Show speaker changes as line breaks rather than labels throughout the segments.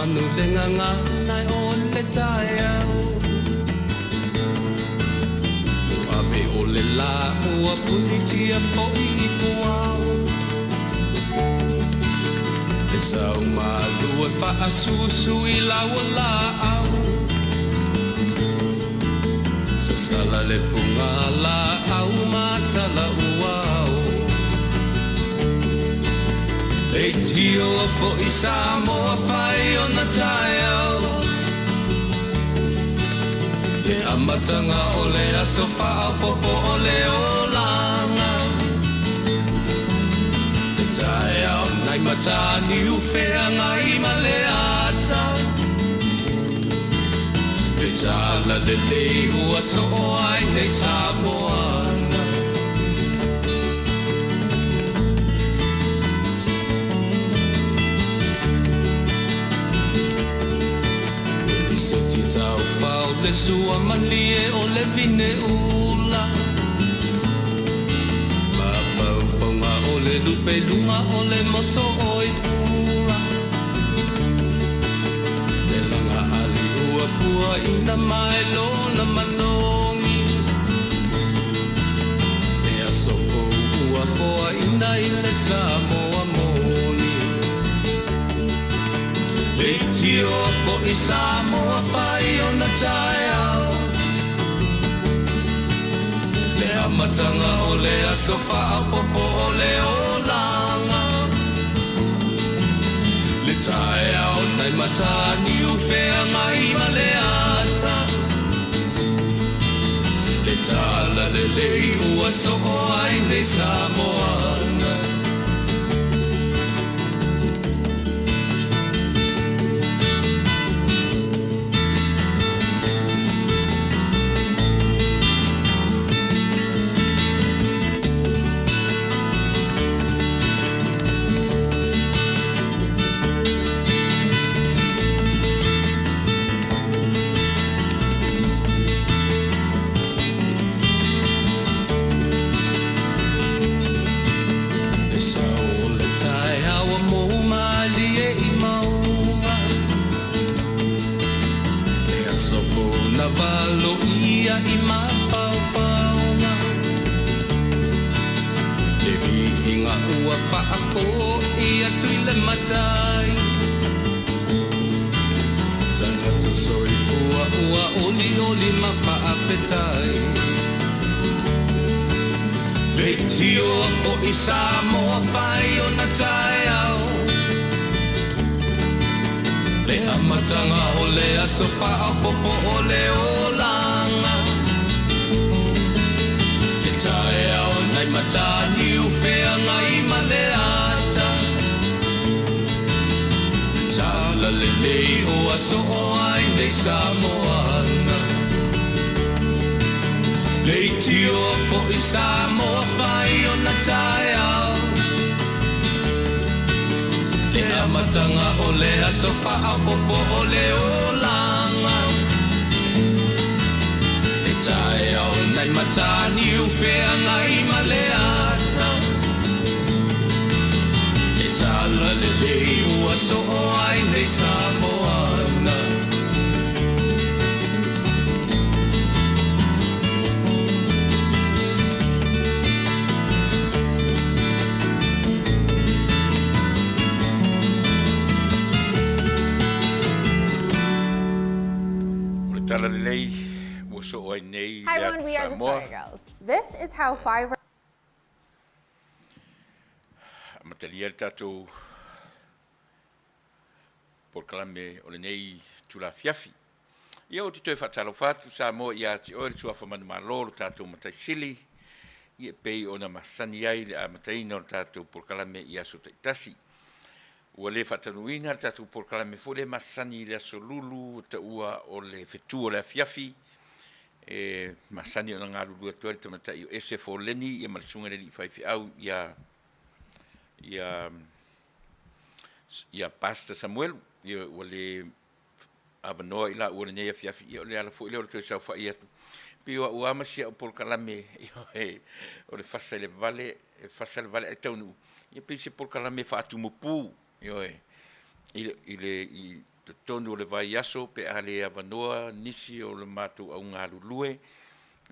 manu le gagana o le taeao. Ave o le la ua punitia fo'i i puao. Le sau malu e faasusu i lau laau. Sasala le puga laau matala uao. Leitio fo'i Samoa fai ona taeao. Le amataga o le aso faaopopo o le olaga. Le taeao nai mataniu feagai ma le ata. Le tala lelei ua soo ai nei Samoana. Tau le sua malie o le vine ula. Mapaufaunga o le lupe lunga o le moso o i pula. Le laga ali ua pua ina mai lona manogi. Le aso fou ua foa ina i le Samoa moni. Leitio fo'i Samoa fai ona taeao. Le amataga o le aso faaopopo o le olaga. Le taeao nai mataniu feagai ma le ata. Le tala lelei ua soo ai nei Samoana. Samoa fai ona taeao. Le amataga o le aso faaopopo o le olaga. Le taeao nai mataniu feagai ma le ata. Le tala lelei o aso o ai nei Samoana. Leitio fo'i Samoa fai ona taeao. Le amataga o le aso faaopopo o le olaga. Le taeao nai mataniu feagai ma le ata. Le tala lelei ua soo ai nei Samoana.
Hi everyone, we are the Story Girls. This is how 5
Amatalia le tatou polokalame o lenei tulafiafi. Ia ou te toe faatalofa atu Samoa ia te oe le suafa manumalo lo tatou mataisili, ia pei ona masani ai le amataina o le tatou polokalame i aso taitasi. Ua le faatanuina le tatou polokalame foi le masani i le aso lulu taua o le fetu o le afiafi, e masani ona galulue atu ai le tamatai o Ese Foleni ia ma le susuga i le alii faifeau ia Pastor Samuelu. Ia ua le avanoa i laua lenei afiafi, ia o le ala foi lea o le toe saofai atu. Pei o au lava ma si au polokalame, o le fasa i le vale, e fasa i le vale ai taunuu, ia pei se polokalame faatumupu, ioe, i totonu o le vaiaso pe a le avanoa nisi o le matou augalulue,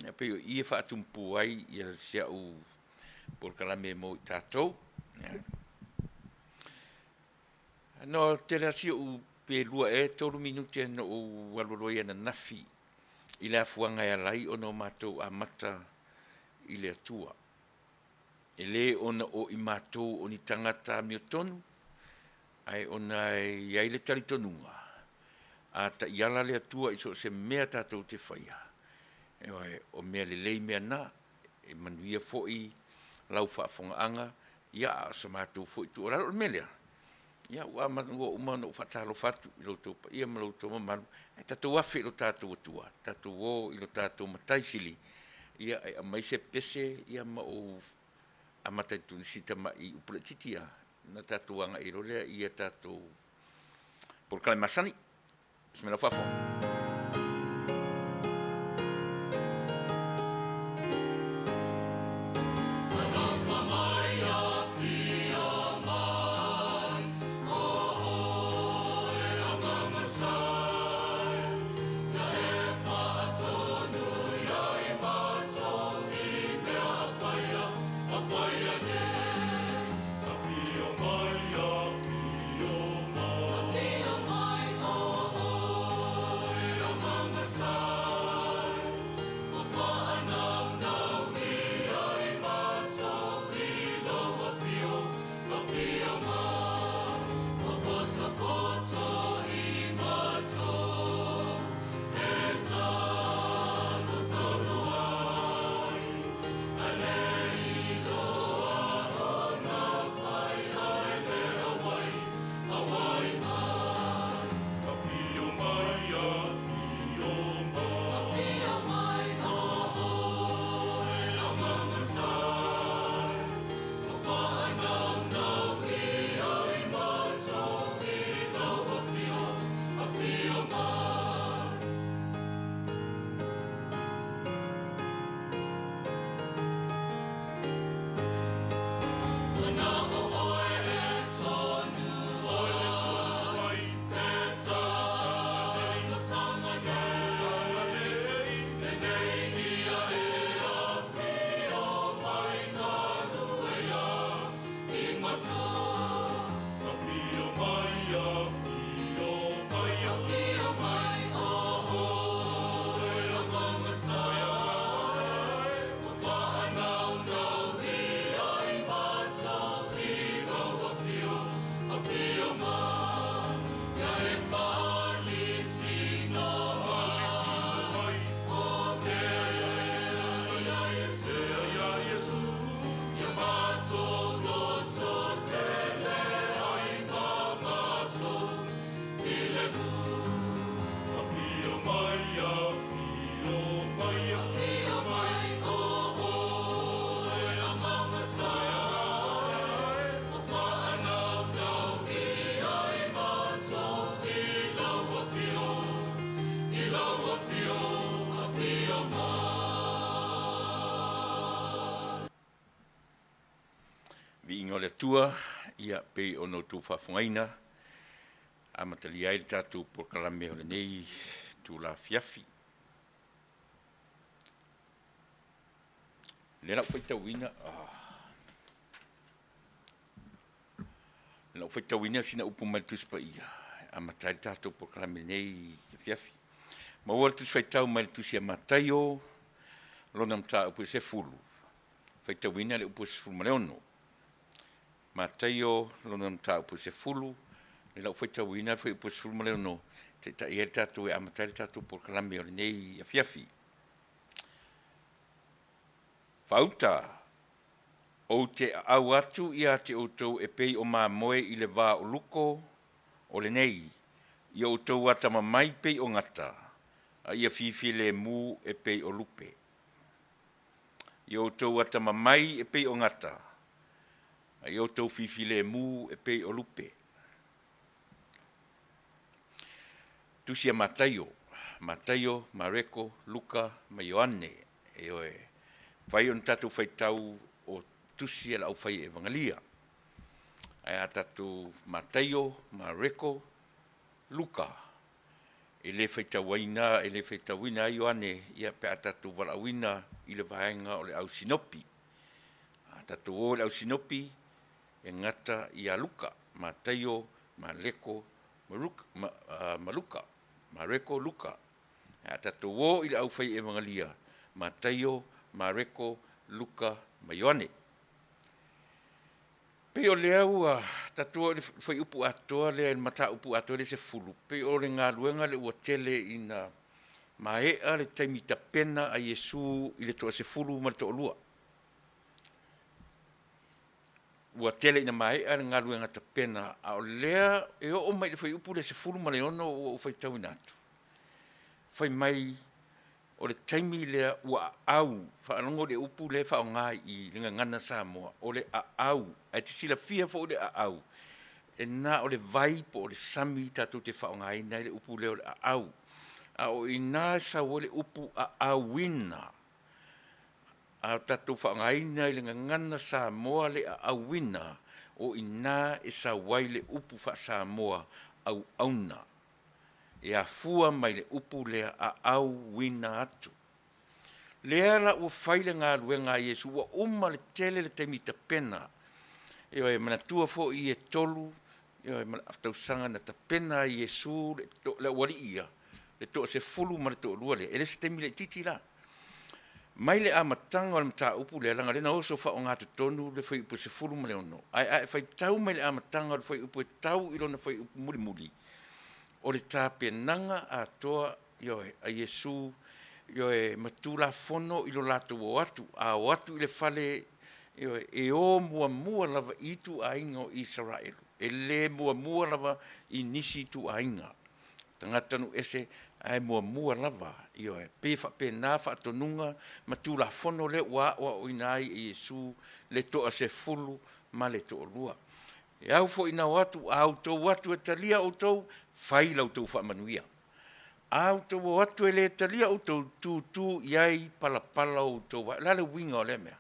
ia pei o i e faatumpū ai ia si au polokalame mo i tatou. No tele asi ou pe 2 e 3 minute no ou alualu ai ananafi i le afuaga e ala ai ona o matou amata i le Atua. E lē ona o i matou o ni tagata amiotonu, ae ona e i ai le talitonuga, a taiala le Atua i so o se mea tatou te faia, ioe, o mea lelei mea na, e manuia foi lau faafofogaaga, ia a o se matou foi tuualalo. O le mea lea, ia ua uma ona ou faatalofa atu i lo outou paia ma lo outou mamalu, ae tatou afe i lo tatou Atua, tatou o i lo tatou Matai Sili, ia e aumai se pese ia ma ou amata i tuli si tamai upu laitiiti lava, ona tatou agai loa lea i a tatou polokalame masani. Bismillah faafofoga. Viiga o le Atua, ia pei ona outou faafofogaina, amatalia ai le tatou polokalame o lenei itula afiafi. O lea la ua faitauina, o lau faitauina sina upu mai le Tusi Paia, e amata ai le tatou polokalame i lenei afiafi. Maua le Tusi Faitau mai le Tusi a Mataio, lona mataupu e 10, faitauina le upu e 16. Mataio, lona mataupu e 10, le lau faitauina le fuaiupu e 16, taitai ai le tatou e amata ai le tatou polokalame o lenei afiafi. Faauta, ou te aau atu ia te outou e pei o mamoe i le va o luko o lenei, ia outou atamamai pei o gata, a ia fifilemu e pei o lupe. Ia outou atamamai e pei o gata, a ia outou fifilemu e pei o lupe. Tusi a Mataio, Mataio, Mareko, Luka ma Ioane, e oe, fai ona tatou faitau o tusi a le aufai evangelia. Ae a tatou Mataio, Mareko, Luka, e le faitauina, e le faitauina ai Ioane, ia pe a tatou valaauina i le vaega o le au Sinopi. A tatou o i le au Sinopi, e gata ia Luka, Mataio, Maleko, ma Luka, Mareko, Luka. A tatou o i le au fai Evangelia, Mataio, Mareko, Luka ma Ioane. Pei o lea ua tatou o i le fuaiupu atoa lea i le mataupu atoa le 10, pei o le galuega lea ua tele ina maea le taimi tapena a Iesu i le toa-10 ma le toa-2. Ua tele ina maea le galuega tapena, a o lea e oo mai i le fuaiupu le 16 ua ou faitauina atu, fai mai o le taimi lea ua aau, faalogo i le upu lea e faaaoga i le gagana Samoa, o le aau, ae te silafia foi le aau, e na o le vai po o le sami tatou te faaaogaina ai le upu lea o le aau. A o i ina e sau ai le upu aauina, a tatou faaaogaina i le gagana Samoa le aauina, o i ina e sau ai le upu faa-Samoa auauna. E afua mai le upu lea aauina atu. Lea la ua fai le galuega a Iesu, ua uma le tele le taimi tapena. Ioe, manatua foi e 3 tausaga na tapena ai Iesu le aualii ia, le toa-10 ma le toa-2 lea, e le se taimi laitiiti la. Mai le amataga o le mataupu lea, leaga o lea na oso faaogatotonu le fuaiupu 16, ae a e faitau mai le amataga o le fuaiupu e tau i lona fuaiupu mulimuli, o le tapenaga atoa, ioe, a Iesu, ioe, ma tulafono i lo latou o atu, a o atu i le fale, ioe, e o muamua lava i ituaiga o Isaraelu, e le muamua lava i nisi ituaiga, tagata nuu ese, ae muamua lava, ioe, pei e faapena faatonuga ma tulafono lea ua aoaoina ai e Iesu le toa-10 ma le toa-2. E au foi ina o atu, a outou o atu e talia outou, fai la outou faamanuia. A outou o atu e le talia outou, tutu i ai palapala o outou vae. O le a le uiga o lea mea?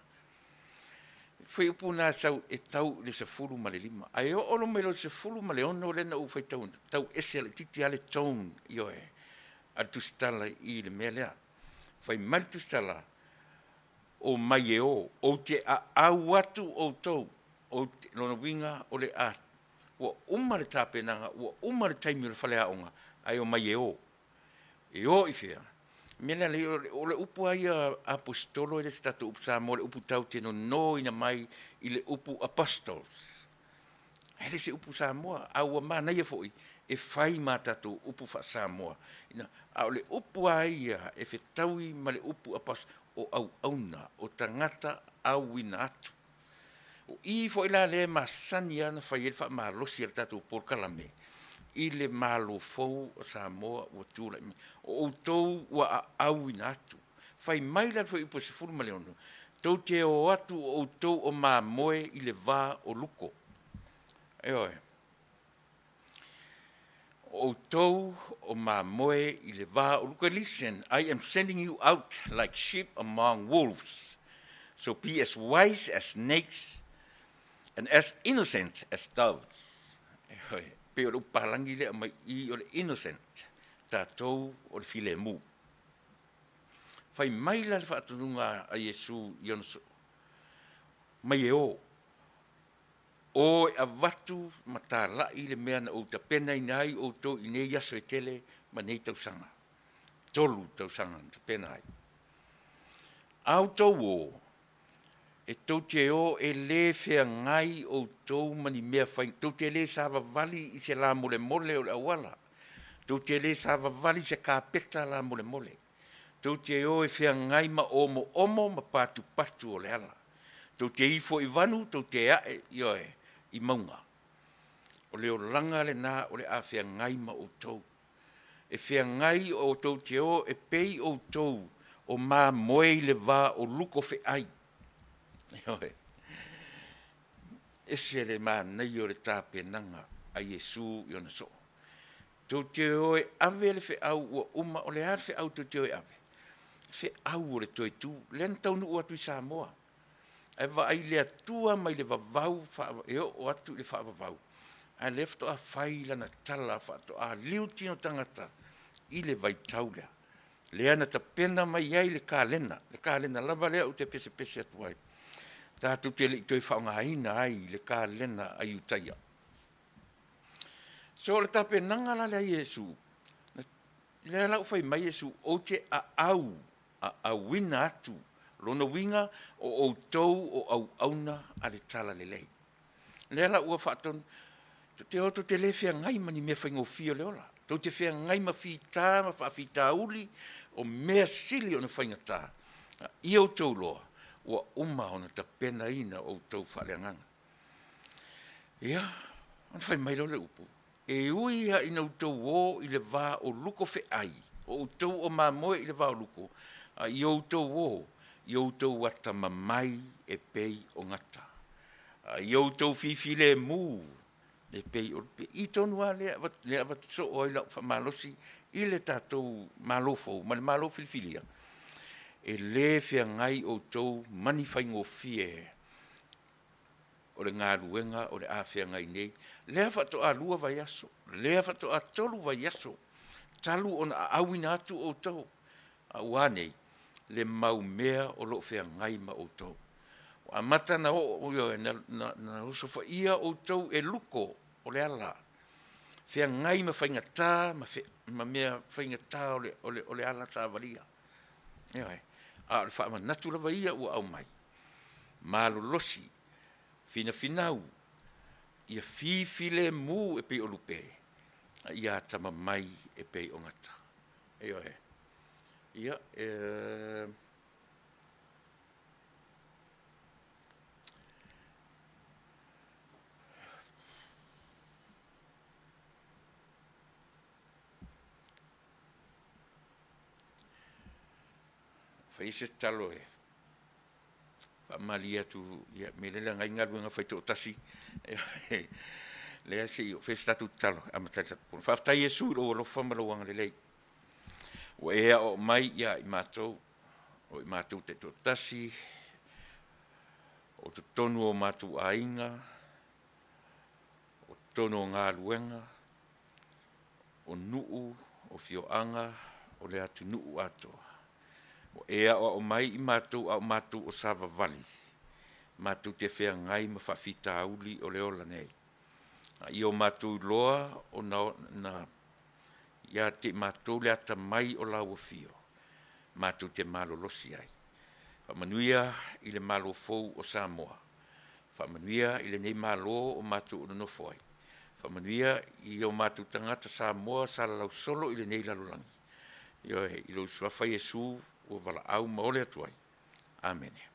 Fuaiupu na sau e tau i le 15. Ae oo loa mai loa i le 16 lea na ou faitauina, tau ese laitiiti lava le tone, ioe, a le tusitala i le mea lea. Fai mai le tusitala, o mai e o, ou te aau atu outou, lona uiga o le a, ua uma le tapenaga, ua uma le taimi o le faleaoga, ae o mai e o. E o i fea? Mea lea lea, o le upu lava ia aposetolo e le o se tatou upu Samoa, o le upu tatou te nonoina mai i le upu apostles. Ae le se upu Samoa, a ua manaia foi e fai ma tatou upu faa-Samoa. A o le upu lava ia e fetaui ma le upu apostle, o auauna, o tagata auina atu. O i foi la lea e masani lava ona fai ai le faamalosi a le tatou polokalame i le Malo fou o Samoa ua tulai mai. O outou ua aauina atu. Fai mai la le fuaiupu e 16, tou te o atu o outou o mamoe i le va o luko. Ioe. O outou o mamoe i le va o luko. Listen, I am sending you out like sheep among wolves. So be as wise as snakes and as innocent as doves. Ioe. Pei o le upalangi lea mai i o le innocent, tatou o le filemu. Fai mai la le faatonuga a Iesu i ona soo, mai e o, o e avatu ma talai le mea na ou tapenaina ai outou i nei aso e tele ma nei tausaga. 3 tausaga na tapena ai. A outou o, e tou te o e le feagai outou ma ni mea fai, tou te le savavali i se la molemole o le auala, tou te le savavali i se kapeta la molemole, tou te o e feagai ma omoomo ma patupatu o le ala, tou te ifo i vanu, tou te ae, ioe, i mauga. O le olaga lena o le a feagai ma outou. E feagai o tou te o e pei outou o mamoe i le va o luko feai. Ioe. Ese le manaia o le tapenaga a Iesu i ona soo. Tou te o e ave le feau ua uma, o le a le feau tou te o e ave? Feau o le toe tu. Lea na taunuu atu i Samoa. Ae vaai le Atua mai le vavau e oo atu i le faavavau. Ae lea faatoa fai lana tala faatoa liu tino tagata i le vaitau lea. Lea na tapena mai ai le kalena, le kalena lava lea ou te pesepese atu ai. Tatou te le i toe faaaogaina ai le kalena a Iutaia. So o le tapenaga la lea a Iesu, lea la ua fai mai Iesu, ou te aau, aauina atu, lona uiga o outou o auauna a le talalelei. Lea la ua faatonu, tou te o tou te le feagai ma ni mea faigofie o le ola, tou te feagai ma fita ma faafitauli o mea sili ona faigata, a ia outou iloa ua uma ona tapenaina outou faaleagaga. Ia, ona fai mai lea o le upu, e ui lava ina outou o i le va o luko feai, o outou o mamoe i le va o luko, a ia outou o ia outou atamamai e pei o gata, a ia outou fifilemu e pei o lupe. O i tonu lava lea e avatu soo ai lau faamalosi i le tatou Malo fou ma le Malo filifilia, e le feagai outou ma ni faigofie o le galuega o le a feagai nei, lea faatoa 2 vaiaso, lea faatoa 3 vaiaso talu ona aauina atu outou, a ua a nei? Le mau mea o lo o feagai ma outou. Ua amata ona oo, ioe, na osofaia outou e luko o le ala, feagai ma faigata ma mea faigata o le ala savalia. Ioe. A o le faamanatu lava ia ua aumai, malolosi, finafinau ia fifilemu e pei o lupe, a ia atamamai e pei o gata. Ioe. Ia, e fai se talo e faamalie atu, ia, mea lea e leaga ai galuega faitoatasi, lea se i fai se tatou tatalo e amata ai le tatou fono. Faafetai Iesu i lou alofa ma lou agalelei ua e aoao mai ia i matou, o i matou taitoatasi, o totonu o matou aiga, o totonu o galuega, o nuu, o afioaga, o le atunuu atoa. Ua e aoao mai i matou a o matou o savavali, matou te feagai ma faafitauli o le ola nei. A ia o matou iloa ona na ia te i matou le atamai o lau afio, matou te malolosi ai. Faamanuia i le Malo fou o Samoa, faamanuia i lenei Malo o matou o nonofo ai, faamanuia i o matou tagata Samoa sa lalausolo i lenei lalolagi. Ioe, i lou suafa Iesu ua valaau ma ole atu ai. Amene.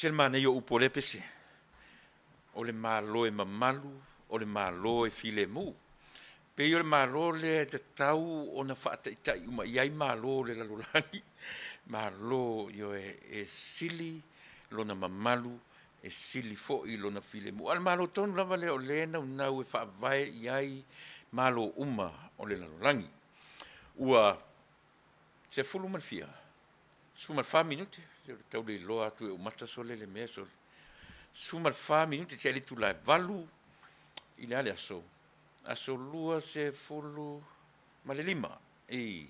Se le manaia o upu o lea pese, o le Malo e mamalu, o le Malo e filemu. Pei o le Malo lea e tatau ona faataitai uma i ai Malo o le lalolagi, Malo ioe, e sili lona mamalu, e sili foi lona filemu. A o le Malo tonu lava lea o lea e naunau e faavae i ai Malo uma o le lalolagi. Ua sefulu ma le fia? 14 minute, se ua tau le iloa atu e ou mata sole le mea sole. 14 minute tea i le itula e 8 i le a le aso? Aso 25, i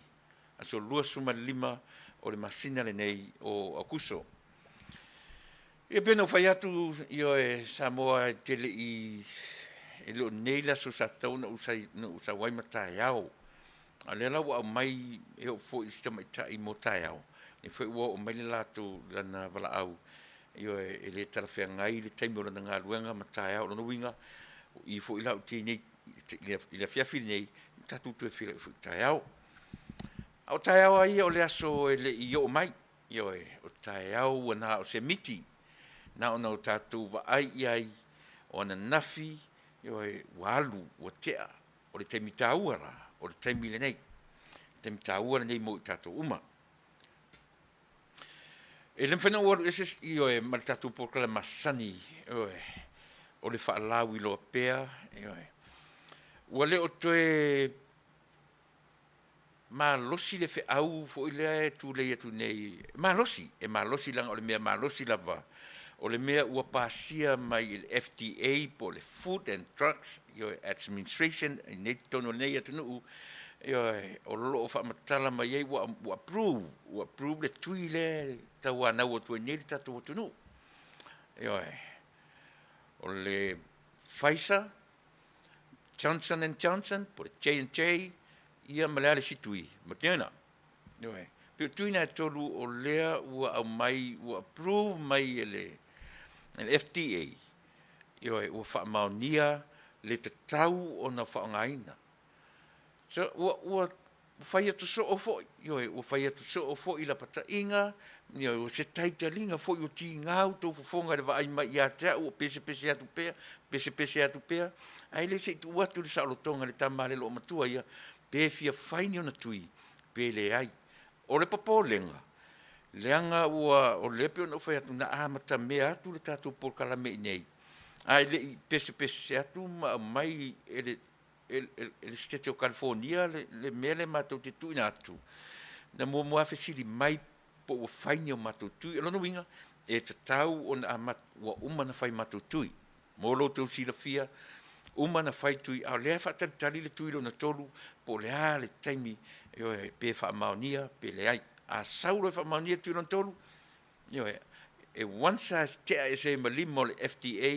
aso 25 o le masina lenei o Aokuso. Ia pei ona ou fai atu, ioe, Samoa e te le i, e le o nei le aso sa tatau ona ou sau ai ma taeao. A o lea la ua aumai e oo foi i si tamaitai mo taeao, lea foi ua oo mai le latou, lana valaau, ioe, e le talafeagai le taimi o lana galuega ma taeao. O lona uiga, o i foi la ou te i nei i le afiafi lenei, tatou toe feiloai foi taeao. A o taeao lava ia o le aso e le i oo mai, ioe, o taeao ua na o se miti, na ona o tatou vaai i ai, o ananafi, ioe, ua alu, ua tea. O le taimi taua la, o le taimi lenei, o le taimi taua lenei mo i tatou uma. E le mafai ona ou alu ese, ioe, ma le tatou polokalame masani, ioe, o le faalauiloa pea, ioe. Ua le o toe malosi le feau foi lea e tulei atu nei, e malosi, e malosi leaga o le mea malosi lava, o le mea ua pasia mai e le FDA po o le Food and Drugs Administration i inei i totonu o lenei atunuu, ioe, o lo o faamatala mai ai ua approve, ua approve le tui lea e tauanau atu ai nei le tatou atunuu. Ioe, o le Pfizer, Johnson and Johnson, po o le J&J, ia ma le a le isi tui, Moderna. Ioe, pei o tui na e tolu o lea ua aumai, ua approve mai e le FDA, ioe, ua faamaonia le tatau ona faaaogaina. So, ua fai atu soo foi, ioe, ua fai atu soo foi lapataiga, ioe, o se taitaliga foi ua tiga outou fofoga i le vaai mai ia te au o pesepese atu pea, pesepese atu pea, ae le se i tuu atu le saolotoga i le tama a le loomatua ia, pe fia fai ni ona tui, pe leai. O le popolega, leaga ua, o lea pei ona ou fai atu, na amatamea atu le tatou polokalame i inei, ae le i pesepese atu ma aumai e le Setete o Kalifonia le mea lea matou te tuuina atu, na muamua fesili mai po ua fai ni o matou tui. O lona uiga, e tatau ona amata, ua uma ona fai matou tui. Mo lo outou silafia, uma ona fai tui, a o lea e faatalitali le tui lona tolu, po o le a le taimi, ioe, pe faamaonia, pe leai. A sau loa e faamaonia le tui lona tolu, ioe, e once lava tea ese ai ma lima o le FDA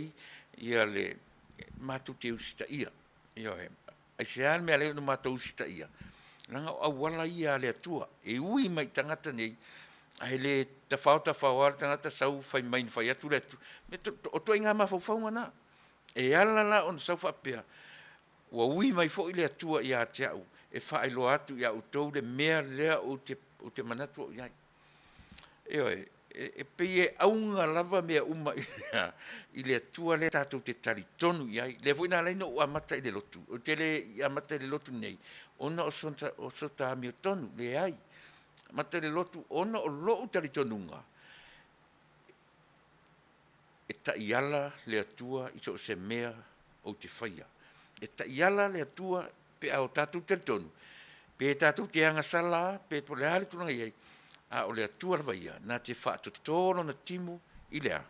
ia le matou te usitaia. Ioe, aisea le mea lea ona matou usitaia? Leaga o auala ia a le Atua, e ui mai i tagata nei, ae le tafao tafao lava le tagata sau fai mai na fai atu le Atua. O ituaiga mafaufauga na. E ala la ona sau faapea, ua ui mai foi le Atua ia te au, e faailoa atu ia outou le mea lea ou te manatu au i ai. Ioe, e pei e auga lava mea uma i le Atua lea tatou te talitonu i ai. Lea foi na ala ai ona ou amata i le lotu. Ou te le i amata i le lotu nei, ona o sota amiotonu, leai. Amata i le lotu ona o lou talitonuga, e taiala le Atua i so o se mea ou te faia. E taiala le Atua pe a o tatou talitonu, pe tatou te agasala, pe po o le a le tulaga i ai, a o le Atua lava ia, na te faatoto lona timu i le a?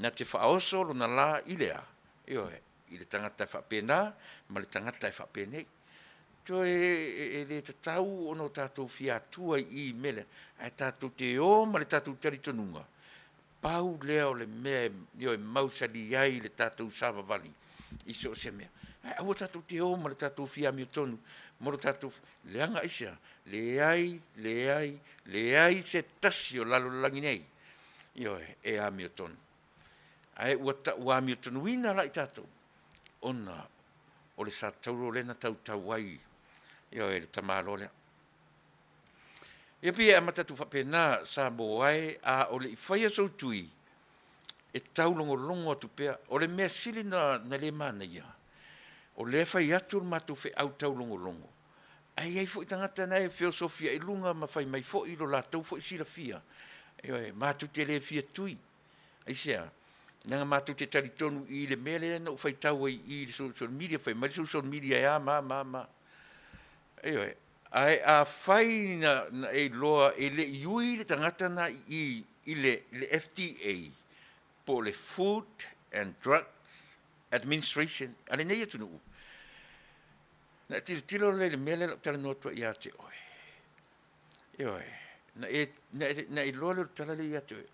Na te faaoso lona la i le a? Ioe, i le tagata e faapena ma le tagata e faapenei. Toe e le tatau ona o tatou fia atua i i mea lea, ae tatou te o ma le tatou talitonuga, pau lea o le mea e mausali ai le tatou savavali i so o se mea. Ae aua tatou te o ma le tatou fia amiotonu ma lo tatou leaga aisea, leai, leai, leai se tasi o lalolagi nei, ioe, e amiotonu. Ae ua ua amiotonuina la i tatou, ona o le satauro lea na tautau ai, ioe, le tamaloa lea. Ia pei e amata atu faapena, Samoa e, a o le i faia sou tui, E taulogologo atu pea, o le mea sili na, na le manaia, o lea fai atu le matou feau taulogologo, ae i ai foi tagata na e feosofia i luga ma fai mai foi lo latou foi silafia. Ioe, matou te le fia tui. Aisea? Leaga matou te talitonu i le mea lea na ou faitau ai i le social media, fai mai le social media e a ma ma ma. Ioe, ae afai na, na e iloa e le i ui le tagata na i i le, le FDA, po o le Food and Drugs Administration a lenei atunuu, na e tilotilo lea i le mea lea o lau talanoa atu ai ia te oe. Ioe, na e, na e, na e iloa lea o le tala lea ia te oe.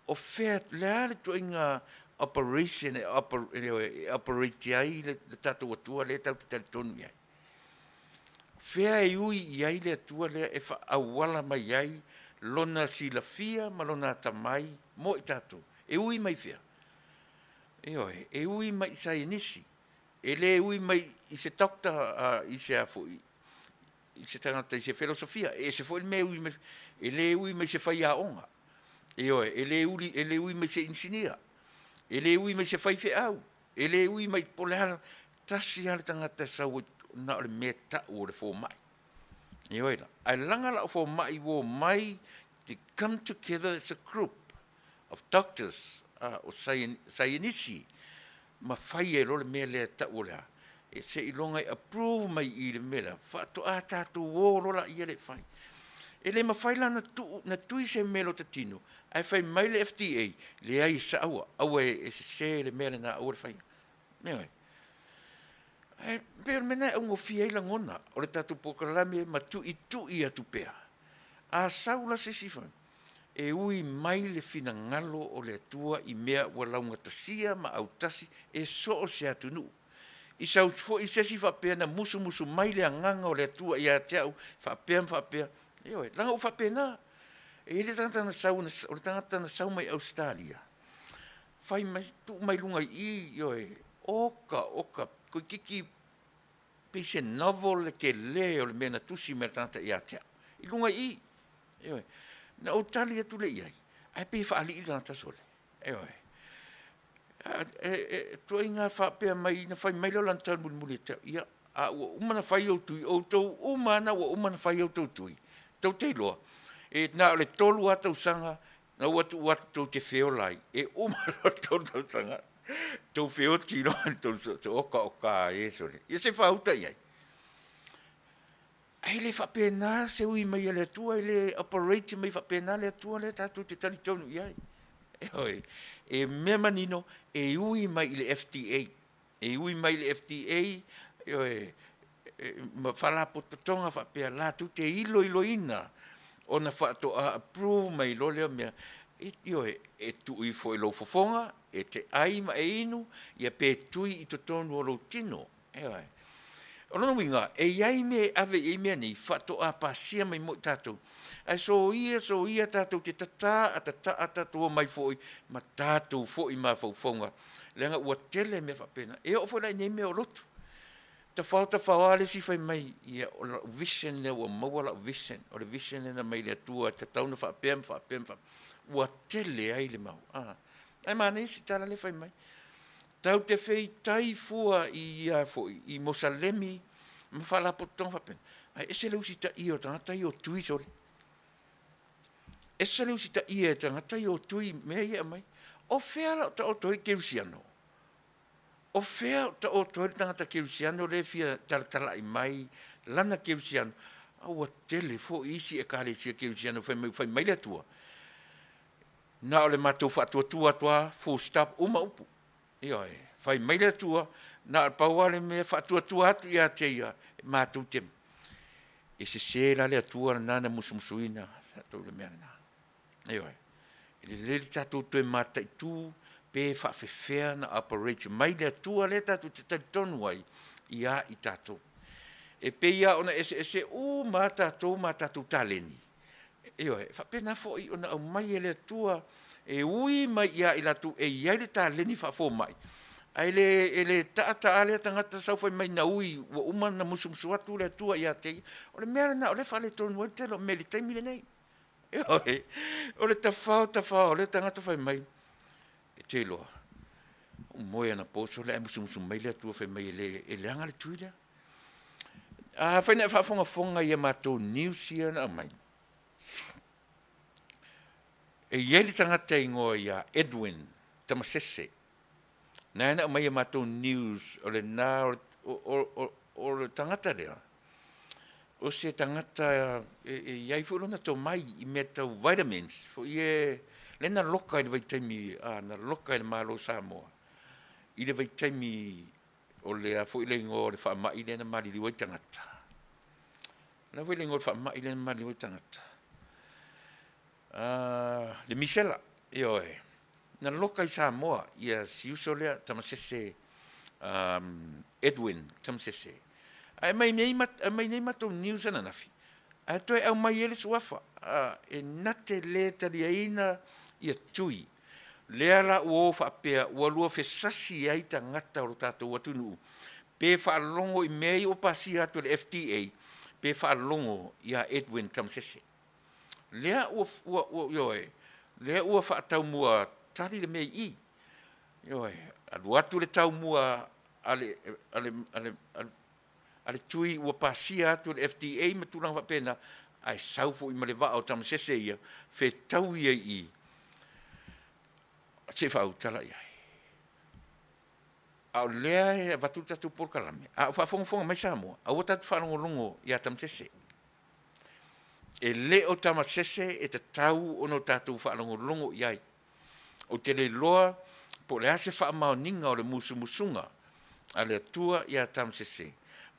O fea, le a le ituaiga operation e, oper, e operate ai le, le tatou Atua lea tatou te talitonu i ai. Fea e ui i ai le Atua lea e faaauala mai ai lona silafia ma lona atamai mo i tatou. E ui mai fea? Ioe, e ui mai i saienisi. E le ui mai i se doctor, uh, i se a foi, i se tagata i se filosofia. E ese foi le mea e ui mai, e le ui mai se faiaoga. Ioe, e le uli, e le ui mai se inisinia. E le ui mai se faifeau. E le ui mai po o le a, tasi lava le tagata e sau ai, na o le mea tau o le fomai. Ioe la. Ae laga lau fomai ua omai to come together as a group of doctors, o saienisi, ma fai ai loa le mea lea e tau o le a? E seiloga e approve mai i i le mea lea, faatoa tatou o loa laia lea e fai. E le mafai la ona tuu, na tui se mea i lota tino, ae fai mai le FDA, leai e sao, aua e sese le mea lena, aua le faia. Ioe. Ae pei o le mea lena e augofie ai lagona o le tatou polokalame ma tuitui atu pea. A sau la se isi e ui mai le finagalo o le Atua i mea ua laugatasia ma autasi e so o se atunuu. I sau foi se isi faapea na musumusu mai le Agaga o le Atua ia te au, faapea ma faapea, ioe, leaga ua faapena. E i ai le tagata na sau, o le tagata na sau mai Ausetalia, fai mai, tuu mai luga i i, ioe, oka, oka, toeitiiti pei se novel le tele o le mea na tusi mai le tagata ia te au, i luga i i. Ioe, na ou tali atu lea i ai, ae pei e faalii le tagata sole. Ioe, e ituaiga faapea mai, na fai mai lea o lana tali mulimuli ia te au, ia, a ua uma ona fai ou tui, outou uma lava ua uma ona fai outou tui, tou te iloa, e na o le 3 lava tausaga na ua tuu atu tou te feola ai, e uma loa le 3 tausaga, tou feoti loa i tou oka oka e sole. Ia se faauta i ai. Ae le faapena se ui mai a le Atua, e le operate mai faapena le Atua lea tatou te talitonu i ai. Ioe, e mea manino, e ui mai i le FDA. E ui mai i le FDA, ioe, ma faalapotopotoga faapea latou te iloiloina ona faatoa approve mai loa lea mea. Ioe, e tuu ifo i lou fofoga, e te ai ma e inu, ia pe tui i totonu o lou tino. Ioe. O lona uiga, e i ai mea e ave i ai mea nei, faatoa pasia mai mo i tatou. Ae soia, soia tatou te tatā a tataa tatou omai foi ma tatou foi mafaufauga, leaga ua tele mea faapena. E oo foi la i nei mea o lotu. Tafao tafao lava le isi fai mai, ia o lau vision lea ua maua lau vision, o le vision lea na mai le Atua, e tatau ona faapea ma faapea ma faapea. Ua tele ai le mau. Ah. Ae manaia si tala lea fai mai. Tatou te feitai fua i ia foi, i Mosalemi ma faalapotopotoga faapena. Ae ese le usitaia o tagata ia o tui sole. Ese le usitaia e tagata ia o tui mea ia e aumai. O fea la o taoto ai kerisiano? O fea o taoto ai le tagata kerisiano lea e fia talatalai mai lana kerisiano? A ua tele foi isi ekalesia kerisiano fai mai, fai mai le Atua. Na o le matou faatuatua atu lava, full stop, uma upu. Ioe, fai mai le Atua, na o le pau lava le mea faatuatua atu ia te ia, e matou te e sese la le Atua lena na musumusuina tatou i le mea lena. Ioe, e lelei le tatou toe mataitu pe faafefea na operate mai le Atua lea tatou te talitonu ai ia i tatou. E pei lava ona eseese uma lava tatou ma tatou taleni. Ioe, e faapena foi ona aumai e le Atua e ui mai ia i latou e i ai le taleni faafomai, ae le, e le taataa lea tagata sau fai mai na ui ua uma ona musumusu atu le Atua ia te ia. O le mea lena o lea e faaletonu ai le tele o mea i le taimi lenei. Ioe, o le tafao tafao o lea tagata fai mai, E te iloa, o moe ana po sole ae musumusu mai le Atua fai mai e le e leaga le tui lea. Afai na e faafogafoga i a matou news ia na aumai, e i ai le tagata e igoa ia Edwin Tamasese, na na aumai a matou news o lena o le tagata lea, o se tagata e i ai foi lona tomai i mea tau vitamins, foi e lea na loka i le vaitaimi, na loka e le Malo o Samoa, i le vaitaimi o le a foi le igoa o le faamai lea na maliliu ai tagata. O le a foi le igoa o le faamai lea na maliliu ai tagata? Le misela, ioe. Na loka i Samoa ia si uso lea Tamasese, Edwin Tamasese. Ae aumai nei matou news ananafi, ae toe aumai ai le suafa, e na te le taliaina ia tui. Lea la ua o faapea, ua lua fesasi ai tagata o lo tatou atunuu, pe faalogo i mea ia ua pasia atu e le FDA, pe faalogo ia Edwin Tamasese. Lea ua, ioe, lea ua faataumua tali le mea i i. Ioe, alu atu le taumua a le tui ua pasia atu e le FDA ma tulaga faapena, ae sau foi ma le vaa o Tamasese ia, fetau ia i i, se i faautala i ai. A o lea e avatu le tatou polokalame, a o faafogafoga mai Samoa, aua tatou te faalogologo ia Tamasese. E le o Tamasese e tatau ona tatou faalogologo i ai. Ou te le iloa po o le a se faamaoniga o le musumusuga a le Atua ia Tamasese,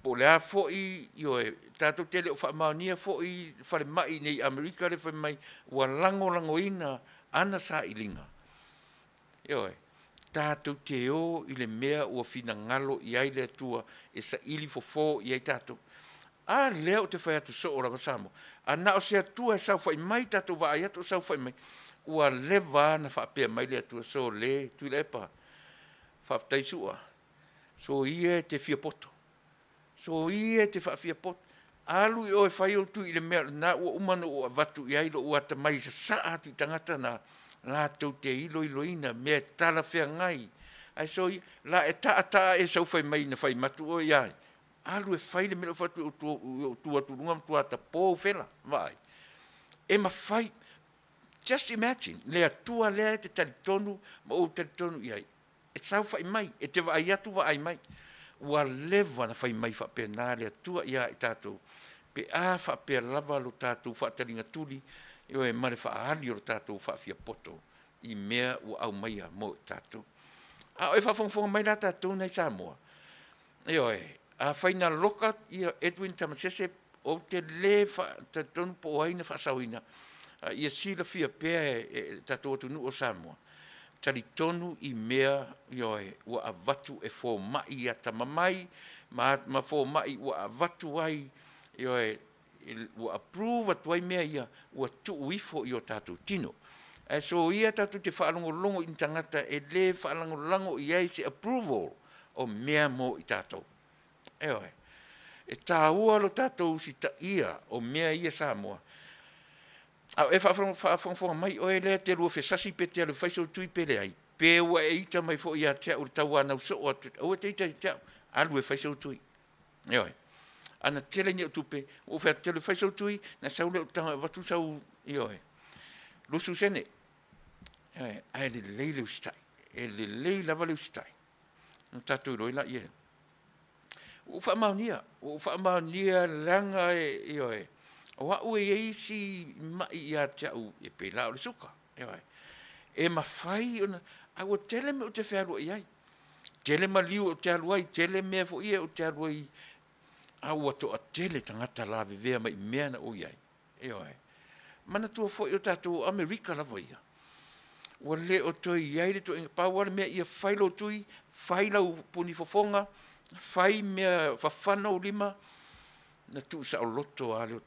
po o le a foi, ioe, tatou te le o faamaonia foi le falemai nei i Amerika le fai mai ua lagolagoina ana sailiga. Ioe, tatou te o i le mea ua finagalo i ai le Atua e saili fofo i ai tatou. A lea ou te fai atu soo lava Samoa, a na o se Atua e saofai mai tatou vaai atu o saofai mai, ua leva ona faapea mai le Atua, sole Tuilaepa, faafetai Sua, soia e te fia poto, soia e te faafia poto, alu i o e fai ou tui i le mea na ua uma ona ou avatu i ai lou atamai sasaa atu i tagata na latou te iloiloina mea e talafeagai. Ae soia, la e taataa e saufai mai na fai matu oe ia ai, alu e fai le mea o fatu o tu atu lunga ma tua tapo fela, vaai. E mafai, just imagine, le Atua lea e te talitonu ma ou talitonu i ai, e saofai mai, e te vaai atu vaai mai. Ua leva na fai mai faapena le Atua ia i tatou, pe a faapea lava lo tatou faataligatuli, ioe, ma le faaali o lo tatou faafiapoto i mea ua aumaia mo i tatou. A o e faafogafoga mai la tatou nei Samoa, ioe, afai na loka ia Edwin Tamasese, ou te le talitonu po o ai na faasaoina, ia silafia pea e tatou atunuu o Samoa, talitonu i mea, ioe, ua avatu e fomai ia tamamai, ma fomai ua avatu ai, ioe, ua approve atu ai mea ia, ua tuu ifo i o tatou tino. Ae soia tatou te faalogologo i ni tagata e le faalagolago i ai se approval o mea mo i tatou. Ioe, e tāua lo tatou usitaia o mea ia Samoa. A o e faafogafoga mai oe lea te lua fesasi pe te alu fai sou tui pe leai, pe ua e ita mai foi ia te au le tauanau soo atu, aua te ita ia te au, alu e fai sou tui. Ioe, ana tele ni o tupe, ua fai atu te alu e fai sou tui, na sau lea o tanga avatu sau, ioe, 20 sene. Ioe, ae lelei le usitai, e lelei lava le usitai. Na tatou iloa la ia. Ua faamaonia leaga e, ioe, o au e iai isi mai ia te au e pei la o le suka, ioe. E mafai ona, a ua tele mea ou te fealuai ai, tele maliu ou te alu ai, tele mea foi ia ou te alu ai, a ua toatele tagata lavevea mai mea na ou i ai, ioe. Manatua foi o tatou Amerika lava ia, ua le o toe i ai le tuuaiga, pau lava le mea ia fai lou tui, fai lau puni fofoga, fai mea fafana ou lima, na tuusaoloto lava le,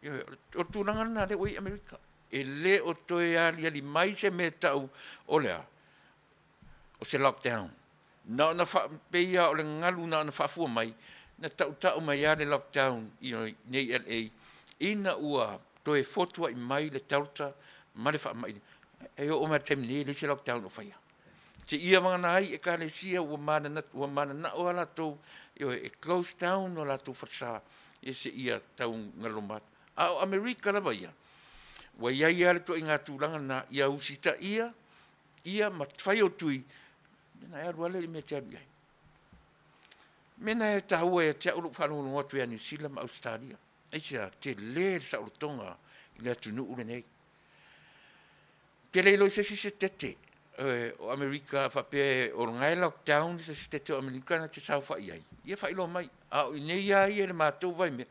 ioe, o le tulaga lena lea ua i ai Amerika. E le o toe aliali mai se mea tau o lea, o se lockdown. Na ona faapea o le galu na ona faafua mai, na tautau mai lava le lockdown i nei LA, ina ua toe fotuai mai le Delta ma le faamai. E oo mai le taimi nei e leai se lockdown o faia. Seia vagana ai ekalesia ua manana ua mananao a latou, ioe, e close down o latou falesa, ia seia tau galoma atu. A o Amerika lava ia, ua i ai lava le ituaiga tulaga lena, ia usitaia ia ma fai ou tui, ona e alu lava lea i le mea e te alu i ai. O le mea lena e taua ia te au lou faalogologo atu ia Niu Sila ma Ausetalia. Aisea? Tele le saolotoga i le atunuu lenei. Ou te le iloa i se isi setete o Amerika a faapea o lena e lockdown se setete o Amerika na te saofai ai, ia faailoa mai. A o i inei lava ia i le matou vaimea,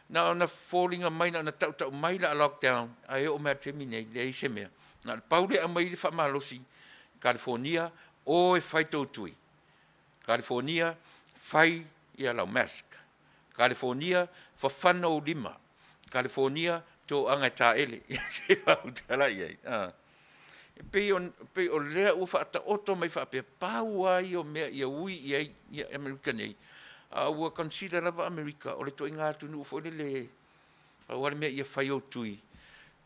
na ona foliga mai na ona tautau mai o le a lockdown, ae oo mai lava i le taimi lenei, e leai se mea. Na o le pau lea e aumai ai le faamalosi, Kalifonia, o e fai tou tui. Kalifonia, fai lau mask. Kalifonia, fafana ou lima. Kalifonia, toaga e taele. Se i faautala i ai. E pei o lea ua faataoto mai faapea, pau lava ia o mea ia ui i ai Amerika nei, a ua consider lava Amerika o le ituaiga atunuu foi lele, pau lava le mea ia fai ou tui,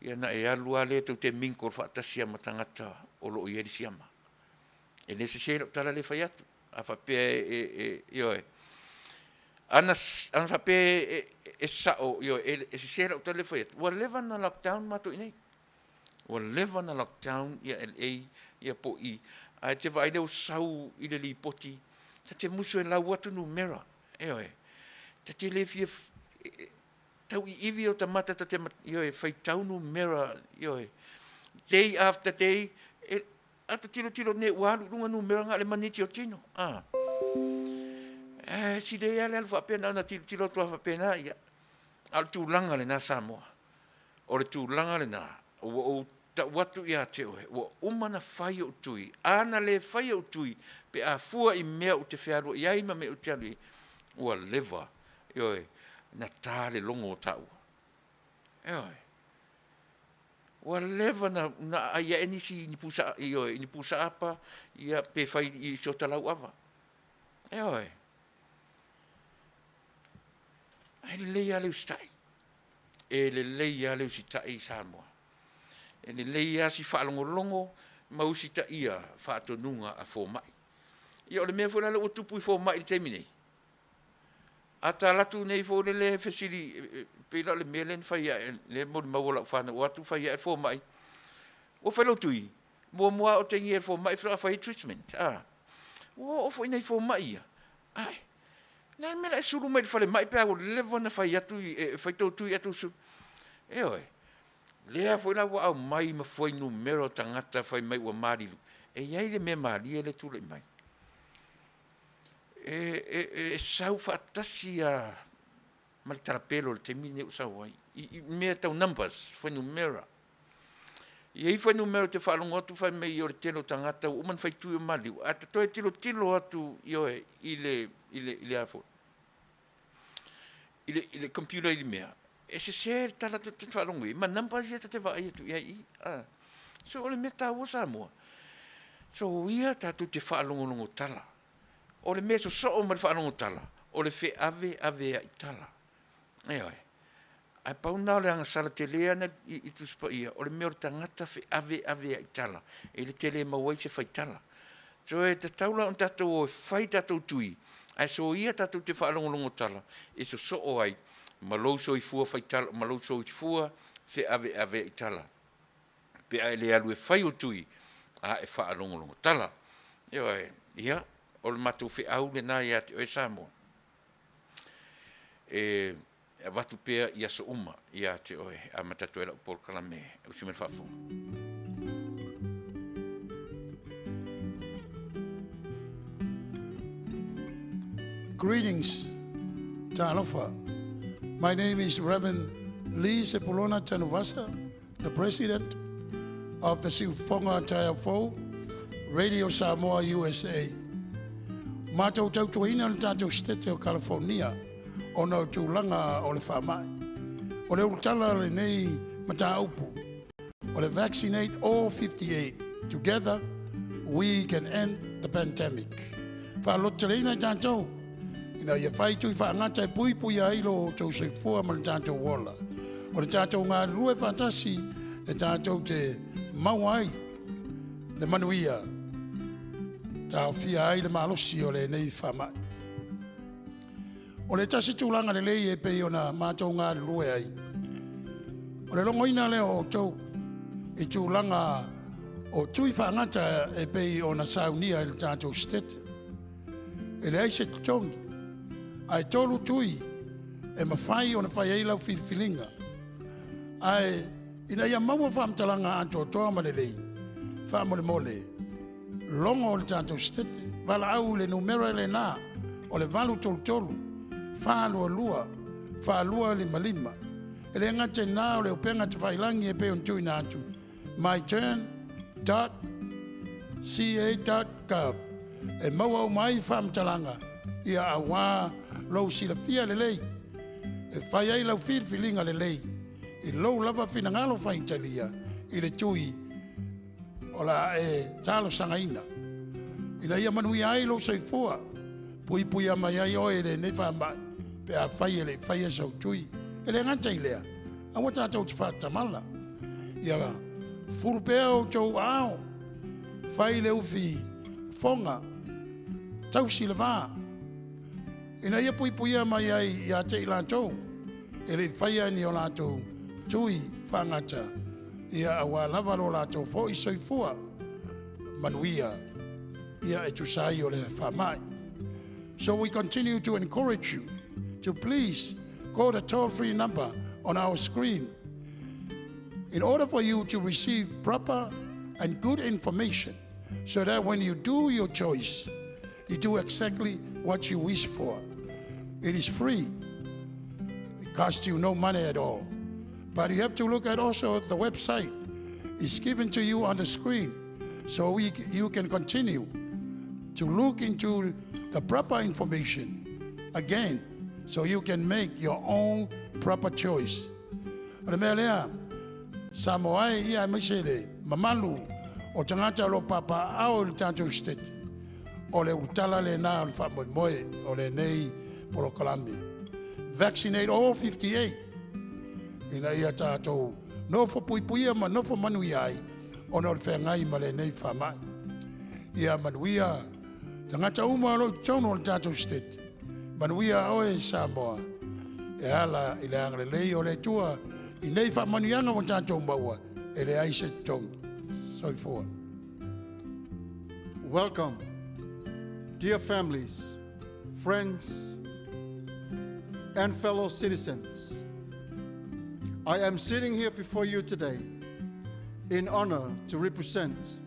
ia ona e alu lava lea tou te mingle faatasi lava ma tagata o lo o i ai le siama. E le sese lau tala lea e fai atu. A faapea e, ioe, ana faapea e sao, ioe, e sese lau tala lea e fai atu, ua leva ona lockdown matou i inei. Ua leva ona lockdown ia LA ia po o i, ae e te vaai lea ua sau i le lipoti, ta te musu e lau atu numera, ioe. Ta te le fia tau iivi o ta mata ta te, ioe, faitau numera, ioe, day after day, e, a ta tilotilo nei ua alu i luga numera na o le maniti o tino. Ah. Eh, si le ale alu faapena ona tilotilo atu lava faapena, ia. A o le tulaga lena Samoa. O le tulaga lena, ua ou tau atu ia te oe, ua uma ona fai ou tui. A na le fai ou tui, pe a fua i mea ou te fealuai ai ma mea ou te alu i ai, ua leva, ioe, na ta le logo o taua. Ioe. Ua leva na aai ae nisi i ni pusa, ioe, i ni pusa apa, ia pe fai i si ota lauava. Ioe. Ae lelei lava le usitai. E lelei lava le usitai i Samoa. E lelei lava si faalogologo ma usitaia faatonuga a fomai. Ia o le mea foi la lea ua tupu i fomai i le taimi nei, a ta alu atu nei foi lele fesili, pei la o le mea lea na fai ae, lea e molimau e lau fanau, ua o atu fai ae le fomai, ua fai lou tui? Muamua lava otegia e le fomai faatoa fai ai treatment. Ua oo foi i nai fomai ia, ae o le a le mea o le a e sulu mai i le falemai pe a ua leva ona fai atu e fai tou tui ae tou sulu. Ioe, lea foi la ua aumai ma fuainumera o tagata fai mai ua maliu, e i ai le mea malie lea e tulai mai. E sau faatasi lava ma le talapelo i le taimi lenei ua sau ai, i mea tau numbers, fuainumera. E i ai fuainumera ou te faalogo atu fai mai o le tele o tagata ua uma ona fai tui o maliu, ae ta toe tilotilo atu ioe i le i le i le a foi i le computer i le mea, e sese le tala ta te faalogo i ai, ma numbers ia ta te vaai atu i ai i i. So o le mea taua Samoa, soia tatou te faalogologo tala. O le mea sosoo ma le faalogo tala, o le feaveaveai tala. Ioe. Ae pau lena o le agasala tele lava i Tusi Paia, o le mea o le tagata feaveaveai tala, e le tele maua ai se faitala. So e tatau la ona tatou o e fai tatou tui, ae soia tatou te faalogologo tala e sosoo ai ma lou soifua faitala, ma lou soifua feaveaveai tala. Pe a e le alu e fai o tui, a e faalogologo tala. Ioe, ia, o le matou feau lena ia te oe Samoa. E avatu pea i aso uma ia te oe, amata atu ai lau polokalame usi mai le faafofoga.
Greetings, Talofa. My name is Reverend Lee Sepulona Tanuvasa, the President of the Siufoga Taiafou, Radio Samoa USA. Matou tautuaina le tatou Setete o California ona o tulaga o le faamai. O le ulutala o lenei mataupu, o le Vaccinate All 58, Together We Can End the Pandemic. Faalototeleina i tatou ina ia fai tui faagata e puipuia ai lo outou soifua ma le tatou ola. O le tatou galulue faatasi e tatou te maua ai le manuia. taofia ai le malosi o lenei faamai. O le tasi tulaga lelei e pei ona matou galulue ai, o le logoina lea o outou i tulaga o tui faagata e pei ona saunia e le tatou Setete. E leai se totogi, ae tolu tui e mafai ona fai ai lau filifiliga. Ae ina ia maua faamatalaga atoatoa ma lelei, faamolemole, logo le tatou Setete, valaau i le numera lena o le 833 422 4255. E le gata i lena o le upega tafailagi e pei ona tuuina atu, myturn.ca.gov e maua uma ai faamatalaga ia auā lou silafia lelei e fai ai lau filifiliga lelei i lou lava finagalo faitalia i le tui o le a e talosagaina. Ina ia manuia ai lou soifua, puipuia mai ai oe i lenei faamai pe afai e le i faia sou tui. E le gata i lea, aua tatou te faatamala. Ia fulu pea outou aao, fai le ufi fofoga, tausi le va, ina ia puipuia mai ai ia te i latou e le i faia ni o latou tui faagata, ia auā lava lo latou foi soifua manuia ia e tusa ai o le faamai. So we continue to encourage you to please call the toll-free number on our screen in order for you to receive proper and good information so that when you do your choice, you do exactly what you wish for. It is free. It costs you no money at all. But you have to look at also the website. It's given to you on the screen so you can continue to look into the proper information again so you can make your own proper choice. O le mea lea, Samoa e ia aemaise le mamalu o tagata o lo o papaaao i le tatou Setete, o le ulutala lena o le faamoemoe o lenei polokalame. Vaccinate all 58 ina ia tatou nofo puipuia ma nofo manuia ai ona o le feagai ma lenei faamai. Ia manuia tagata uma o lo o i totonu o le tatou Setete. Manuia oe Samoa e ala i le agalelei o le Atua i nei faamanuiaga ua tatou maua e leai se totogi. Soifua.
Welcome, dear families, friends, and fellow citizens. I am sitting here before you today in honor to represent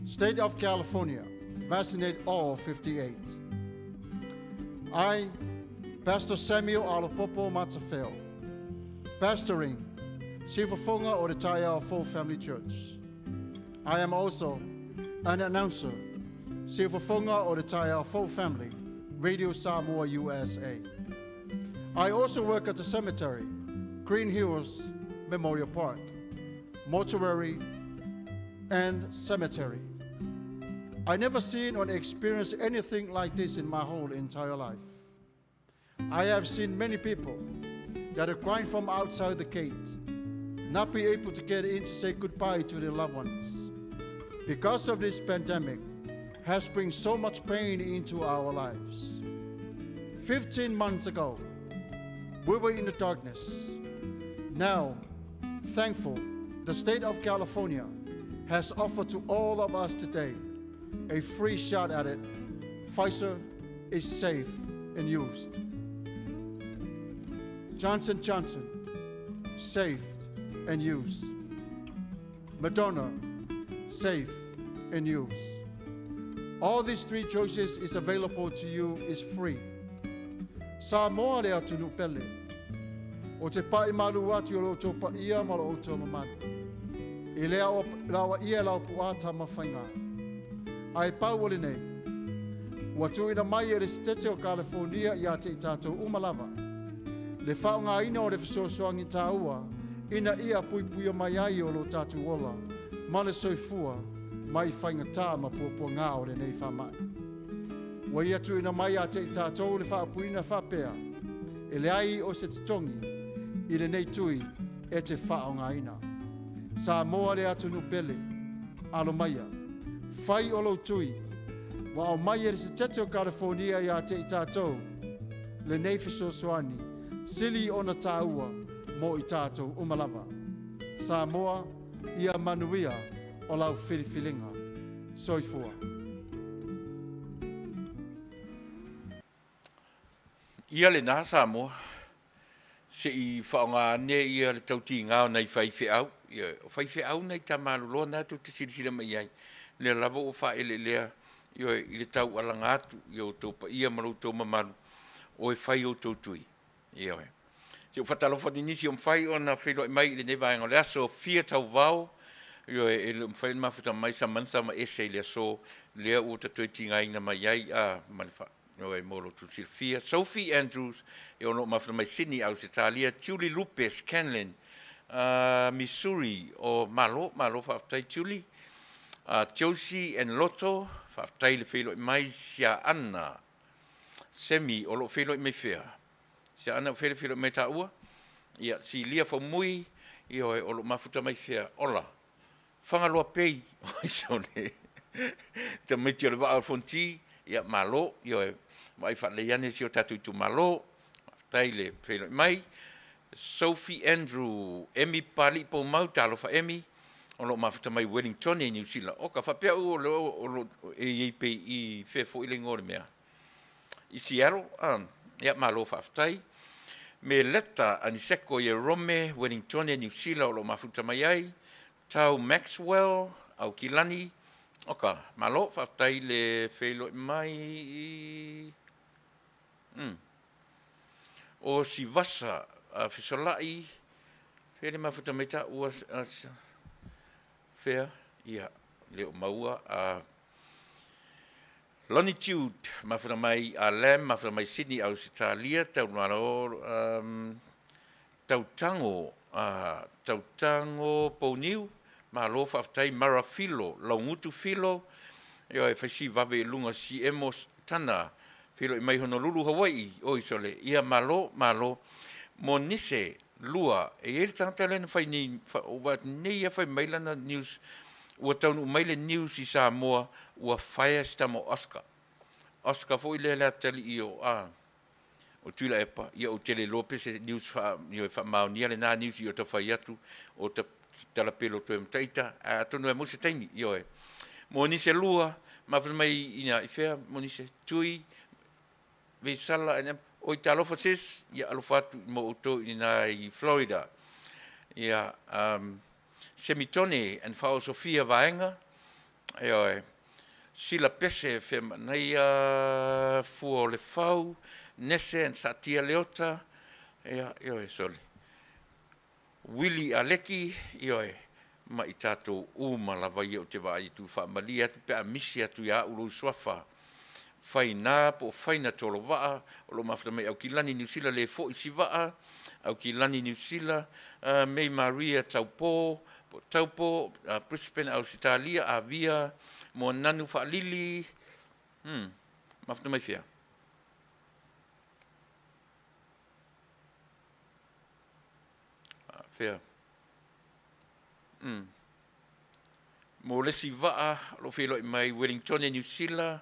State of California, vaccinate all 58. I, Pastor Samuel Alapopo Matafeo, pastoring Siufafoga o le Taeao Fou Family Church. I am also an announcer, Siufafoga o le Taeao Fou Family, Radio Samoa USA. I also work at the cemetery, Green Hills Memorial Park, mortuary, and cemetery. I never seen or experienced anything like this in my whole entire life. I have seen many people that are crying from outside the gate, not be able to get in to say goodbye to their loved ones. Because of this pandemic has bring so much pain into our lives. 15 months ago, we were in the darkness. Now, thankful, the state of California has offered to all of us today a free shot at it. Pfizer is safe and used. Johnson Johnson, safe and used. Moderna, safe and used. All these three choices is available to you is free. Samoa le atunuu pele. Ou te pai malu atu i lo outou paia ma lo outou mamalu. I le aoaia e lau puaa Tamafaiga. Ae pau o lenei, ua tuuina mai e le Setete o Kalifonia ia te i tatou uma lava. Le faaaogaina o le fesoasoani taua ina ia puipuia mai ai o lo tatou ola ma le soifua mai faigata ma puapuaga o lenei faamai. Ua ia tuuina mai ia te i tatou le faaupuina faapea, e leai o se totogi i lenei tui e te faaaogaina. Samoa le atunuu pele, alo maia, fai o lou tui. Ua aumai e le Setete o Kalifonia ia te i tatou lenei fesoasoani sili ona tāua mo i tatou uma lava. Samoa, ia manuia o lau filifiliga. Soifua.
Ia lena Samoa, se i faaaoga ane ia le tautiga o nai faifeau. Ia, o faifeau nai tamaluloa na tou te silasila mai i ai, lea lava ua faaeleelea, ioe, i le taualaga atu i outou paia ma lo outou mamalu, o e fai outou tui. Ioe. Se i ou faatalofa atu i nisi o mafai ona feiloai mai i lenei vaega o le aso, Fia Tauvao, ioe, e le o mafai ona mafuta mai Samantha ma ese i le aso, lea ua ta toe tigaina mai ai a ma le fa, ioe, mo lo outou silafia. Sophie Andrews, e ono mafuta mai Sydney, Ausetalia, Julie Lupe Scanlon, Missouri, o Malo, malo faafetai Julie. Josie and Loto, faafetai le feiloai mai, Sia Anna Semi, o lo o feiloai mai fea? Sia Anna o fea le feiloai mai taua? Ia, Silia Faumui, ioe, o lo o mafuta mai fea? Ola, Fagaloa Pei, oi sole, tamaiti o le vaa o le Fonti, ia, malo, ioe, vaai faalelei ane si o tatou itumalo, faafetai le feiloai mai. Sophie Andrew, Emi Papali'i Poumau, talofa Emi, o lo o mafuta mai Wellington i Niu Sila. Oka, faapea au o lo o lo e i ai pei i fea foi le igoa o le mea. I Seattle, ia malo faafetai. Me Leta Aniseko i Rome, Wellington, Niu Sila o lo o mafuta mai ai. Tau Maxwell, Aukilani, oka, malo faafetai le feiloai mai i O Sivasa Fesolai, fea le mafuta mai taua fea? Ia, le o maua. Longitude, mafuta mai a Lam, mafuta mai Sydney, Ausetalia, Taumalo, Tautango, Tautango Pouniu, malo faafetai Mara Filo, Laugutu Filo, ioe, faisi vave i luga CM Tana, feiloai mai Honolulu, Hawaii, oi sole, ia malo, malo. Mo nise, lua, e i ai le tagata lea na fai nei, ua nei lava fai mai lana news, ua taunuu mai le news i Samoa, ua fire si tama o Oscar. Oscar foi lea le atalii o, a, o Tuilaepa, ia ou te le iloa pe se news faa, ioe, faamaonia lena news i o ta fai atu, o ta talapelo toe ma taita, ae atonu e maua se taimi, ioe. Mo nise lua, mafana mai ina i fea, mo nise tui, Veisala, and oi talofa sis, ia alofa atu mo outou i nā i Florida. Ia, Semitone and Whao Sofia Vaenga, ioe, Sila Pese fea manaia fua o le fau, Nese and Saatia Leota, ia, ioe, sole. Willie Aleki, ioe, ma i tatou uma lava ia ou te vaai atu faamalie atu pe a misi atu ia au lou suafa Faina po o Faina Tolovaa, o lo o mafuta mai Aukilani Niu Sila le foi si vaa, Aukilani Niu Sila, May Maria Taupo, po o Taupo, Brisbane Ausetalia, Avia, Moananu Faalili, mafuta mai fea? Fea? Mo le isi vaa o lo o feiloai mai Wellington Niu Sila.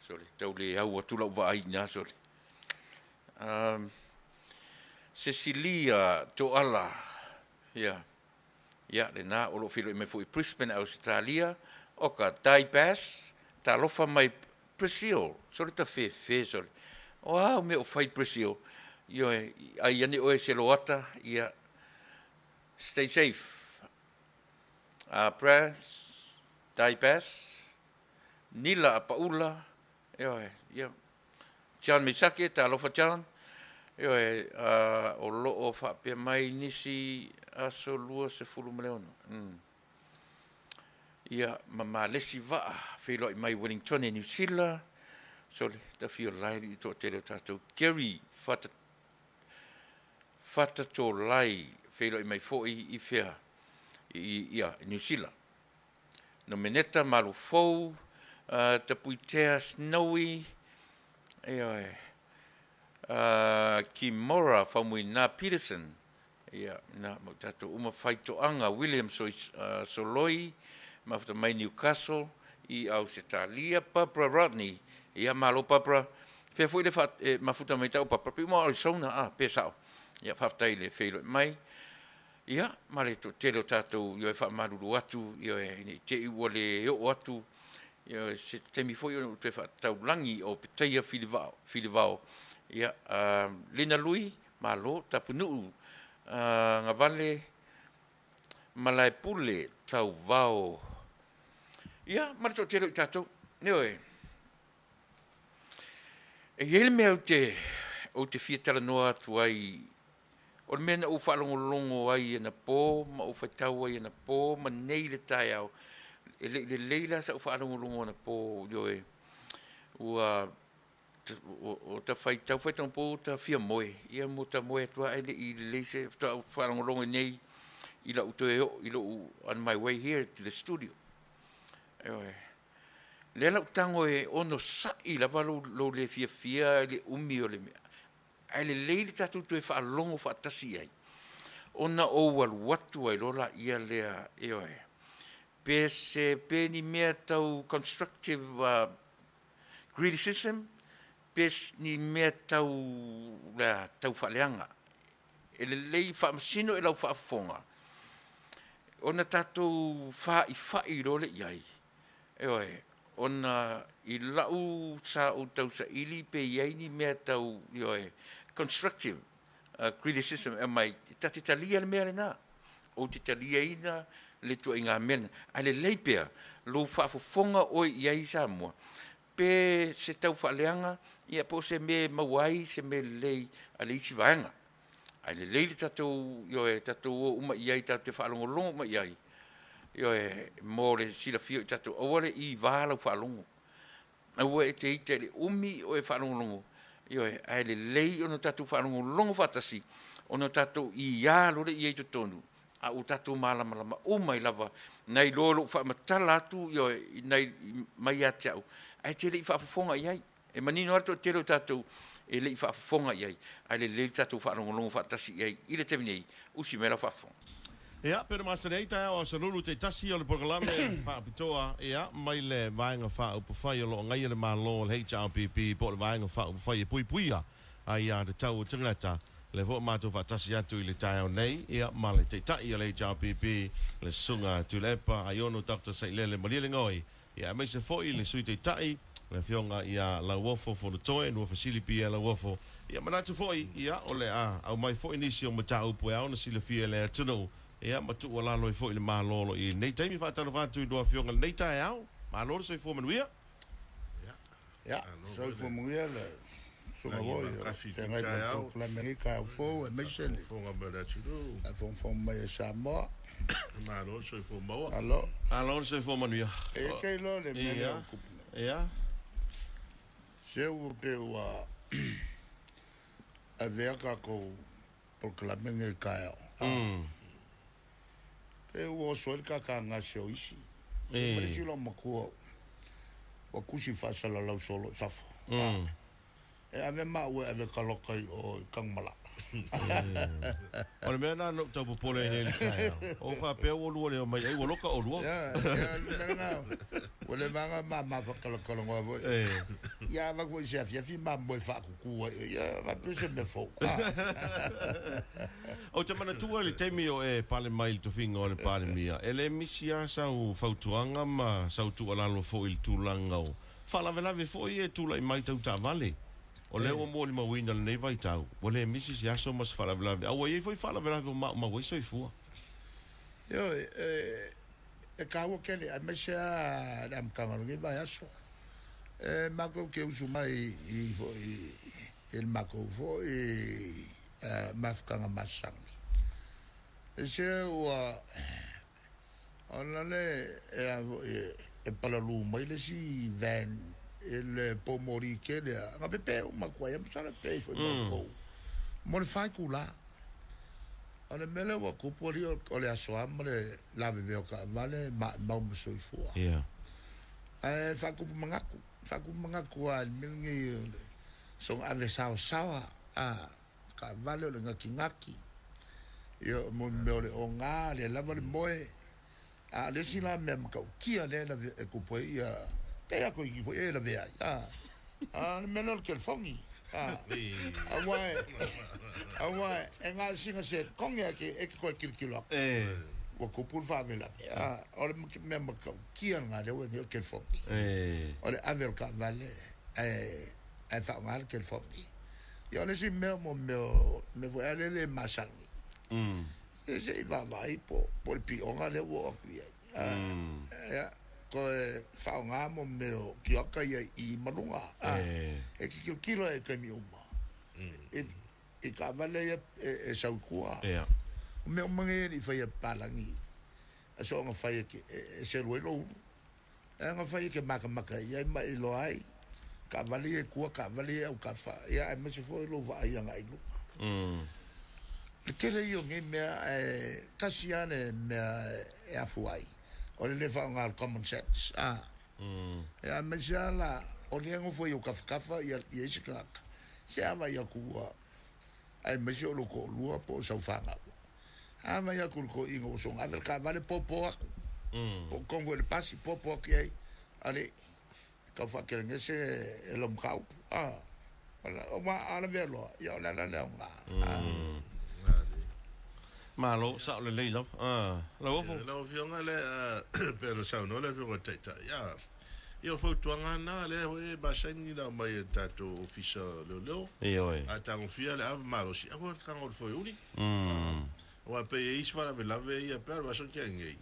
Sole, tau le au atu lau vaai i ina, sole. Cecilia Toala, ia, ia, lena o lo o feiloai mai foi i Brisbane, Ausetalia. Oka, Dai Bass, talofa mai Brazil, sole ta fefe, sole. O a au mea o fai Brazil? Ioe, ai ane oe se loata, ia, stay safe. Press, Dai Bass, Nila Apaula, ioe, ia, John Misake, talofa John, ioe, o lo o faapea mai nisi aso 26. Ia, ma Malesi Vaa, feiloai mai Wellington Niu Sila, sole, tafio lai i toatele o tatou. Gary Fatatolai, feiloai mai foi i fea, i, ia, i Niu Sila. Nomeneta Malufou, Tapuitea Snowy, ioe, Kimora Faumuina Peterson, ia, na, ma tatou uma Faitoaga William Soloi, mafuta mai Newcastle, i Ausetalia, Barbara Rodney. Ia, malo Barbara. Fea foi le e mafuta mai tau Barbara, pe uma o Arizona, a, pe sao. Ia, faafetai i le feiloai mai. Ia, ma le toatele o tatou, ioe, faamalulu atu, ioe, ne i te i ua le oo atu, ioe, se taimi foi ona ou toe faataulagi o Petaia Filivao, Filivao. Ia, Lina Lui, malo, Tapunuu, Gavale, Malaepule, Tauvao. Ia, ma le toatele o i tatou, ioe. E i ai le mea ou te, ou te fia talanoa atu ai, o le mea na ou faalogologo ai anapo ma ou faitau ai anapo ma nei le taeao, e le i lelei la sau faalogologo anapo, ioe, ua o ta faitau faitau anapo ua ta fia moe, ia mo ta moe atu lava ae le i lelei se faatoa ou faalogologo nei i lau toe oo i lou on my way here to the studio. Ioe. Lea la ou tago e onosai lava lou, lou le fiafia i le umi o le mea. Ae lelei le tatou toe faalogo faatasi i ai, ona ou alu atu ai loa laia lea, ioe, pe se, pe ni mea tau constructive criticism, pe ni mea tau, lea, tau faaleaga. E lelei faamasino i lau faafofoga, ona tatou faifai loa lea i ai, ioe, ona i lau sa ou tausaili pe i ai ni mea tau, ioe, constructive criticism e aumai, ta te talia le mea lena. Ou te taliaina le tuaiga mea lena. Ae lelei pea lou faafofoga oe i ai Samoa, pe se tau faaleaga, ia po o se mea e maua ai se mea lelei a le isi vaega. Ae lelei le tatou, ioe, tatou o uma i ai, tatou te faalogologo uma i ai, ioe, mo le silafia o i tatou, aua le iva lau faalogo. Aua e te ita i le umi o e faalogologo, ioe, ae lelei ona tatou faalogologo faatasi, ona tatou ia loa lea i ai i totonu, a ua tatou malamalama uma ai lava, nai lo lou faamatala atu, ioe, nai mai ia te au, ae te le i faafofoga i ai. E manino lava le toatele o tatou e le i faafofoga i ai, ae lelei le tatou faalogologo faatasi i ai i le taimi nei. Usi mai lau faafofoga.
Ia, pei ona masani ai taeao aso Lulu taitasi o le polokalame faapitoa, ia, mai le Vaega Faaupufai o lo o agaia le Malo o le HRPP po o le Vaega Faaupufai e Puipuia Aia Tatau o Tagata. O lea foi ua matou faatasi atu i le taeao nei, ia, ma le Taitai o le HRPP, le Susuga Tuilaepa Aiono Doctor Sailele Malielegaoi, Ia, aemaise foi le Sui Taitai, le Afioga ia Lauofo Fonotoe, Nuafesili Pierre Lauofo. Ia, manatu foi, ia, o le a aumai foi nisi o mataupu e ao ona silafia e le atunuu, ia, ma tuualalo ai foi i le Malo o lo o i ai i lenei taimi. Faatalofa atu i lua Afioga i lenei taeao. Malo le soifua manuia.
Ia, soifua manuia le susuga foi o feagai ma le polokalame i lenei taeao fou aemaise le faafogafoga mai a Samoa.
Malo le soifua maua.
Malo.
Malo le soifua manuia.
E te iloa le mea lea ua tupu nei.
Ia.
Se ua pei ua avea tatou polokalame nei i le taeao. Pei ua oso ai le tatagase o isi. Ma le isi loomatua ua tusi faasalalau solo i fafo. E ave maua e ave taloka i o i Tanumalala.
O le mea lena na ou tau popole ai nei i le taeao. Ua faapea ua lua le omai ai ua loka oulua.
Ia, ia, le mea lena, ua leva lava ona ma mafatalanoa foi. Ia, avatu foi i se afiafi ma moe faatutu ai, ia, faapea se mea fou.
Ou te manatua i le taimi o e pale mai i le tofiga o le Palemia, e le misi lava sau fautuaga ma sau tuualalo foi i le tulaga o faalavelave foi ia e tulai mai tau taavale. O lea ua molimauina i lenei vaitau, ua le misi se aso ma se faalavelave, a ua i ai foi faalavelave ua maumau ai soifua.
Ioe, e taua tele, aemaise lava le amataga o lenei vaiaso. E matou te usu mai i foi i le matou foi mafutaga masani. E se ua ona le e a foi e palalū mai le isi van i le pomoli tele a na pepe uma atu ai masalo e pepe ifo i matou mo le 4 itula. O le mea lea ua tupu alii o le aso a ma le lavevea o taavale maumau ma soifua. Ae faatupu manatu, faatupu manatu lava i le mea lenei o le soona ave saosaoa a taavale o le natinati. Ia o mo mea o le oga, le lava le moe.
A o le isi la mea matautia lea e lave e tupu ai ia pei lava toeitiiti foi ia e lavea ai, a, a o le mea lea o le telefoni, a, aua e, aua e na o sina sekone lava e te, e te toe tilotilo atu, ua tupu le faalavelave, a. O le mea matautia lena lea ua i ai nei o le telefoni, o le ave o le taavale ae, ae faaaoga le telefoni. Ia o le isi mea mo mea o mea foi lea e le masani, se se i vaavaai po o le pioga lea ua oo atu i ai. Ia, toe faaaoga mo mea o tioata ia i i ma luga. E te tilotilo ai i taimi uma i taavale ia e sau i tua. O mea uma nei e le i faia e papalagi, e soona fai e selu ai lou ulu. E ana fai e te matamata i ai ma e iloa ai taavale ia i tua, taavale ia i autafa, ia aemaise foi lou vaai agai i luga. O le tele ia o nei mea ae tasi lava le mea e afua ai, o le le faaaoga o le common sense, a. Ia aemaise lava la o lea e nofo i ou tafatafa ia isi tagata, se a vaai atu ua, aemaise o lou toalua po o sau fanau. A vaai atu i le toeaina ua soona ave le taavale popo atu, po o tonu foi i le pasi popo atu i ai, alii, tau faatelegese e lau mataupu. A, aua a lavea loa, ia o le ala lea o lena.
Malo, sao lelei lava. Lauofo?
Lau Afioga lea pei ona saunoa le Afioga i le Taitai, a, ia o le fautuaga lava lena, lea foi e masani ona aumai e le tatou Ofisa o Leoleo.
Ioe.
A tagofia le ava malosi, aua le tago i le foeuli. Aua e pei e i ai isi faalavelave ia pei o le vaiaso na tea nei,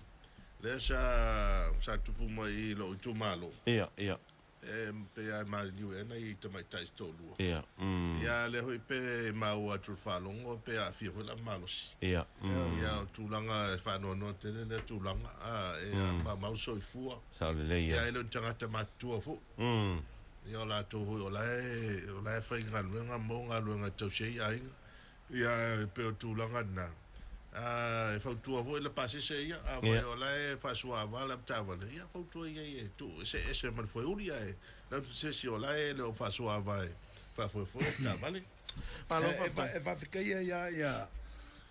lea sa sa tupu mai i lou itumalo.
Ia, ia.
E pei lava e maliliu ea nai tamaitai se toalua.
Ia,
Ia a lea foi pe maua atu i le faalogo pe aafia foi le ava malosi.
Ia,
Ia o tulaga e faanoanoa tele lea tulaga, a e maumau le soifua.
Sao lelei ia.
Ia e le o ni tagata matutua foi. Ia o latou foi o la e o la e faigaluega ma maua galuega e tausi ai aiga. Ia, e pei o tulaga na. E fautua foi le pasese ia, afai o la e faasuaava le avetaavale, ia fautua i ai e tuu eseese ma le foeuli, ae lau te se isi o la e le o faasuaava e faafoefoe avetaavale.
Malo faafetai.
E faafetai ai lava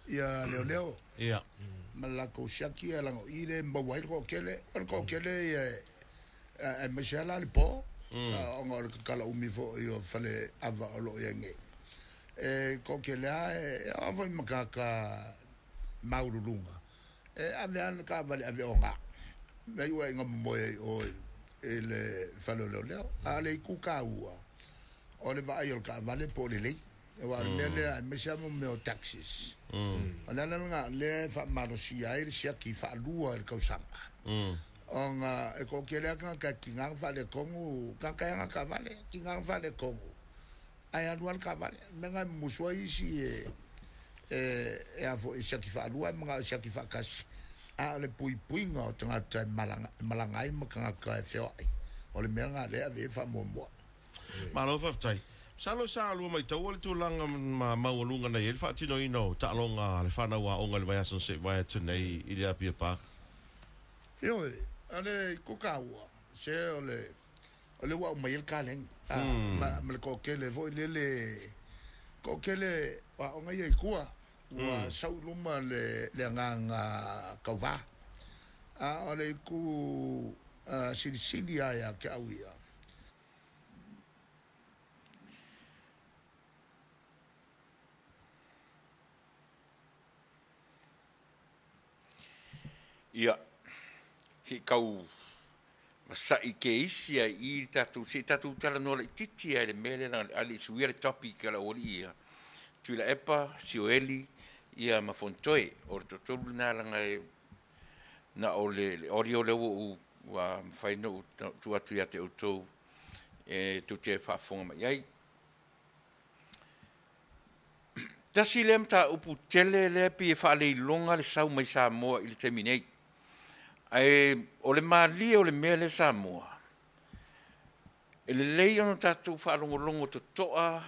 ia leoleo ma le latou siaki leaga o i lea e maua ai le toatele. O le toatele ia aemaise lava la le po, ona o le tatala umi foi o fale ava o lo o i ai nei. E toatele lava e oo foi i matata maualuluga, e ave lava le taavale ave oga, mea iu ai ina momoe ai i o i le fale o leoleo. A o le itu taua, o le vaai o le taavale po o lelei. Aua o le mea lea, aemaise lava mea o taxis. O le ala lena o lea e faamalosia ai le siaki faalua i le tausaga, ona e toatele lava tagata e tiga ona faaletonu, tagata e ana taavale, tiga ona faaletonu, ae alu lava le taavale. O le mea lena e mumusu ai isi e e a foi e siaki faalua ae manao e siaki faatasi, a o le puipuiga o tagata e malaga ai ma tagata e feoai, o le mea lena lea e ave i ai le faamuamua.
Malo faafetai. Masalo sa lua maitaua le tulaga ma maualuga na i ai le faatinoina o taaloga a le fanau aoga i le vaiaso na se i vae atu nei i le Apia Park.
Ioe, o le itu taua, se o le o lea ua aumai ai le taleni ma le toatele foi lele, toatele o aoga ia i tua, ua sau i luma le agaga tauva. A o le itu silisili lava ia te au ia,
Ia, se i tau masa'i ke isi ai i le tatou, se i tatou talanoa laitiiti lava i le mea lea leaga a le i suia le topic a le aualii ia, Tuilaepa, Sioeli, ia ma Fonotoe. O le toatolu lena leaga e na o le audio lea ua ou ua mafai ona ou tuu atu ia te outou e tou te faafofoga mai ai. Tasi lea mataupu tele lea pei e faaleiloga le sau mai Samoa i le taimi nei. Ae o le malie o le mea lea Samoa, e lelei ona tatou faalogologo totoa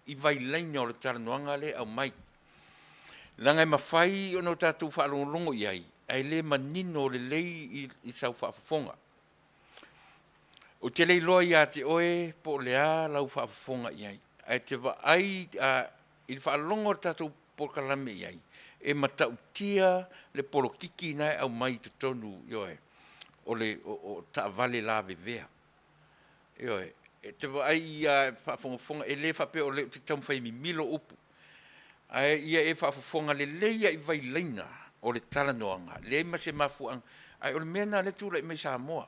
i vailaina o le talanoaga lea e aumai. Leaga e mafai ona tatou faalogologo i ai, ae le manino lelei i sau faafofoga. Ou te le iloa ia te oe po o le a lau faafofoga i ai, ae te vaai i le faalogo a le tatou polokalame i ai, e matautia le polokiki na e aumai i totonu, ioe, o le o taavale lavevea. Ioe, e te vaai ia faafogafoga, e le faapea o lea ou te taumafai e mimilo upu, ae ia e faafofoga lelei lava i vailaina o le talanoaga, leai ma se mafuaaga, ae o le mea lena o lea e tulai mai Samoa.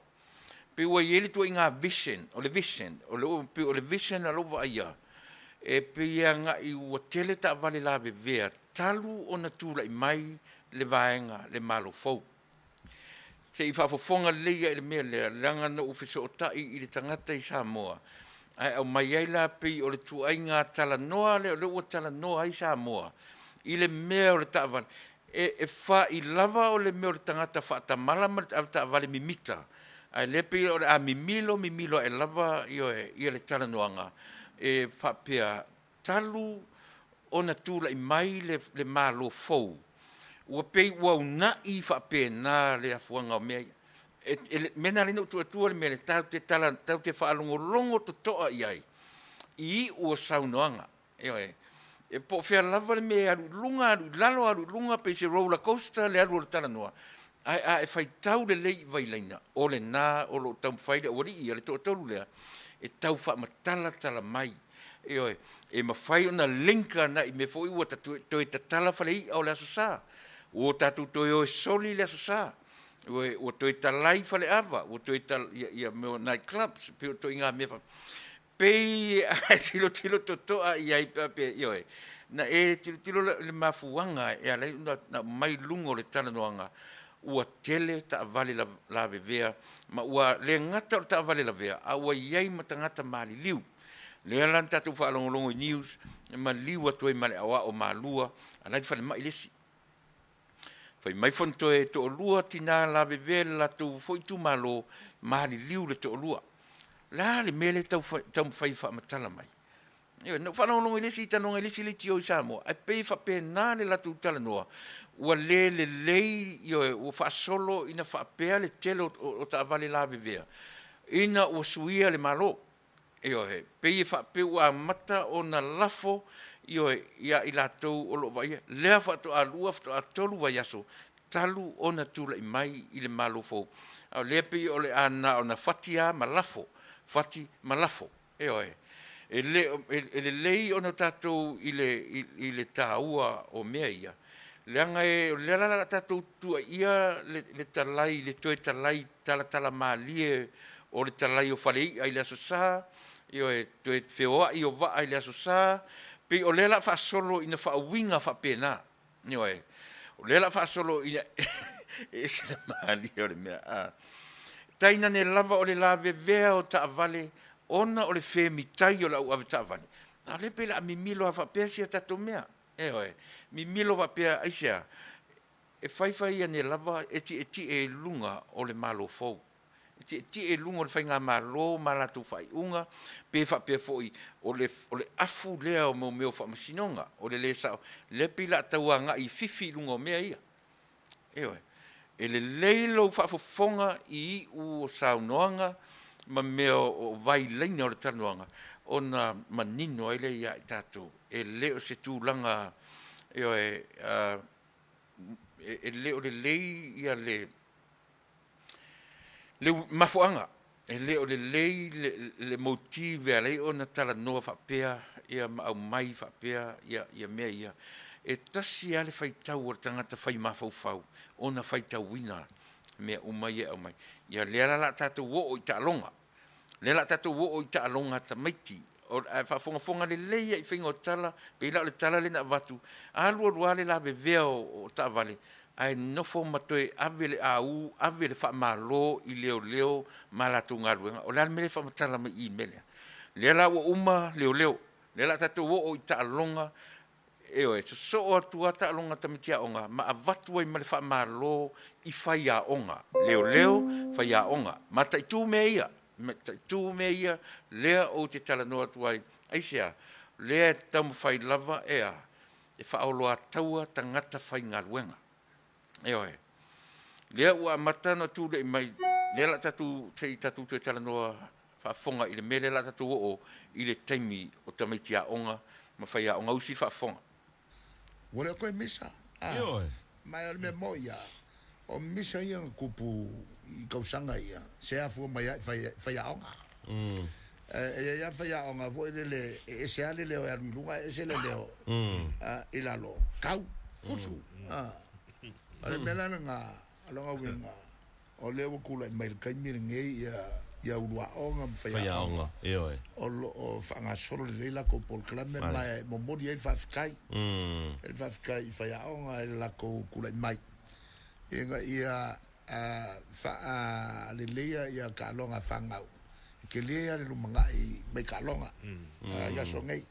Pei ua i ai le ituaiga vision, o le vision, o le pei o le vision a lou vaaia, e pei e agai ua tele taavale lavevea talu ona tulai mai le vaega le Malo fou. Se i faafofoga lelei lava i le mea lea, leaga na ou fesootai i le tagata i Samoa, ae aumai ai la pei o le ituaiga talanoa lea o lea ua talanoa ai Samoa i le mea o le taavale. E fai lava o le mea o le tagata faatamala ma le avetaavale mimita, ae lea pei o le a mimilo mimilo ae lava ioe, ia le talanoaga e faapea talu ona tulai mai le Malo fou, ua pei ua uunai faapena le afuaga o mea ia. E le mea lena o lea na ou tuu atua le mea lea, tatou te tala, tatou te faalogologo totoa i ai i iu o saunoaga. Ioe. E po o fea lava le mea e alu i luga, alu i lalo, alu i luga, pei se roller coaster le alu o le talanoa, ae a e faitau lelei i vailaina, o lena o lo o taumafai le aualii ia, le toatolu lea, e tau faamatalatala mai. Ioe. E mafai ona link agai i mea foi ua toe tatala fale i'a o le Aso Sa, ua tatou toe o e soli le Aso Sa, ua toe talai faleava, ua toe ia mea o night clubs, pei o ituaiga mea faapena. Pei a e tilotilo totoa i ai pe a pe, ioe, na e tilotilo i le mafuaaga e ala ai ona aumai i luga o le talanoaga, ua tele taavale lavevea, ma ua le gata o le taavale lavea, a ua i ai ma tagata maliliu. Lea la na tatou faalogologo i news, e maliu atu ai ma le aoao malua, a la e i le falemai le isi. Fai mai Fonotoe e toalua tina lavevea i le latou foi itumalo, maliliu le toalua. O le a le mea lea e taumafai e faamatala mai? Ioe, na ou faalogologo i le isi talanoaga i le isi leitio i Samoa, ae pei e faapena le latou talanoa, ua le lelei, ioe, ua faasolo ina faapea le tele o taavale lavevea ina ua suia le Malo. Ioe, pei e faapea ua amata ona lafo, ioe, ia i latou o lo o vaaia, lea faatoa lua faatoa tolu vaiaso talu ona tulai mai i le Malo fou, a o lea pei o le a na ona fati lava ma lafo, fati ma lafo. Ioe, e le o, e lelei ona tatou i le, i le taua o mea ia, leaga e, o lea la o le a tatou tuuaia le talai, le toe talai talatala malie o le talai o fale i'a i le Aso Sa, ioe, toe feoai o vaa i le Aso Sa, pei o lea o le a faasolo ina faauiga faapena. Ioe, o lea o le a faasolo ina e ese le malie o le mea. A. Tainane lava o le lavevea o taavale ona o le femitai o le au avetaavale, a o lea pei o le a mimilo lava faapea si a tatou mea. Ioe, mimilo faapea aisea? E fai fai ane lava e tietie i luga o le Malo fou, e tietie i luga o le faigamalo ma latou faaiuga, pe faapea foi o le o le afu lea o mea o faamasinoga, o le le sao, lea pei o le a tau agai i fifi i luga o mea ia. Ioe, e lelei lou faafofoga i iu o saunoaga ma mea o vailaina o le talanoaga, ona manino ai lea ia i tatou, e le o se tulaga, ioe, e le o lelei ia le mafuaaga, e le o lelei le motive e ala ai ona talanoa faapea ia ma aumai faapea ia mea ia. E tasi lava le faitau a le tagata fai mafaufau ona faitauina mea uma ia e aumai. Ia lea la o le a tatou oo i taaloga. Lea o le a tatou oo i taaloga a tamaiti. Ae faafogafoga lelei lava i faiga o tala, pei la o le tala lea na avatu, alu alu lava le lavevea o taavale, ae nofo ma toe ave le au, ave le faamalo i leoleo ma latou galuega. O le a le mea lea e faamatala mai i i le mea lea? Lea la ua uma leoleo, lea o le a tatou oo i taaloga. Ioe, sosoo atu lava taaloga a tamaiti aoga ma avatu ai ma le faamalo i faiaoga, leoleo, faiaoga. Mataitu mea ia, mataitu mea ia, lea ou te talanoa atu ai. Aisea? Lea e taumafai lava e a? E faaoloataua tagata faigaluega. Ioe. Lea ua amata ona tulai mai, lea o le a tatou, se i tatou toe talanoa faafofoga i le mea lea o le a tatou oo i le taimi o tamaiti aoga ma faiaoga. Usi faafofoga.
Ua le o toe misa.
Ioe.
Ma o le mea mo'i a o misa ia na tupu i tausaga ia se afua mai ai faiaoga. E i ai lava faiaoga foi lele e ese lava le leo e alu i luga e ese le leo i lalo, tau, fusu. O le mea la lena, o lona uiga, o lea ua tulai mai i le taimi lenei ia uluaoga ma faiaoga
Ioe.
o loo faagasolo lelei latou polokalame ma e momoli ai le faafetai. Le faafetai i faiaoga i le latou tulai mai ina ia faaleleia ia taaloga a fanau e tele lava le lumanai mai taaloga i aso nei.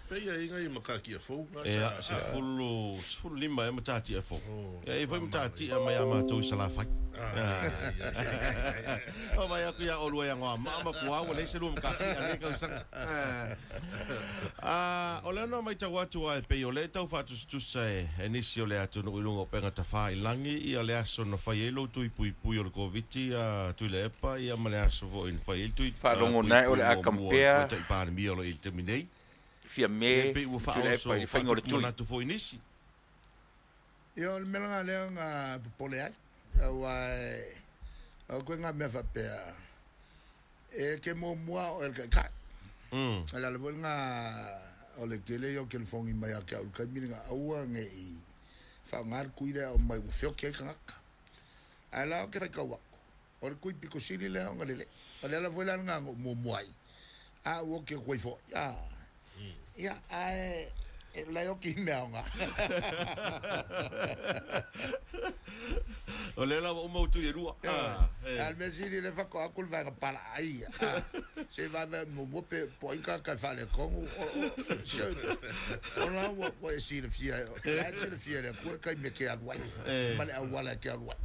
Pe ia inga i matatia fou.
Ia, 15 e matatia fou. Ia, e foi matatia mai a mātou i Salafai. O mai aku ia olua ia ngoa ma ma kua ua leise lua makatia le kausaga. O lea no mai tau atu ai pe o le tau whaatusitusa e nisi o le atu no i lunga o penga tawha i langi ia le aso na whai e lo tui pui pui o le Koviti a tui le epa ia ma le aso fo in whai e tui
Whaalongo nai o le a kampea.
Tai pāne o lo i te minei.
Fia me
pe ua
tui le epa i le whainga o le tui.
Manatu fo i nisi.
Ia o le mea lea nga popole ai. Aua o koe ngā mea whapea e ke muamua o el kaikai. A le ala foi ngā o le tele ia o kelefongi mai a ke au le kaimi le ngā aua nge i whaonga le kui lea o mai ua feoki ai kangaka. Ae la o ke whaikau ako. O le kui piko sili lea o ngā lele. O le ala foi la ngā ngō muamua ai. A ua ke koe foi. Ia, ae e lai o ki mea o ngā.
O le la ua uma utu i rua.
A le mea sili le whako aku le vaega pala ai. Se vaega muamua pe po ai ka kai whale kongu. O la ua e sili fia. La e sili fia le kua kai me ke alu ai. Ma le auala ke alu ai.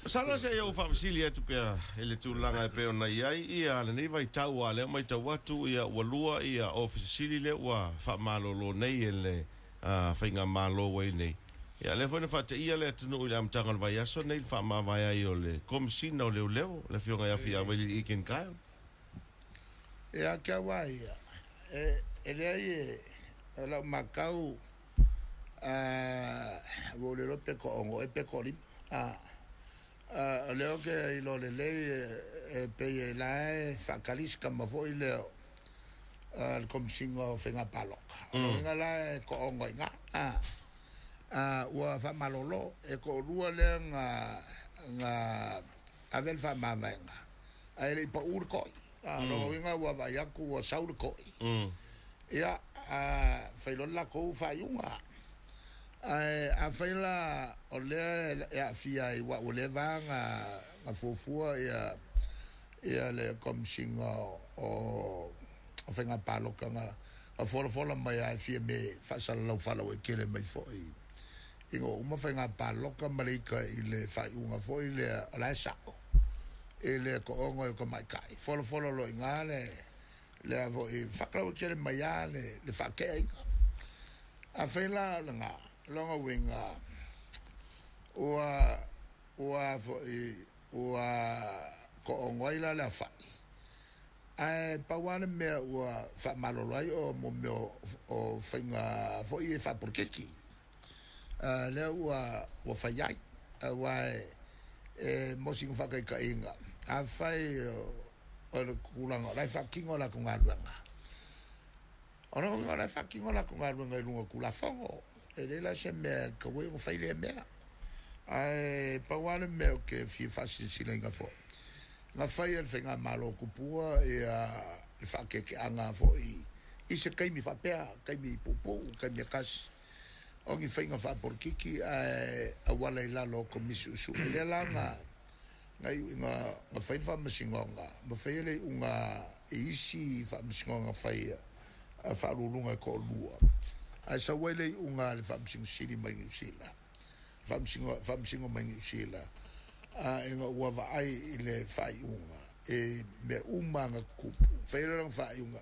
Sala se iau whaafasili atu pea i le tūlanga e peo nei ai ia le nei vai tau a lea mai tau atu ia ua lua ia ofisa sili le ua whaamalolo nei e le whainga malo wai nei. Ia lea foi na whaate ia le atunu i le amtanga o le vai aso nei le whaamawai ai o le komisina o leo leo le whionga ia whia wai i ken kaio.
Ia kia wā ia. E lea i e lau makau ua le ro pe ko ongo e pe ko lima. O leo ke i lo le lei e pe e lae whakalis ka mafo i leo le komisinga o whenga paloka. O nga lae ko ongo i ngā. Ua whamalolo e ko rua lea ngā avel whamavaenga. Ae le ipa ur koi. Rongo inga ua vai aku ua saur koi. Ia, whailon la kou whaiunga. A whaila o lea e a fia i wa o leva ngā fuafua ia le komisinga o whainga paloka ngā folafola mai a fia me whaasalalau whalau e kele mai foi. Ingo uma whainga paloka mareika i le whaiunga foi le o la e sao. E le ko ongo e ko maikai. Folafola lo inga le a foi whakalau e kele mai a le whakea inga. A whaila o le ngā. Longa winga ua foi ua ko ongoi la le whai. Ae pawane mea ua whamalolo ai o mo mea o whainga foi e whapurkeki. Lea ua whai ai. Ua e mosinga whakaika inga. A whai o le kulanga, lai whakingo la ko ngā ruanga. O lai whakingo la ko ngā ruanga i runga kula whango. E le la se mea ka wei o whaile mea. Ae pawane mea o ke fia whasinsila inga fo. Ngā whai e whai ngā malo kupua e a le whakeke a ngā fo i se kaimi whapea, kaimi pupu, kaimi akasi. O ngi whai ngā whaporkiki ae awala i lalo o komisi usu. E lea la ngā ngā whai whaamasingonga. Ma whai ele unga e isi whaamasingonga whai a whaalulunga e ko lua. Ae sa wai lei unga le whaamasingo sili mai New Zealand. Whaamasingo mai New Zealand. Inga ua vaai i le whaiunga. E mea uma ngā kupu. Whai ranga whaiunga.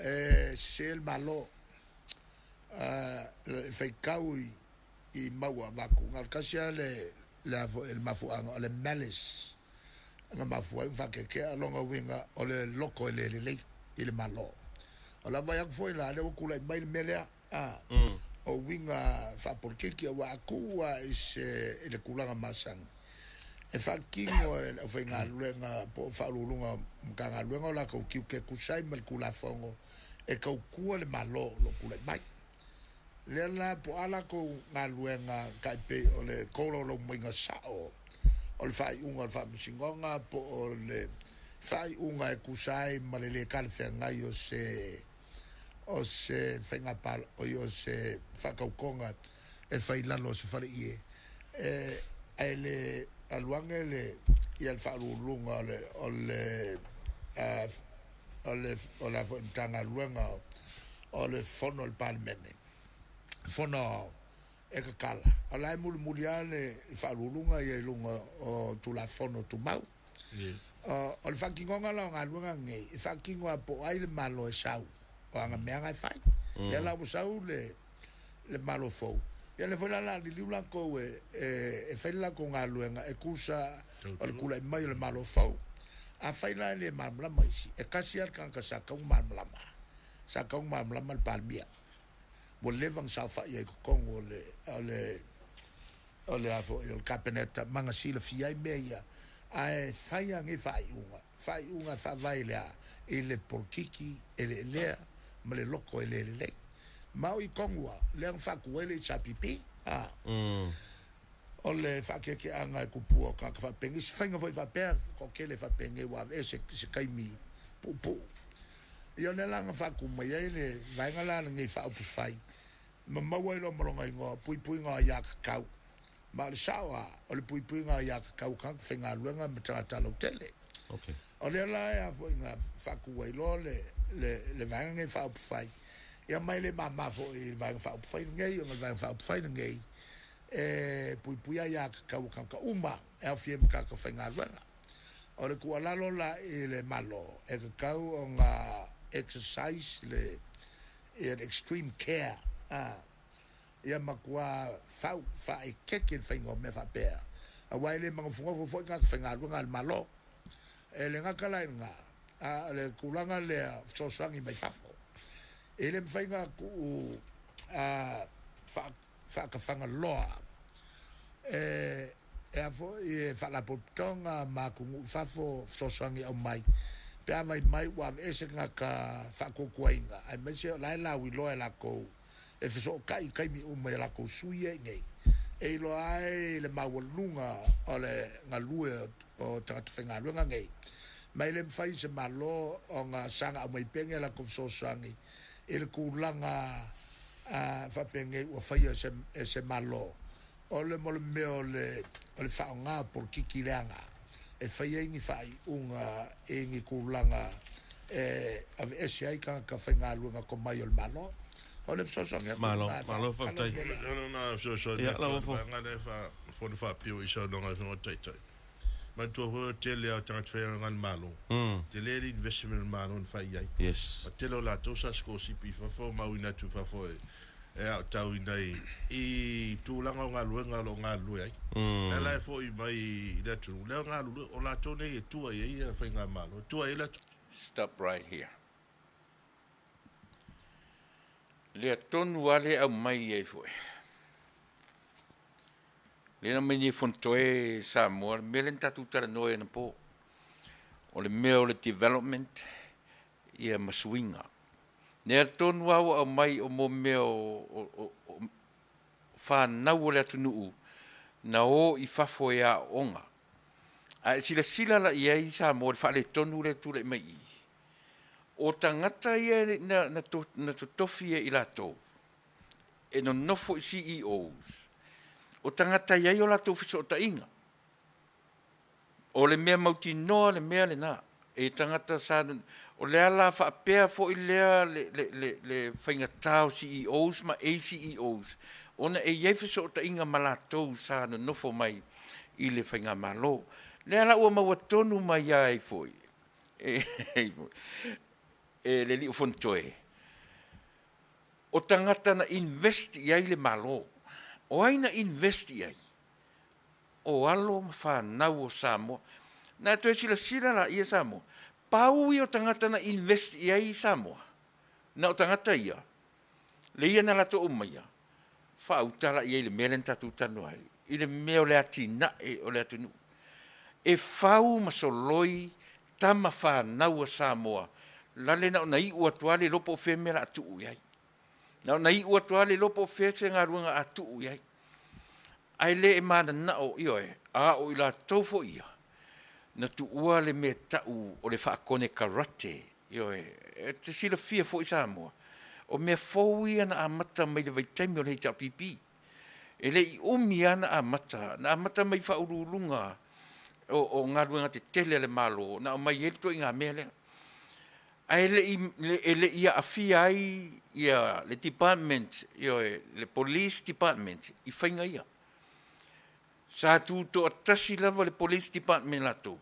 E se el malo. Whai kau i maua waku. Ngā kasia le mafuanga o le malice. Ngā mafua i whakekea longa winga o le loko e le lelei i le malo. O la vai aku foi la le ua kula i mai le melea. A, o uiga faapolokiki aua a tuu lava i se i le tulaga masani e faatino e le aufaigaluega po o Faauluuluga o Matagaluega o latou tiute e tusa ai ma le Tulafono e tautua le Malo o lo o tulai mai. Lea la po o a latou galuega tai pei o le tolaulauina sao o le faaiuga o le Faamasinoga po o le faaiuga e tusa ai ma le le talafeagai o se o se faiga oi o se faatautoga e fai i lalo o se faleie e ae le alu ane le ia le faauluuluga o le o le o le o le a foi Matagaluega o le Fono a le Palemene Fono Aoao e tatala o la e mulimuli lava le faauluuluga ia i luga o Tulafono Tumau. O le faatinoga la o galuega nei, e faatino lava po o ai le Malo e sau, o ana mea na e fai. Lea la ua sau le Malo fou, ia lea foi la o le a liliu latou e fai le latou galuega e tusa o le tulai mai o le Malo fou. Afai la e le malamalama isi, e tasi lava le tagata sa tatau ona malamalama, sa tatau ona malamalama le Palemia. Ua leva ona saofai ai i totonu o le, o le, o le a foi, o le Kapeneta ma na silafia ai mea ia, ae fai lava nei faaiuga, faaiuga e faavae i le a? I le polokiki eleelea ma le loto e le lelei. Ma o i tonu lava lea na faatu ai le HRPP, a. O le faakeakeaga e tupua o tagata faapenei, se faiga foi faapea, toatele faapenei ua aveese i se taimi puupuu. Ia o lea la na faatu mai ai le vaega la lenei faaupufai, ma maua ai loa ma lona igoa, Puipuiga o Aiatatau. Ma o le sao lava, o le puipuiga o aiatatau a tagata faigaluega ma tagata lautele.
Okay.
O lea la e a foi na faatu ai loa le, le, le vaega lenei faaupufai, ia ma e le mama foi i le Vaega Faaupufai lenei, ona o le Vaega Faaupufai lenei e puipuia aiatatau a tagata uma e aofia ai ma tagata faigaluega. O le tuualalo la i le Malo, e tatau ona exercise le ia le extreme care a, ia matua fau faaeteete le faiga o mea faapea, aua e le manofonofo foi tagata faigaluega a le Malo. E le gata la i lena, a o le tulaga lea o fesoasoani mai fafo. E le mafai ona tuu a faatafagaloa e e a foi e faalapotopotoga ma atunuu i fafo fesoasoani e aumai pe a vaai mai ua aveese tagata faatuatuaina aemaise o la e lauiloa e latou e fesootai i taimi uma i a latou sui ia i inei e iloa ai le maualuga o le galue o tagata faigaluega nei. Ma e le mafai e se Malo ona saga aumai pea ni a latou fesoasoani i le tulaga a faapenei ua faia e se Malo, o le mo le mea o le o le faaaoga o polokiki leaga e fai ai ni faaiuga i ni tulaga e aveese ai tagata faigaluega tomai o le Malo. O le fesoasoani atu
Malo,
lena e
malo faafetai.
faamalolo lea.
O lona fesoasoani
Ia,
atu i le
Lauofo.
vaega lea e faa-fono faapio i saunoaga a le Afioga i le Taitai. Manatua foi o le tele lava o tagata faigaluega a le Malo, tele le investment a le Malo na fai i ai.
Yes.
O le tele o latou sa sikolasipi i fafo ma auina atu i fafo e aotauina i tulaga o galuega o lo o galulue ai. O lea la e foi mai i le atunuu, lea o galulue, o latou nei e tua i ai ia faigamalo, e tua i ai le atunuu.
Stop right here. Lea tonu lava lea e aumai ai foi. Lea na aumai nei e Fonotoe Samoa, le mea lea na tatou talanoa ai anapo, o le mea o le development ia ma suiga. Lea tonu lava ua aumai o mo mea o fanau o le atunuu na o i fafo e aooga. A e silasila la i ai Samoa i le faaletonu lea e tulai mai i i, o tagata ia na totofi e i latou e nonofo i CEOs, o tagata e i ai o latou fesootaiga. O le mea mautinoa le mea lena, e tagata sa, o le ala faapea foi lea le faigata o CEOs ma ACEOs, ona e i ai fesootaiga ma latou sa nonofo mai i le faigamalo. Lea la ua maua tonu mai ai foi e le alii o Fonotoe, o tagata na invest i ai le Malo. O ai na invest i ai? O alo ma fanau o Samoa. Na e toe silasila laia Samoa, pau ia o tagata na invest i ai Samoa, na o tagata ia. Le ia na latou aumaia, faauta la i ai i le mea lea na tatou talanoa ai, i le mea o le atinae o le atunuu. E fau ma soloi tama fanau a Samoa, lale na ona iu atu lava le iloa po o fea le mea o le a tuu i ai. Na ona iu atu lava le iloa po o fea se galuega a tuu i ai. Ae le mananao, ioe, a o i latou foi ia, na tuua le mea e tau o le faakonekarate, ioe, e te silafia foi Samoa, o mea fou ia na amata mai le vaitaimi o le HRPP. E le i umi lava na amata, na amata mai i Faauluuluga o galuega tetele a le Malo na aumai ai le ituaiga mea lea. Ae e le i aafia ai ia le department, ioe, le Police Department i faiga ia. Sa tutoatasi lava le Police Department latou.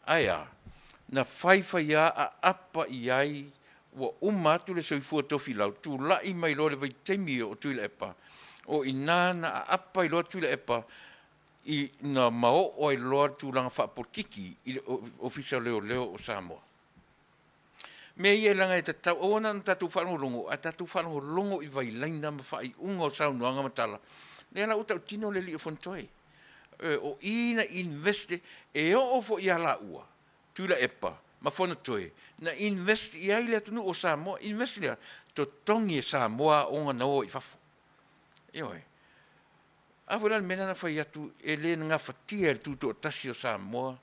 Ae a? Na fai fai lava aapa i ai ua uma atu le soifua tofilau, tulai mai loa i le vaitaimi o Tuilaepa, o i ina na aapa ai loa Tuilaepa ina ma oo ai loa le tulaga faapolokiki i le Ofisa o Leoleo o Samoa. Mea ia leaga e tatau, aua na ona tatou faalogologo, ae tatou faalogologo i vailaina ma faaiuga o saunoaga ma tala. Lea la ua tautino le alii o Fonotoe. O i na invest, e oo foi ia laua, Tuilaepa ma Fonotoe, na invest i ai le atunuu o Samoa. Invest lea, totogi e Samoa aoga na o ai i fafo. Ioe. A foi la le mea lea na fai atu, e le gafatia e le tutoatasi o Samoa,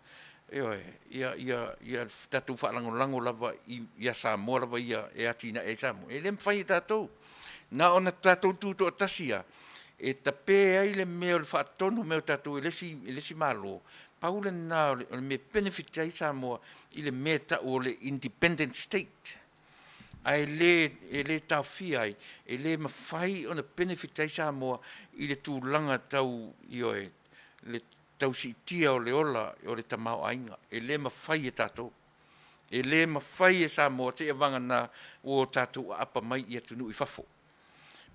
ioe, ia tatou faalagolago lava ia Samoa lava ia e atinae ai Samoa. E le mafai e tatou. Na ona tatou tutoatasi lava, e tape ai le mea o le faatonu mai o tatou e le isi Malo, pau lena o le mea e benefit ai Samoa i le mea e tau o le independent state. Ae le taofia ai, e le mafai ona benefit ai Samoa i le tulaga tau, ioe, le tau siitia o le ola o le tamaoaiga. E le mafai e tatou. E le mafai e Samoa seia vagana ua o tatou aapa mai i atunuu i fafo.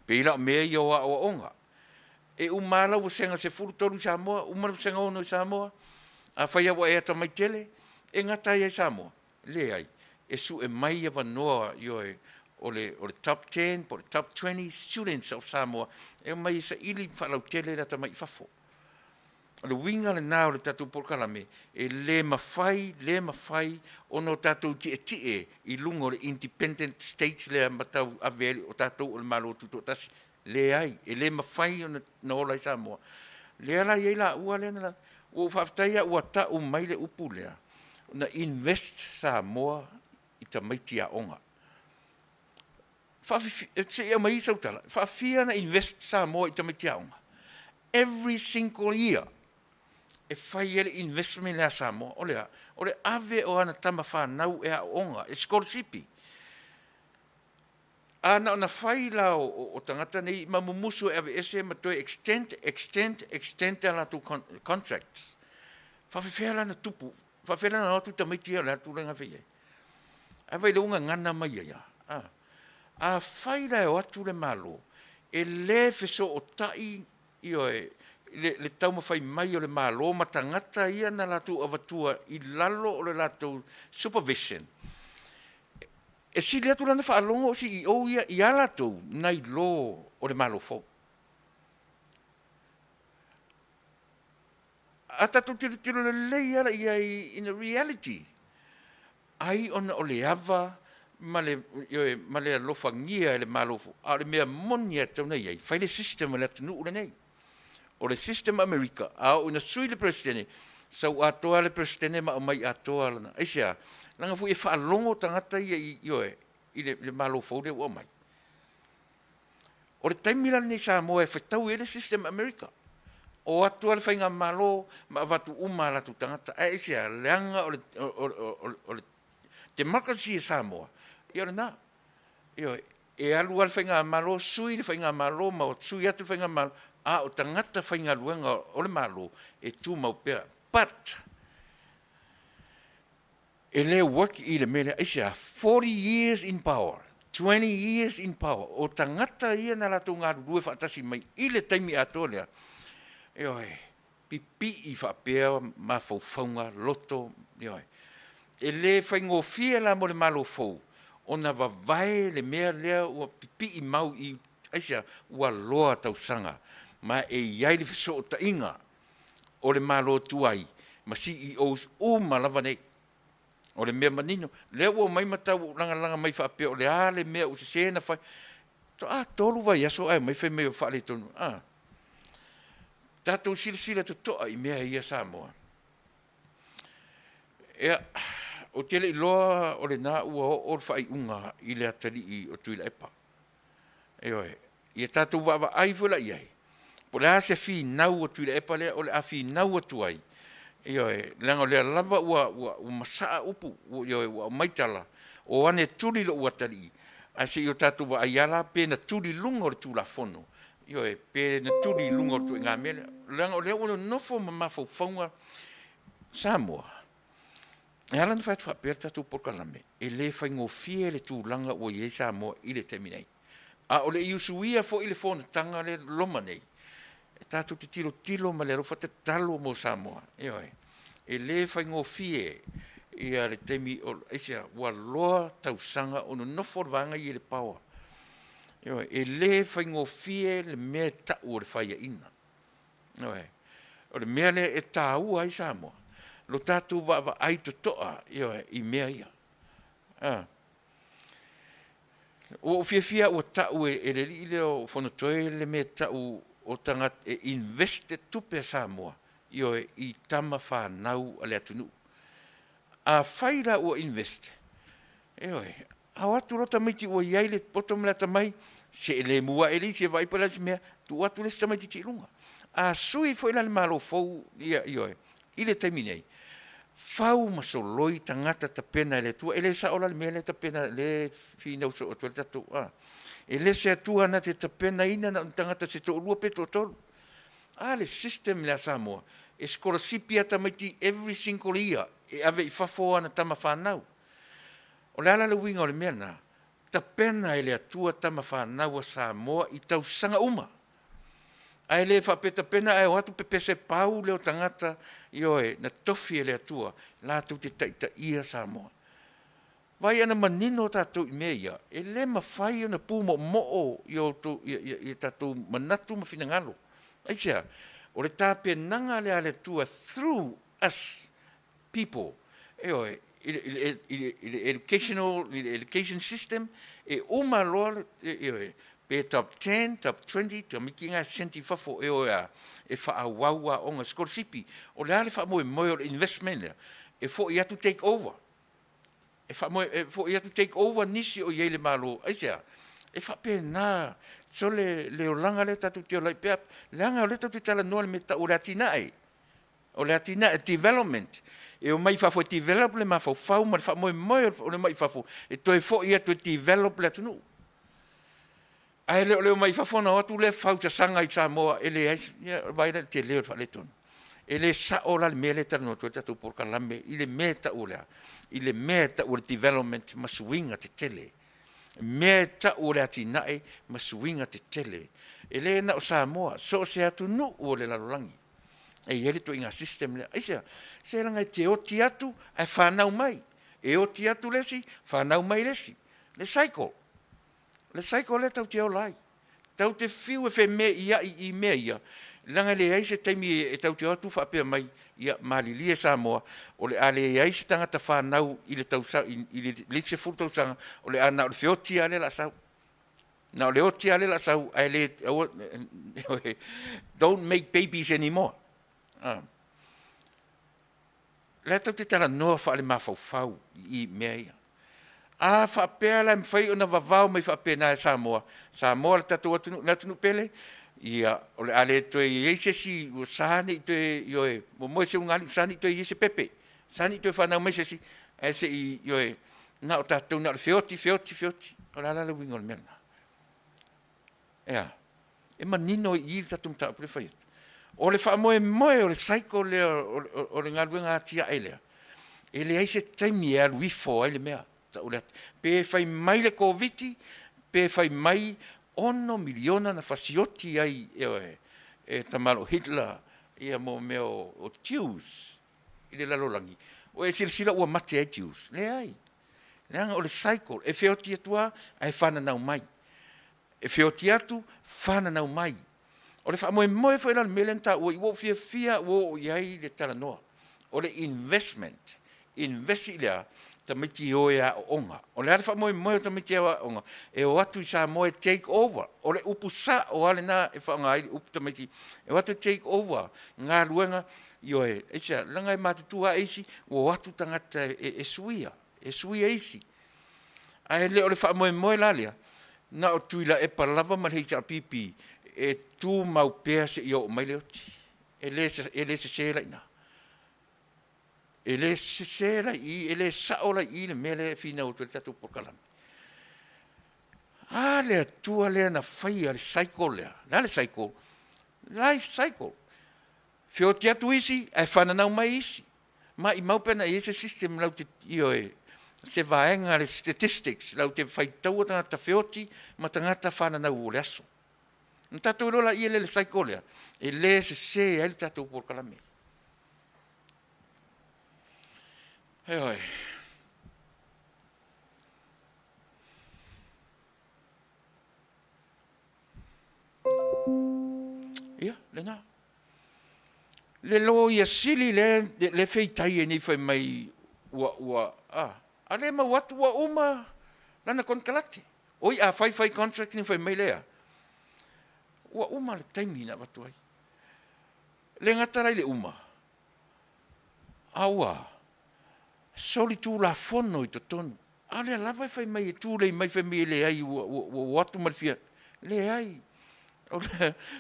Pei la o mea ia o aoaoga. E uma lava lau vasega 13 i Samoa, uma le vasega 6 i Samoa, afai lava ua e atamai tele, e gata ai i Samoa. Leai, e sue mai avanoa, ioe, o le top 10 po o le top 20 students of Samoa, e omai e saili faalautele le atamai i fafo. O le uiga lena o le tatou polokalame, e le mafai, le mafai ona o tatou tietie i luga o le independent state lea ma tau ave ai o tatou o le Malo Tutoatasi. Leai, e le mafai ona ola ai Samoa. Lea la i ai laua lea na ua ou faafetai ua tau mai le upu lea, na invest Samoa i tamaiti aoga. Se i aumai sau tala, faafia na invest Samoa i tamaiti aoga. Every single year, e fai ai le investment lea a Samoa. O lea, o le ave o ana tama fanau e aooga, e scholarship. A na ona fai la o tagata nei ma mumusu e aveese ma toe extend, extend, extend a latou contracts. Faafefea la na tupu, faafefea la na o atu tamaiti ia o le a tulaga e fai ai. Ae vaai i le ugagana mai ai. A fai la e o atu le Malo, e le fesootai, ioe, le taumafai mai o le Malo ma tagata ia na latou avatua i lalo o le latou supervision. E sili atu lana faalogo o CEO ia ia latou nai lo o le Malo fou. A tatou tilotilo lelei ala i ai in a reality, ai ona o le ava ma le, ioe, ma le alofagia e le Malo fou. A o le mea moni e tatau ona i ai, fai le system o le atunuu lenei. O le system Amerika, a oo ina sui le presidente, sau atoa le presidente ma aumai atoa lana. Aisea? Leaga foi e faalogo tagata ia i, ioe, i le Malo fou lea ua aumai. O le taimi la lenei Samoa e fetaui ai le system Amerika. O atu le faigamalo ma avatu uma a latou tagata. Ae aisea? Leaga o le democracy e Samoa, ia o lena. Ioe, e alu lava le faigamalo, sui le faigamalo ma sui atu le faigamalo, a o tagata faigaluega o le Malo e tumau pea. But e le work i le mea lea. Aisea? 40 years in power, 20 years in power, o tagata ia na latou galulue faatasi mai i le taimi atoa lea, ioe, pipii faapea mafaufauga, loto, ioe. E le faigofie la mo le Malo fou ona vavae le mea lea ua pipii mau i aisea ua loa tausaga ma e i ai le fesootaiga o le Malo tuai ma CEOs uma lava nei. O le mea manino, lea ua omai ma tau lagalaga mai faapea o le a le mea ua sese na fai. Faatoa 3 vaiaso ae omai fai mai o faaletonu. A. Tatou silasila totoa i mea ia Samoa. Ia, ou te le i iloa o lena ua oo le faaiuga i le atalii o Tuilaepa. Ioe, ia tatou vaavaai foi la i ai, po o le a se finau a Tuilaepa lea o le a finau atu ai, ioe, leaga o lea lava ua, ua, ua masaa upu, ua, ioe, ua aumai tala, o ane tuli lou atalii, ae se i o tatou vaai lava la pe na tuli i luga o le Tulafono, ioe, pe na tuli i luga o le ituaiga mea lea. Leaga o lea ua nonofo ma mafaufauga Samoa. E ala ona fai atu faapea le tatou polokalame, e le faigofie le tulaga ua i ai Samoa i le taimi nei. A o le i usuia foi le fonotaga lea loma nei, e tatou te tilotilo ma le alofa tatalo mo Samoa. Ioe, e le faigofie ia le taimi, o, aisea, ua loa tausaga o nonofo le vaega ia i le power. Ioe, e le faigofie le mea e tau o le faiaina. Ioe, o le mea lea e taua ai Samoa, lo tatou vaavaai totoa, ioe, i mea ia. Ah. Ua ou fiafia ua tau e, e le alii lea o Fonotoe le mea tau o tagata e invest tupe a Samoa, ioe, i tama fanau a le atunuu. Afai la ua invest, ioe, a o atu loa tamaiti ua i ai le poto ma le atamai, se e le mu ae le isi e vaai po o le a se mea, tuu atu le isi tamaitiiti i luga. A sui foi la le Malo fou, ia, ioe, i le taimi nei, fau ma soloi tagata tapena e le Atua. E le sao la le mea lea tapena, lea e finau soo atu ai le tatou, a. E le se Atua na te tapenaina na o ni tagata se toalua pe toatolu. A le system lea a Samoa, e sikolasipi lava tamaiti every single year e ave i fafo ana tama fanau. O le a la le uiga o le mea lena? Tapena e le Atua tama fanau a Samoa i tausaga uma. Ae le faapea tapena ae o atu pepese pau lea o tagata, ioe, na tofi e le Atua latou te taitaia Samoa. Vaai ana manino tatou i mea ia, e le mafai ona pumoomoo i outou, i, i, i tatou manatu ma finagalo. Aisea? O le tapenaga lea a le Atua through us people, ioe, i le, i le, i le, i le educational, i le education system, e uma loa le, ioe, pe top 10, top 20, tamaiti ngā senti fafo e oe a, e faaauau aoga sikolasipi. O le a le faamoemoe o le investment lea? E foi atu take over. E faamoe, e foi atu take over nisi o i ai le Malo. Aisea? E faapena sole le olaga lea tatou te ola ai pea, leaga o lea tatou te talanoa i le mea tau o le atinae. O le atinae, development, e omai i fafo e develop le mafaufau ma le faamoemoe o le omai i fafo e toe foi atu e develop le atunuu. Ae le o le omai i fafo ona o atu lea fau sasaga i Samoa e leai, ia vaai la i le tele o le faaletonu. E le sao la le mea lea e talanoa atu ai le tatou polokalame i le mea e tau o le a? I le mea e tau o le development ma suiga tetele. Mea e tau o le atinae ma suiga tetele. E le na o Samoa, so o se atunuu o le lalolagi. E i ai le ituaiga system lea. Aisea? Se leaga e te oti atu ae fanau mai. E oti atu le isi, fanau mai le isi. Le cycle. Le cycle lea tatou te ola ai. Tatou te fiu e feme'ia'i i mea ia, leaga e leai se taimi e tatou te o atu faapea mai, ia, malilie Samoa, o le a leai se tagata fanau i le tausaga, i le isi 10 tausaga, o le a na o le feoti lava lea o le a sau. Na o le oti lava lea o le a sau, ae le, aua, don't make babies anymore. Ah. La e tatou te talanoa faale-mafaufau i mea ia. A faapea la e mafai ona vavao mai faapena e Samoa, Samoa le tatou atunuu, le atunuu pele, ia, o le a le toe i ai se isi, ua sa ne i toe, ioe, momoe se ulugalii, sa ne i toe i ai se pepe, sa ne i toe fanau mai se isi, ae se i, ioe, na o tatou, na o le feoti, feoti, feoti. O le a la le uiga o le mea lena? Ea, e manino i i le tatou mataupu lea e fai atu. O le faamoemoe o le cycle lea o le galuega atiae lea, e leai se taimi e alu ifo ai le mea. Tau le atu. Pe fai mai le Koviti, pe fai mai 6 miliona na fasioti ai e, e tamalo Hitler ia mo mea o, o Jews i le lalolagi. O e silasila ua mate ai Jews. Leai. Leaga o le cycle, e feoti atu lava ae fananau mai. E feoti atu, fananau mai. O le faamoemoe foi la o le mea lea na taua, ua ou fiafia ua oo i ai le talanoa. O le investment, invest i le a? Tamaiti e o e aooga. O le a le faamoemoe o tamaiti e aooga? E o atu i Samoa e take over. O le upu sao lava lena e faaaoga ai le upu tamaiti. E o atu e take over galuega, ioe, aisea? Leaga e matutua lava isi, ua o atu tagata e suia, e suia isi. Ae le o le faamoemoe la lea, na o Tuilaepa lava ma le HRPP e tumau pea seia oo mai le oti. E le sese la i ina. E le sese la i i, e le sao la i i le mea lea e finau atu ai le tatou polokalame. A le Atua lea na faia le cycle lea. O le a le cycle? Life cycle. Feoti atu isi ae fananau mai isi. Maimau pe ana i ai se system lau te, ioe, se vaega le statistics lau te faitaua tagata feoti ma tagata fananau o le aso. Na tatou iloa laia lea le cycle lea, e le sese ai le tatou polokalame. Ioe. Ia, lena. Le loia sili lea le feitai ai nei fai mai ua, ua, a, a le mau atu ua uma lana konekarate. Oi, a fai fai contract ni fai mai lea, ua uma le taimi na avatu ai. Le gata la i le uma, a ua solitulafono i totonu. A o lea lava e fai mai e tulei mai fai mai e leai ua o atu ma le fia, leai.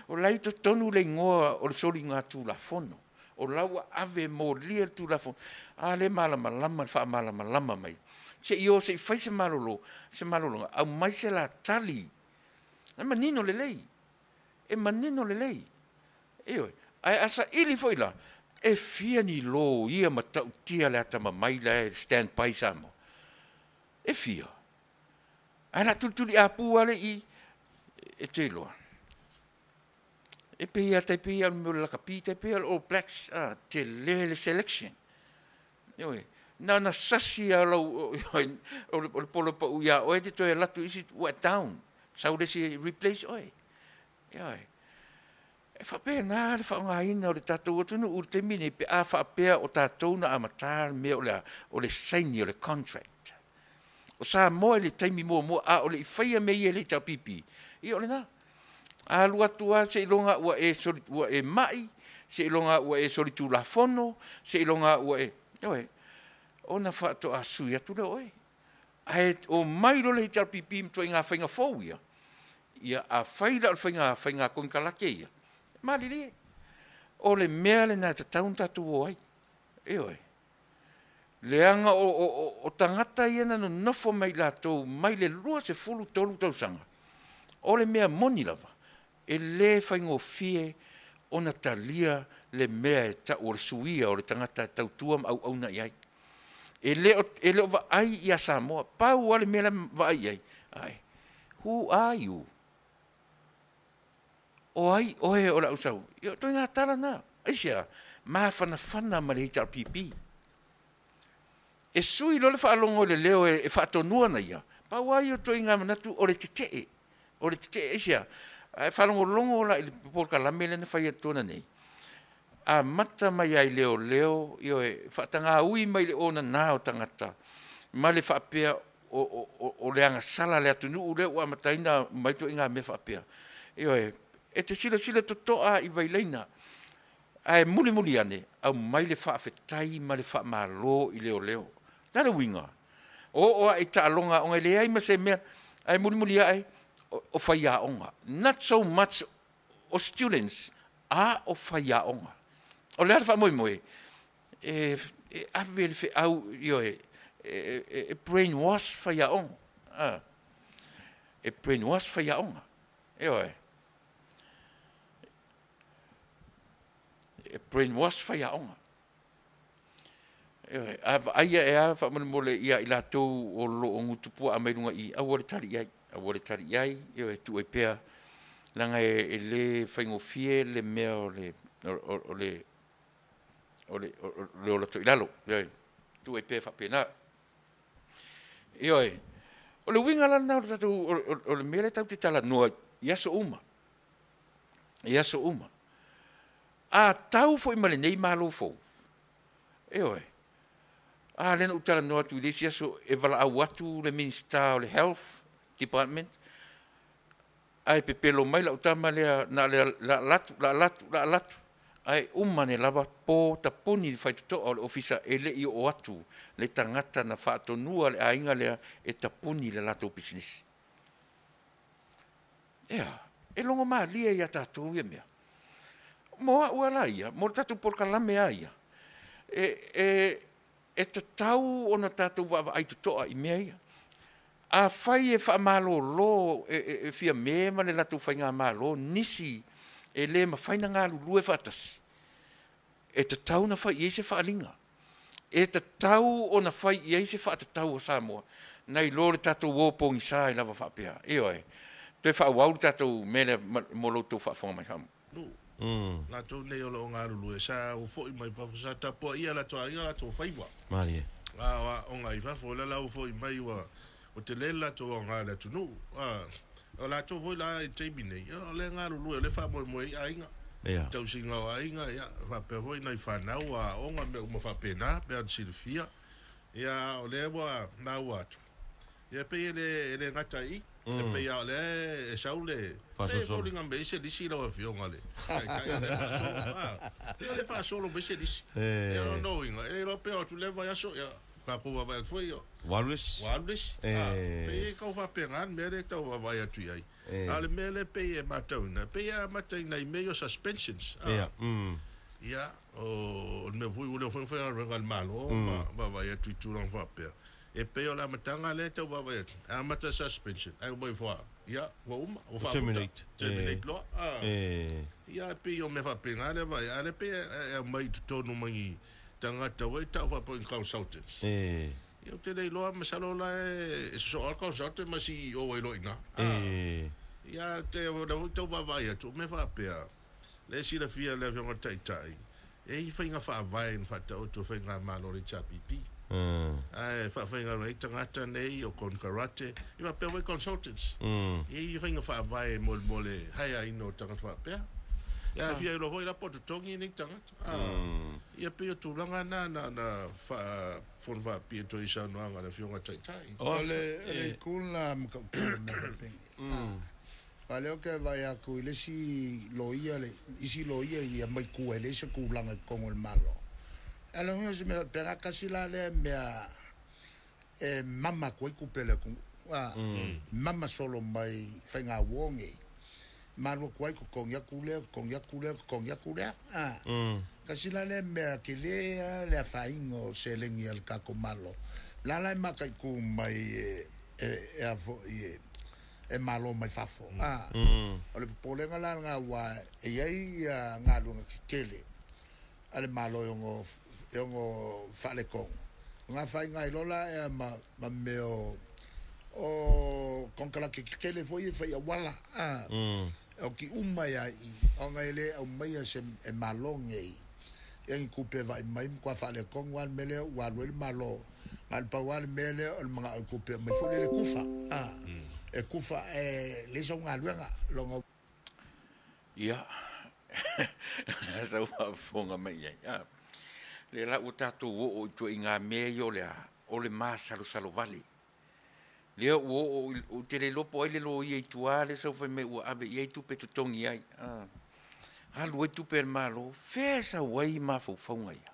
O la e i totonu le igoa o le soligatulafono. O la ua ave e molia le Tulafono. A lea e malamalama le faamalamalama mai. Se i o se i fai se malolo, se malologa, aumai se la tali. E manino lelei. E manino lelei. Ioe. Ae a saili foi la, e fia ni loia matautia le atamamai la e stand by Samoa? E fia? Ae la tulituliapu lava le i e te iloa. E pei lava tai pei lava o le mea o le lakapi, tai pei lava o le All Blacks, a, tele le selection. Ioe. Na ona sasi lava o lau, o le polo e pau ia oe e te toe alu atu i isi ua e down. Sau le isi e replace oe. Ioe. E faapena le faaaogaina o le tatou atunuu i le taimi lenei pe a faapea o tatou na amata le mea o le a? O le saini o le contract. O Samoa i le taimi muamua a o le i faia mea ia e le HRPP, ia o lena. Alu atu lava seiloga ua e soli, ua e mai, seiloga ua e solitulafono, seiloga ua e, ioe, ona faatoa sui atu lea o oe. Ae omai loa le HRPP ma ituaiga faiga fou ia, ia afai la o le faiga, faiga konekarate ia, malilie. O le mea lena e tatau ona tatou o ai. Ioe. Leaga o, o, o, o tagata ia na nonofo mai latou mai le 23 tausaga, o le mea moni lava, e le faigofie ona talia le mea e tau o le suia o le tagata e tautua ma auauna i ai. E le o, e le o vaai ia Samoa, pau lava le mea la e vaai i ai, ai, who are you? O ai oe o le au sau? Ia, o ituaiga tala na. Aisea? Mafanafana ma le HRPP. E sui loa le faalogo i le leo e faatonua ana ia, pau lava ia o ituaiga manatu o le tetee. O le tetee, aisea? Ae faalogologo la i le polokalame lea na fai atu nei, amata mai lava i leoleo, ioe, faatagaui mai le onana o tagata, ma le faapea o le agasala a le atunuu lea ua amataina mai ituaiga mea faapea. Ioe, e te silasila totoa i vailaina, ae mulimuli ane, aumai le faafetai ma le faamalo i leoleo. O le a le uiga? O oo ae i taaloga aoga e leai ma se mea, ae mulimuli ae o faiaoga. Not so much o students, a o faiaoga. O le a le faamoemoe? E ave le feau, ioe, e brainwash faiaoga. E brainwash faiaoga. Ioe. E brainwash faiaoga. Ioe, a vaaia e a faamolemole ia i latou o lo o gutu puaa mai luga i i, aua le tali i ai, aua le tali i ai, ioe, tuu ai pea, leaga e le faigofie le mea o le, o le, o le, o le ola toilalo, ioe, tuu ai pea faapena. Ioe. O le uiga la lena o le tatou, o le mea lea tatou te talanoa i aso uma. I aso uma. A tau foi ma lenei Malo fou, ioe, a lea na ou talanoa atu i le isi aso e valaau atu le Minisita o le Health Department, ae pepelo mai lau tama lea na o le alu atu, la alu atu, la alu atu, ae uma ane lava po tapuni le faitotoa o le ofisa e le i oo atu le tagata na faatonua le aiga lea e tapuni le latou pisinisi. Ea, e logo malie ia tatou ia mea. Mo au lava la ia, mo le tatou polokalame lava ia, e, e, e tatau ona tatou vaavaai totoa i mea ia. Afai e faamalolo e, e, e Fiame ma le latou faigamalo nisi e le mafai ona galulue faatasi, e tatau ona fai i ai se faaaliga. E tatau ona fai i ai se faatatau a Samoa, nai lo le tatou o pogisa ai lava faapea. Ioe. Toe faaauau le tatou mea lea mo lo outou faafofoga mai.
Nuu. Latou nei o lo o galulue, sa ua foi mai fafo, sa tapuaia e latou aiga latou faiva.
Malie.
A o aoga i fafo, o lea la ua foi mai ua ua tele le latou aoga i le atunuu. A o latou foi la i le taimi nei, o lea e galulue, o lea e faamoemoe ai aiga.
Ia.
Tausiga o aiga, ia, faapea foi nai fanau, aoga, mea uma faapena, pei ona silafia. Ia, a o lea ua maua atu, ia pei e le, e le gata i i, e pei lava o lea e sau le, pei e foliga mai ai se lisi lau Afioga i le Taitai o lea e faasolo, a, pei o lea e faasolo mai se lisi. Ia o lona uiga, e le iloa pe o atu lea vaiaso, ia, tatou vaavaai atu foi,
Ua alu le isi.
Ua alu le isi. A, pei e tau faapena le mea lea e tau vaavaai atu i ai. A o le mea lea e pei e matauina, e pei e amata i nai mea ia o suspensions.
Ia.
Ia, o le mea foi ua leva foi ona faigaluega a le Malo ma vaavaai atu i tulaga faapea. E pei o le amataga lea e tau vaavaai atu, e amata suspension, ae uma ifo lava, ia, ua uma, ua faamuta.
Terminate.
Terminate loa. Ia, e pei o mea faapena lea e vaai, a o lea e pei e aumai i totonu ma ni tagata ua e tau faapea o ni consultants. Ia ou te le iloa, masalo la e sosoo lava le consultant ma CEO ai loa i ina. Ia, o lea foi e tau vaavaai atu, o mea faapea, lea e silafia e le Afioga i le Taitai, e i ai faiga faavae na faataoto e Faigamalo a le HRPP. Ae faafaigaluega ai tagata nei o konekarate, ia faapea foi consultants. E i ai faiga faavae mo le haeaina o tagata faapea. Ia a fia iloa foi la po o totogi nei tagata. Ia pei o tulaga na na faafono faapipii atu ai i saunoaga a le Afioga i le Taitai.
O le itu lena matautia o le mea faapeni. A lea ou te vaai atu i le isi loia, le isi loia ia mai tua e leai se tulaga i totonu o le Malo. A o le uiga o se mea faapena, tasi la lea mea e mama atu ai tupe a le atunuu, a, mama solo mai faigauo nei, ma alu atu ai totogi atu lea, totogi atu lea, totogi atu lea, a. Tasi la lea mea tele lava le afaina o seleni a le tatou Malo. O la la e mataitu mai e, e, e a foi e, e malo mai fafo. A, o le popolega la lena aua e i ai ia galuega tetele a le Malo e ono, e ono faaletonu. O ngā whainga i lola ea ma, ma mea o, o konekarate tetele foi e fai auala, a, o ki uma ia i, ona e le aumaia se e Malo nei ia ni tupe e vaai mai matua faaletonu lava le mea lea ua alu ai le Malo. Na o le pau lava le mea lea o le manao i tupe e aumai foi lea le kufa, a, e kufa ae leai sau galuega lona.
Ia, sau faafofoga mai i ai. A, lea la ua tatou oo i ituaiga mea ia o le a? O le masalosalo vale. Lea ua oo i, ou te le iloa po o ai le loia i tua lea sau fai mai ua ave i ai tupe e totogi ai. A, alu ai tupe a le Malo, fea e sau ai mafaufauga ia?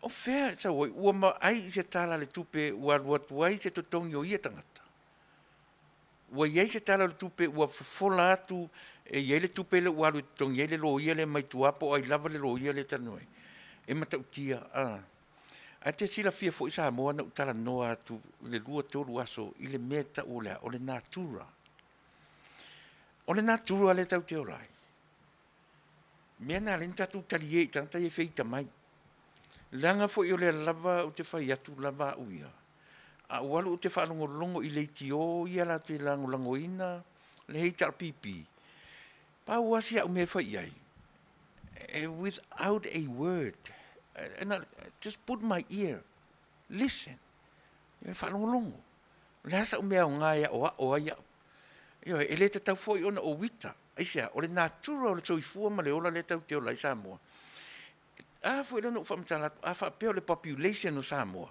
O fea e sau ai? Ua maai i se tala a le tupe ua alu atu ai se totogi o ia tagata? Ua i ai se tala o le tupe ua fofola atu e i ai le tupe lea ua alu e totogi ai le loia lea mai tua po o ai lava le loia lea e talanoa ai? E matautia, a. Ae te silafia foi Samoa na ou talanoa atu i le 2, 3 aso i le mea e tau o le a? O le natura. O le natura lea tatou te ola ai. Mea na ala ai ona tatou talie i tagata ia e feita mai. Leaga foi o lea lava ou te fai atu lava au ia, a ou alu ou te faalogologo i leitio ia latou te lagolagoina le HRPP, pau lava si au mea e fai i ai, without a word, and I just put my ear, listen. Ioe, faalogologo. O le a sa'u mea aoga e aʻoaʻo ai a'u? Ioe, e le tatau foi ona ou ita. Aisea? O le natura o le soifua ma le ola lea tatou te ola ai Samoa. A foi lea na ou faamatala atu, a faapea o le population o Samoa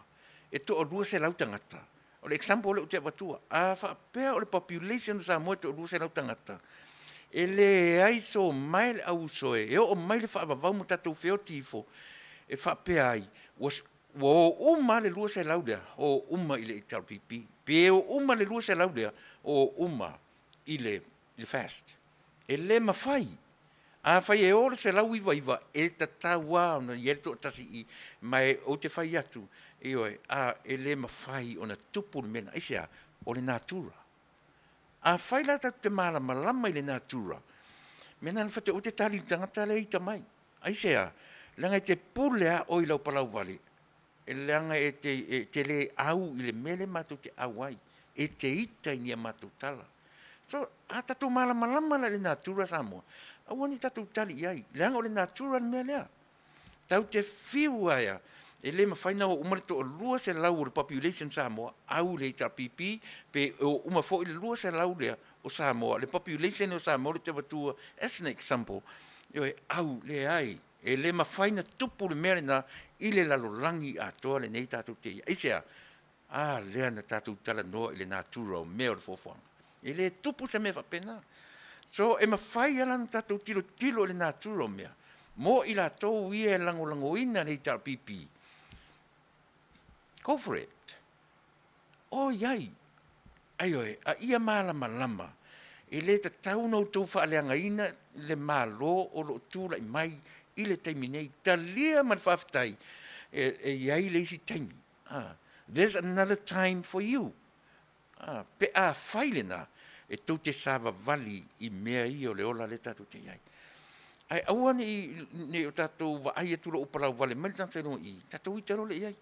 e toa-200 tagata, o le example lea ou te avatua, a faapea o le population o Samoa e toa-200 tagata, e leai so mae le au uso e oo mai le faavavau ma tatou feoti ifo e faapea ai, ua ua o uma lava le 200 lea, o uma i le HRPP. Pe o uma le 200 lea, o uma i le FAST. E le mafai. Afai e o le 199, e tatau lava ona i ai le toatasi i i. Ma e ou te fai atu, ioe, a, e le mafai ona tupu le mea lena. Aisea? O le natura. Afai la tatou te malamalama i le natura, mea lena na fai atu ai, aua e te tali i le tagata lea e ita mai. Aisea? Leaga e te pule lava oe i lau palauvale, leaga e te, e te le au i le mea lea matou te au ai. E te ita i ni a matou tala. So, a tatou malamalama la i le natura Samoa, aua ne i tatou tali i ai, leaga o le natura le mea lea. Tatou te fiu lava ia, e le mafai ona o uma le toa-200 o le population Samoa au i le HRPP, pe o uma foi le 200 lea o Samoa, le population o Samoa lea ou te avatua as an example, ioe, au, leai, e le mafai ona tupu le mea lena i le lalolagi atoa lenei tatou te i ai. Aisea? A lea na tatou talanoa i le natura o mea o le foafoaga. E le tupu se mea faapena. So, e mafai lava la ona tatou tilotilo i le natura o mea mo i latou ia e lagolagoina le HRPP. Go for it. O i ai. Aioe, a ia malamalama, e le tatau ona outou faaleagaina le Malo o lo o tulai mai i le taimi nei. Talia ma le faafetai, e i ai le isi taimi. There's another time for you. Pe a fai lena, e tou te savavali i mea ia o le ola lea tatou te i ai. Ae aua ne i o tatou vaai atu loa ua palauvale mai le tagata i luga i i, tatou ita loa lea i ai.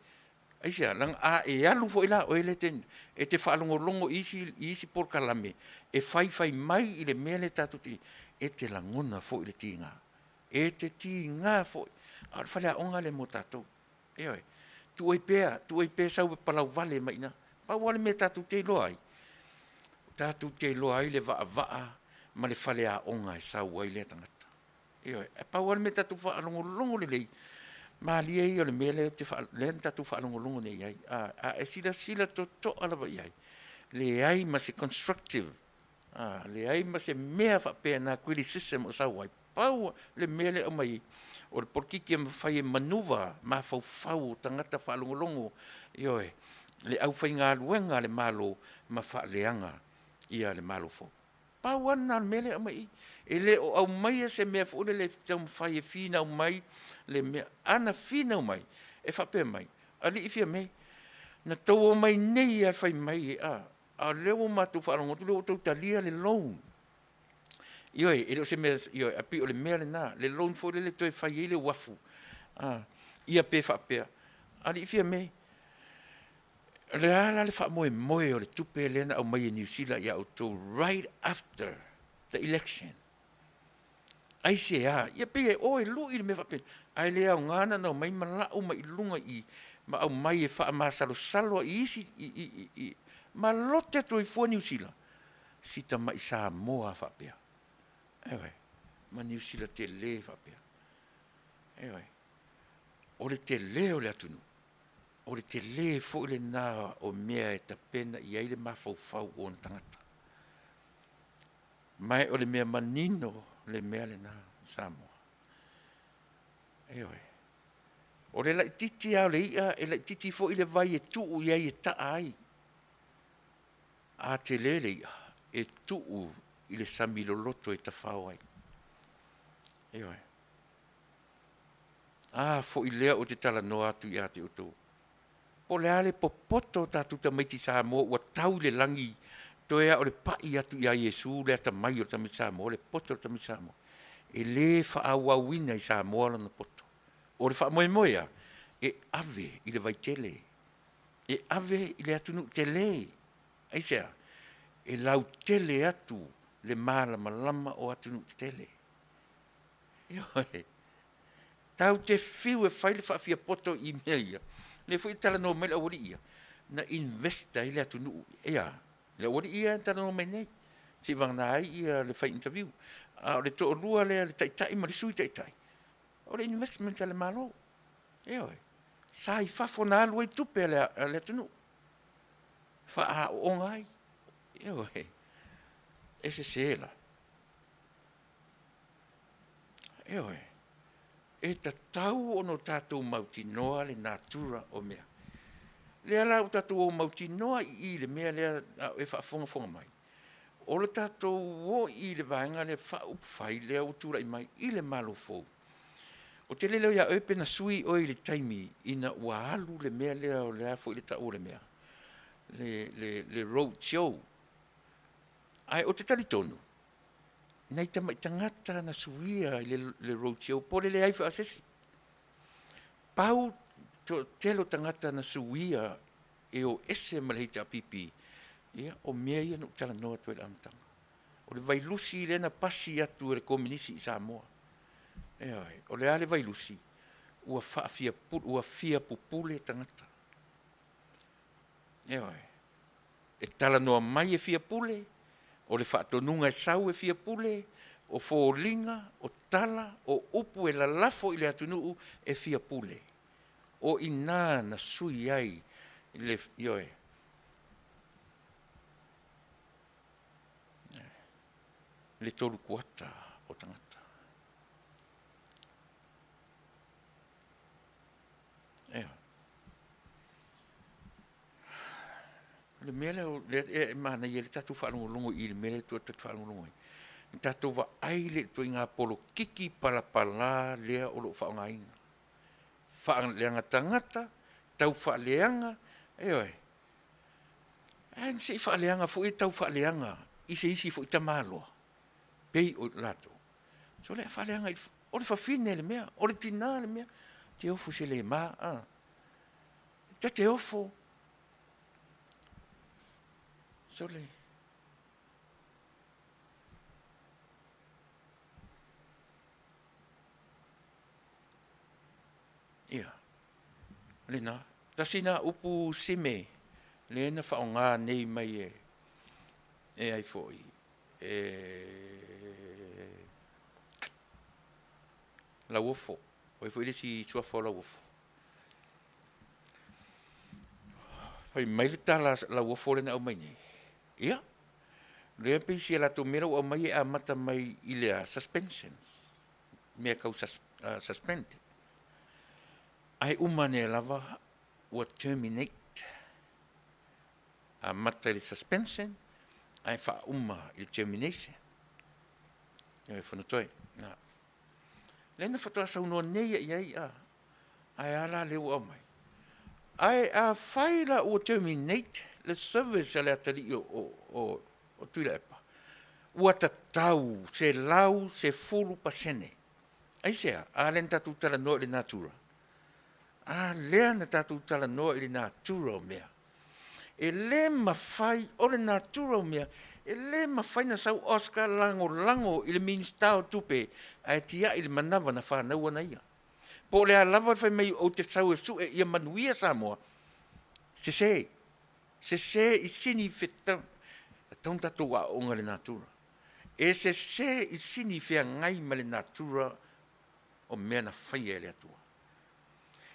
Aisea? Leaga a e alu foi la oe lea e te faalogologo i isi, i isi polokalame e faifai mai i le mea lea tatou te, e te lagona foi le tiga. E te tiga foi. A o le faleaoga lea mo tatou. Ioe. Tuu ai pea, tuu ai pea sau e palauvale mai i ina. Pau lava le mea tatou te iloa ai, tatou te iloa ai le vaavaa ma le faleaoga e sau ai lea tagata. Ioe. E pau lava le mea tatou faalogologo lelei, malie ia o le mea lea, te faa, lea na tatou faalogologo nei i ai. A, a e silasila totoa lava i ai, leai ma se constructive, a, leai ma se mea faapena criticism o sau ai. Pau le mea lea e aumai ai, o le polokiki e mafai e manuva mafaufau o tagata faalogologo, ioe, le aufaigaluega a le Malo ma faaleaga ia le Malo fou. Pau lava lena o le mea lea e aumai i i. E le o aumaia se mea foi lele e taumafai e finau mai le mea. A na finau mai, e faapea mai, Alii Fiame, na tou omai nei lava e fai mai, a, a o lea ua matou faalogo atu, lea ua outou talia le loan. Ioe, e le o se mea, ioe, ae pei o le mea lena, le loan foi lele e toe fai ai le uafu, a, ia pe faapea, Alii Fiame, o le a la le faamoemoe o le tupe lea na aumai e Niu Sila ia outou right after the election? Aisea? Ia pei e o e lui le mea faapena, ae le aoga na ona omai ma lau mai i luga i i ma aumai e faamasalosalo ai i isi, i, i, i, i, ma lote atu ai fua Niu Sila, si tamai Samoa faapea. Ioe, ma Niu Sila tele faapea. Ioe, o le tele o le atunuu, o le tele foi lena o mea e tapena i ai le mafaufau o ona tagata. Ma o le mea manino le mea lena Samoa. Ioe. O le laititi lava o le i'a, e laititi foi le vai e tuu i ai e ta'a ai. A tele le i'a, e tuu i le sami loloto e tafao ai. Ioe. A foi lea ou te talanoa atu ia te outou. Po o le a le popoto o tatou tamaiti Samoa ua tau i le lagi, toe a o le pai atu ia Iesu le atamai o le tamaiti Samoa, le poto o le tamaiti Samoa. E le faaauauina i Samoa lona poto. O le faamoemoe a, e ave i le vaitele, e ave i le atunuu tele. Aisea? E lautele atu le malamalama o atunuu tetele. Ioe. Tatou te fiu e fai le faafiapoto i mea ia. Lea foi e talanoa mai le aualii ia. Na invest ai le atunuu. Ia, le aualii ia e talanoa mai nei, seivagana ai ia le fai interview. A o le toalua lea, le taitai ma le sui taitai, o le investment a le Malo. Ioe. Sa i fafo na alu ai tupe a le atunuu. Faaaooga ai. Ioe. E sese la. Ioe. E tatau ona tatou mautinoa le natura o mea. Lea la ua tatou o mautinoa i i le mea lea e faafogafoga mai. O le tatou o i le vaega lea faaupufai lea ua tulai mai i le Malo fou. O te lele ia oe pe na sui oe i le taimi ina ua alu le mea lea o le a foi le tau o le mea. Le road show. Ae o te talitonu, nai tamai tagata na suia i le road show, po le leai foi o se isi. Pau tele o tagata na suia e o ese ma le HRPP, ia, o mea ia na ou talanoa atu ai i le amataga. O le vailusi lea na pasi atu e le Kominisi i Samoa. Ioe, o le a le vailusi, ua faafia, ua fia pupule tagata. Ioe, e talanoa mai e fia pule, o le faatonuga e sau e fia pule, o foliga, o tala, o upu e lalafo i le atunuu e fia pule. O ina na sui ai le, ioe, le 3/4 o tagata. Ioe. Le mea lea e manaia le tatou faalogologo i le mea lea tua tatou faalogologo ai. Le tatou vaai le ituaiga polokiki palapala lea o lo o faaaogaina. Faaleaga tagata, tau faaleaga, ioe. Ae se i faaleaga foi e tau faaleaga i se isi foi tamaloa, pei o latou. So le faaleaga o le fafine le mea, o le tina le mea, te ofo se le ma, a. Te ofo. So le ia, lena, tasi na upu sime, le na whaonga nei mai e ai foi, e lauofo, o foi le si suafa o lauofo. Fai mai le tala lauofo le na au mai nei. Ia, lea pei si latou mea ua aumai e amata mai i le suspensions. Mea kau suspend. Ai uma ne lava ua terminate. Amata i le suspension, ai wha uma i le termination. Ia e whanatoe. Nā. Lena whatoa saunoa nei ia i a. Ai ala le ua mai. Ai a whai la ua terminate le service a le atali o Tuilaepa. Ua tatau se lau se 10%. Ai sea, a le na tātou talanoa i le natura. A lea na tātou talanoa i le natura o mea. E le mawhai o le natura o mea, e le mawhai na sau Oscar lango lango i le minista o tupe, a e tia i le manawa na whanau ana ia. Po le alava whai mai o te sau e sue ia manuia Samoa. Se se i sini whita, taun tātou a onga le natura. E se se i sini whia ngai ma le natura o mea na whaia e le atua.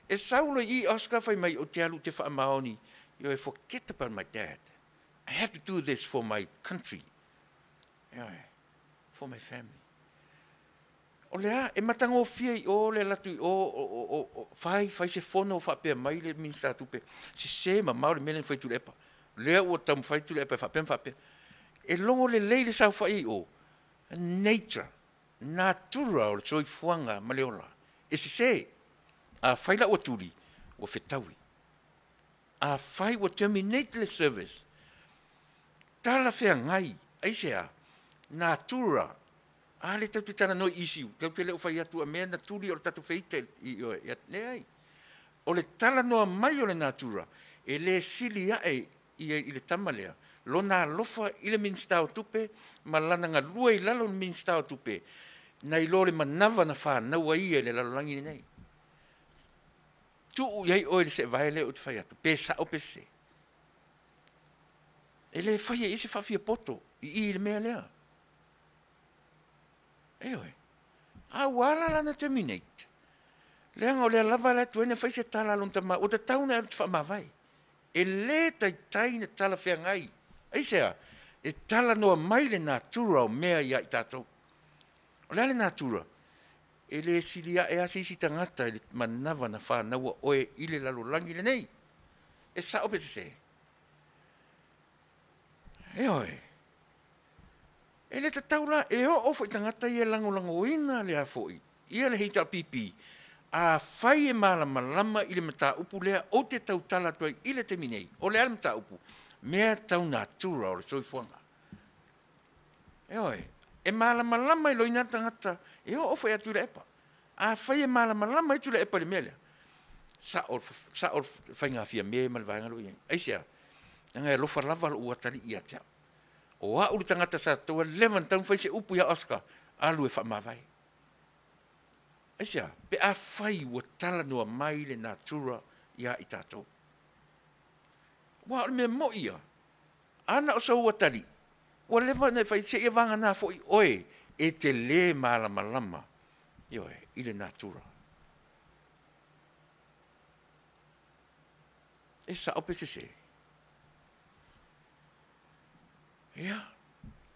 E saulo i Oscar whai mai o te alu te whaamaoni, yo, forget about my dad. I have to do this for my country. Yo, for my family. O lea, e matangofia i o le latu i o, whai se fono whaapea mai le minista tupe. Se se ma mau le mele whai Tuilaepa. Lea ua tamu whai Tuilaepa whaapea whaapea. E longo le lei le sau whai o. Nature, natura o le soifuaga ma le ola. E se se, a whai la ua tuli, ua whetaui. A whai ua terminate le service. Tala whea ngai, ai se a, natura. A le tau te tala noi isi, tau te leo whai atu a mea na tuli o le tatu whaita i oe, ia le ai. O le tala noa mai o le natura, e le sili ae i le tama lea. Lona alofa i le minista o tupe, ma lana ngalua i lalo le minista o tupe, na i lo le manawa na whānaua ia i le lalolangi nei. Tuu iai oe le se vae leo o te whai atu, pe sa o pe se. E lē faia i ai se faafiapoto i i i le mea lea. Ioe. A ua ala la ona terminate, leaga o lea lava e alu atu ai na fai se tala a lona tama, ua tatau ona e alu e te faamavae. E lē taitai ona talafeagai. Aisea? E talanoa mai le natura o mea ia i tatou. O le a le natura? E lē sili ae lava se isi tagata i le manava na fanaua oe i le lalolagi lenei. E sao pe sese? Ioe. E le tatau la, e oo foi i tagata ia e lagolagoina lea foi, ia le HRPP, afai e malamalama i le mataupu lea ou te tautala atu ai i le taimi nei, o le a le mataupu? Mea tau natura o le soifuaga. Ioe, e malamalama i loina tagata e oo foi ia Tuilaepa. Afai e malamalama ai Tuilaepa i le mea lea, sao, sao le faiga fiame ma le vaega lea ua i ai. Aisea? Leaga e alofa lava lou atalii ia te au. O au le tagata sa ua leva ona tatau ona fai se upu ia Oscar, alu e faamavae. Aisea? Pe afai ua talanoa mai le natura ia i tatou. Aua o le mea moi ia, ana o sou atalii, ua leva ona e fai seia vagana foi oe e te le malamalama, ioe, i le natura. E sao pe sese? Ia,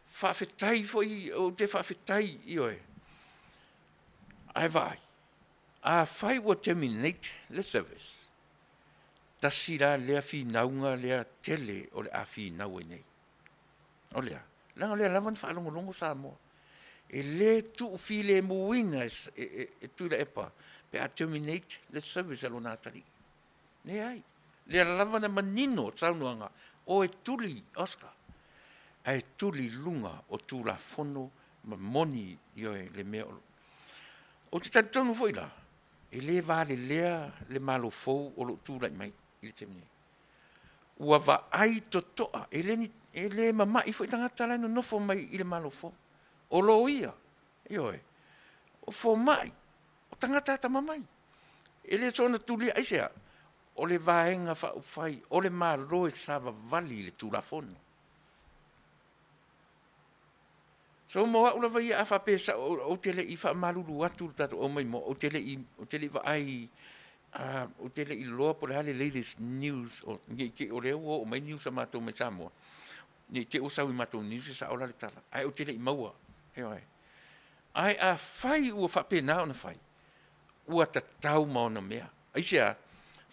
faafetai foi, ou te faafetai, ioe. Ae vaai, afai ua terminate le service, tasi la lea finauga lea tele o le a finau ai nei. O le a? Leaga o lea lava na faalogologo Samoa. E le tuufilemuina e Tuilaepa pe a terminate le service a lona atalii. Leai. Lea lava na manino saunoaga, o e tuli Oscar, ae tuli i luga o Tulafono ma moni, ioe, le mea o lo. Ou te talitonu foi la, e le valelea le Malo fou o lo o tulai mai i le taimi nei. Ua vaai totoa, e le, ni, e le mama'i foi tagata la e nonofo mai i le Malo fou. O loia, ioe, o fomai, o tagata atamamai. E le soona tulia, aisea? O le Vaega Faaupufai, o le Malo e savavali i le Tulafono. So mo au lava ia, a faapea sao, ou te le i faamalulu atu le tatou aumai mo, ou te le i, ou te le i vaai, ou te le i iloa po o le a le latest news, o, ne i te i o lea ua oo mai news a matou mai Samoa, ne i te i ua sau i matou news e sao la le tala, ae ou te le i maua, ioe. Ae afai ua faapena ona fai, ua tatau ma ona mea. Aisea?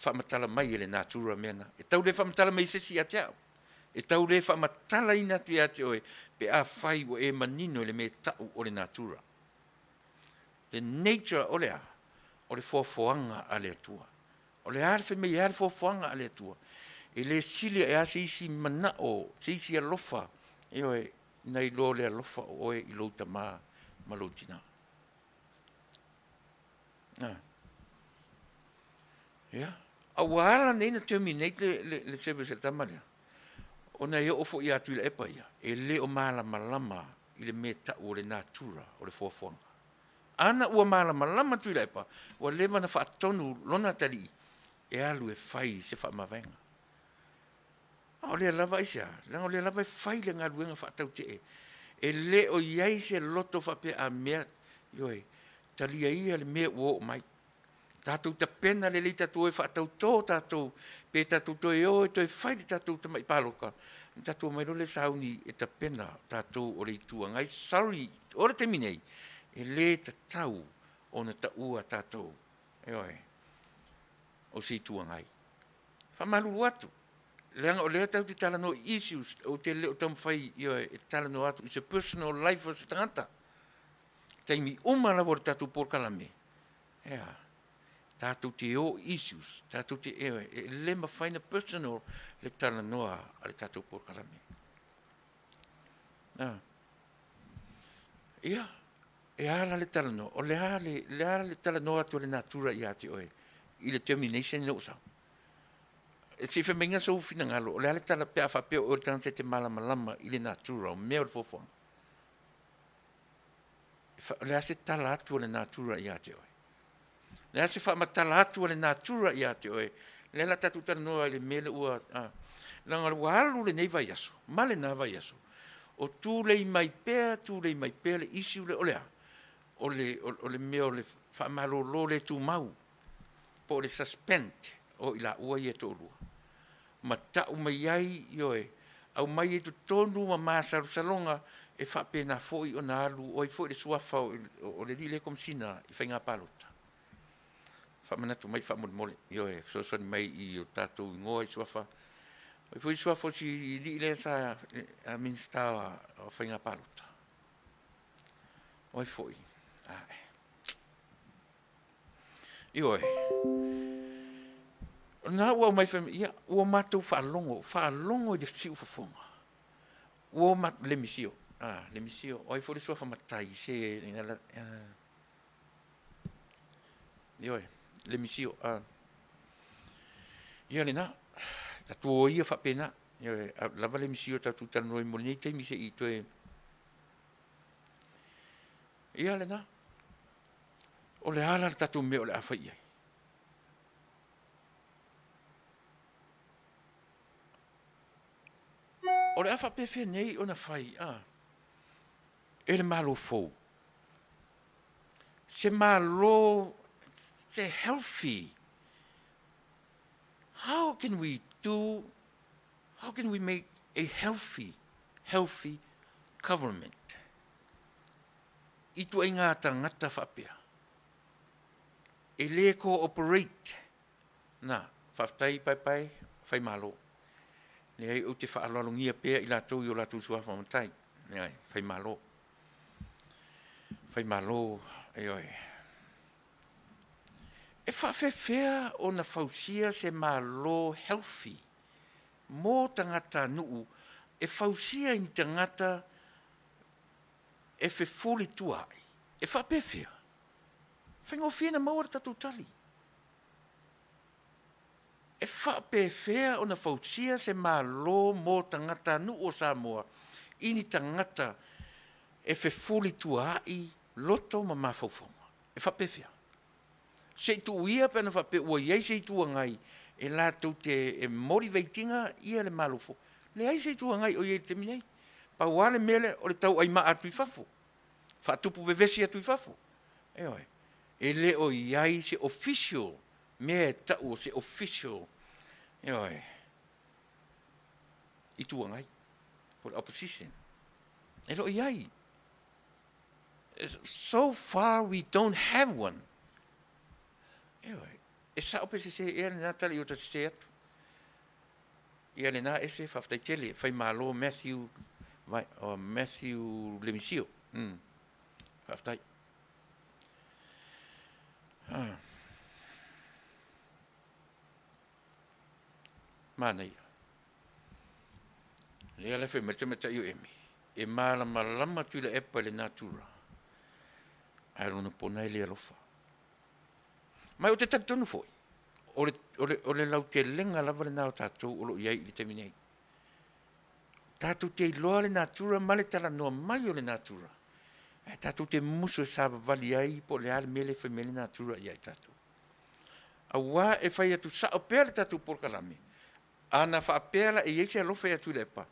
Faamatala mai e le natura mea na. E tau le faamatala mai e se isi ia te au. E tau le faamatalaina atu ia te oe pe afai ua e manino i le mea e tau o le natura. Le nature o le a? O le foafoaga a le Atua. O le a le fai mai e a le foafoaga a le Atua? E le sili ae a se isi manao, se isi alofa, ioe, nai lo le alofa o oe i lou tama ma lou tina. Ah. Ia. A ua ala nei na terminate le service a le tama lea, ona e oo foi ia Tuilaepa ia, e le o malamalama i le mea tau o le natura o le foafoaga. Ana ua malamalama Tuilaepa, ua leva ona faatonu lona atalii e alu e fai se faamavaega. A o lea lava aisea? Leaga o lea lava e fai le galuega faatautee. E le o i ai se loto faapea a mea, ioe, talia ia le mea ua oo mai. Tatou tapena lelei tatou o e faatauto tatou, pe tatou toe o e toe fai le tatou tamai palota, ona tatou omai loa lea e sauni e tapena tatou o le Itu Agai. Sorry, o le taimi nei, e le tatau ona taua tatou, ioe, o se Itu Agai. Faamalulu atu, leaga o lea tatou te talanoa i issues, ou te le o taumafai, ioe, e talanoa atu i se personal life o se tagata. Taimi uma lava o le tatou polokalame, ea, tatou te o i issues, tatou te, ioe, e le mafai ona personal le talanoa a le tatou polokalame. Ah. Ia, e ala le talanoa, o le a le, le a le talanoa atu o le natura ia te oe i le termination ina ua sau. E se i fai maiga sou finagalo, o le a le tala pe a faapea o oe o le tagata e te malamalama i le natura o mea o le fuafuaga. O le a se tala atu a le natura ia te oe? O le a se faamatala atu a le natura ia te oe? Lea la tatou talanoa i le mea lea ua... Leaga ua alu lenei vaiaso ma lena vaiaso o tulei mai pea, tulei mai pea le issue lea o le a? O le, o le mea o le faamalolo le tumau po o le suspend o i laua ia e toalua ma tau mai ai, ioe, aumai ai totonu ma masalosaloga e faapena foi ona alu o ai foi le suafa o le alii lea Komesina i faiga palota. Faamanatu mai faamolemole, ioe, fesoasoani mai i o tatou igoa i suafa. O ai foi suafa o si alii lea sa Minisita o Faiga Palota. O ai foi? Ae. Ioe. O lena ua aumai fai mai, ia, ua matou faalogo, faalogo i le siufofoga. Ua ma, le misio, ah, le misio. O ai foi le suafa matai se, ah, ioe, le misio, ah. Ia lena, tatou o ia faapena. Ioe, lava le misio tatou talanoa mo lenei taimi se i toe. Ia lena. O le a la le tatou mea o le a fai i ai? O le a faapefea nei ona fai a e le Malo fou se Malo se healthy? How can we do, how can we make a healthy, healthy government i tuaiga tagata faapea e le cooperate? Na, faafetai paepae faimalo. Leai, ou te faaaloalogia pea i latou i o latou suafa matai. Leai, faimalo. Faimalo, ioe. E faafefea ona fausia se Malo healthy mo tagatanuu e fausia i ni tagata e fefulitua ai? E faapefea? Faigofie na maua le tatou tali. E faapefea ona fausia se Malo mo tagatanuu o Samoa i ni tagata e fefulitua ai loto ma mafaufauga? E faapefea? Se i tuuia pe ana faapea ua i ai se Itu Agai e latou te e motivate ina ia le Malo fou. Leai se Itu Agai o i ai i le taimi nei. Pau lava le mea lea o le tauaimaa atu i fafo, faatupu vevesi atu i fafo. Ioe, e le o i ai se official mea e tau o se official, ioe, Itu Agai po o le opposition. E le o i ai. So far we don't have one. Ioe, e sao pe sese ea lena tala i o ta sese atu. Ia lena ese faafetai tele faimalo Matthew vai, o Matthew Lemisio. Faafetai. Ah. Manaia. Lea la fai mai le tamaitai o Emi, e malamalama Tuilaepa i le natura, ae lona pona e le alofa. Ma ou te talitonu foi, o le, o le, o le lautelega lava lena o tatou o lo o i ai i le taimi nei. Tatou te iloa le natura ma le talanoa mai o le natura, ae tatou te musu e savavali ai po o le a le mea lea e fai mai le natura ia i tatou. Aua e fai atu sao pea le tatou polokalame, ana faapea la e i ai se alofa ia Tuilaepa,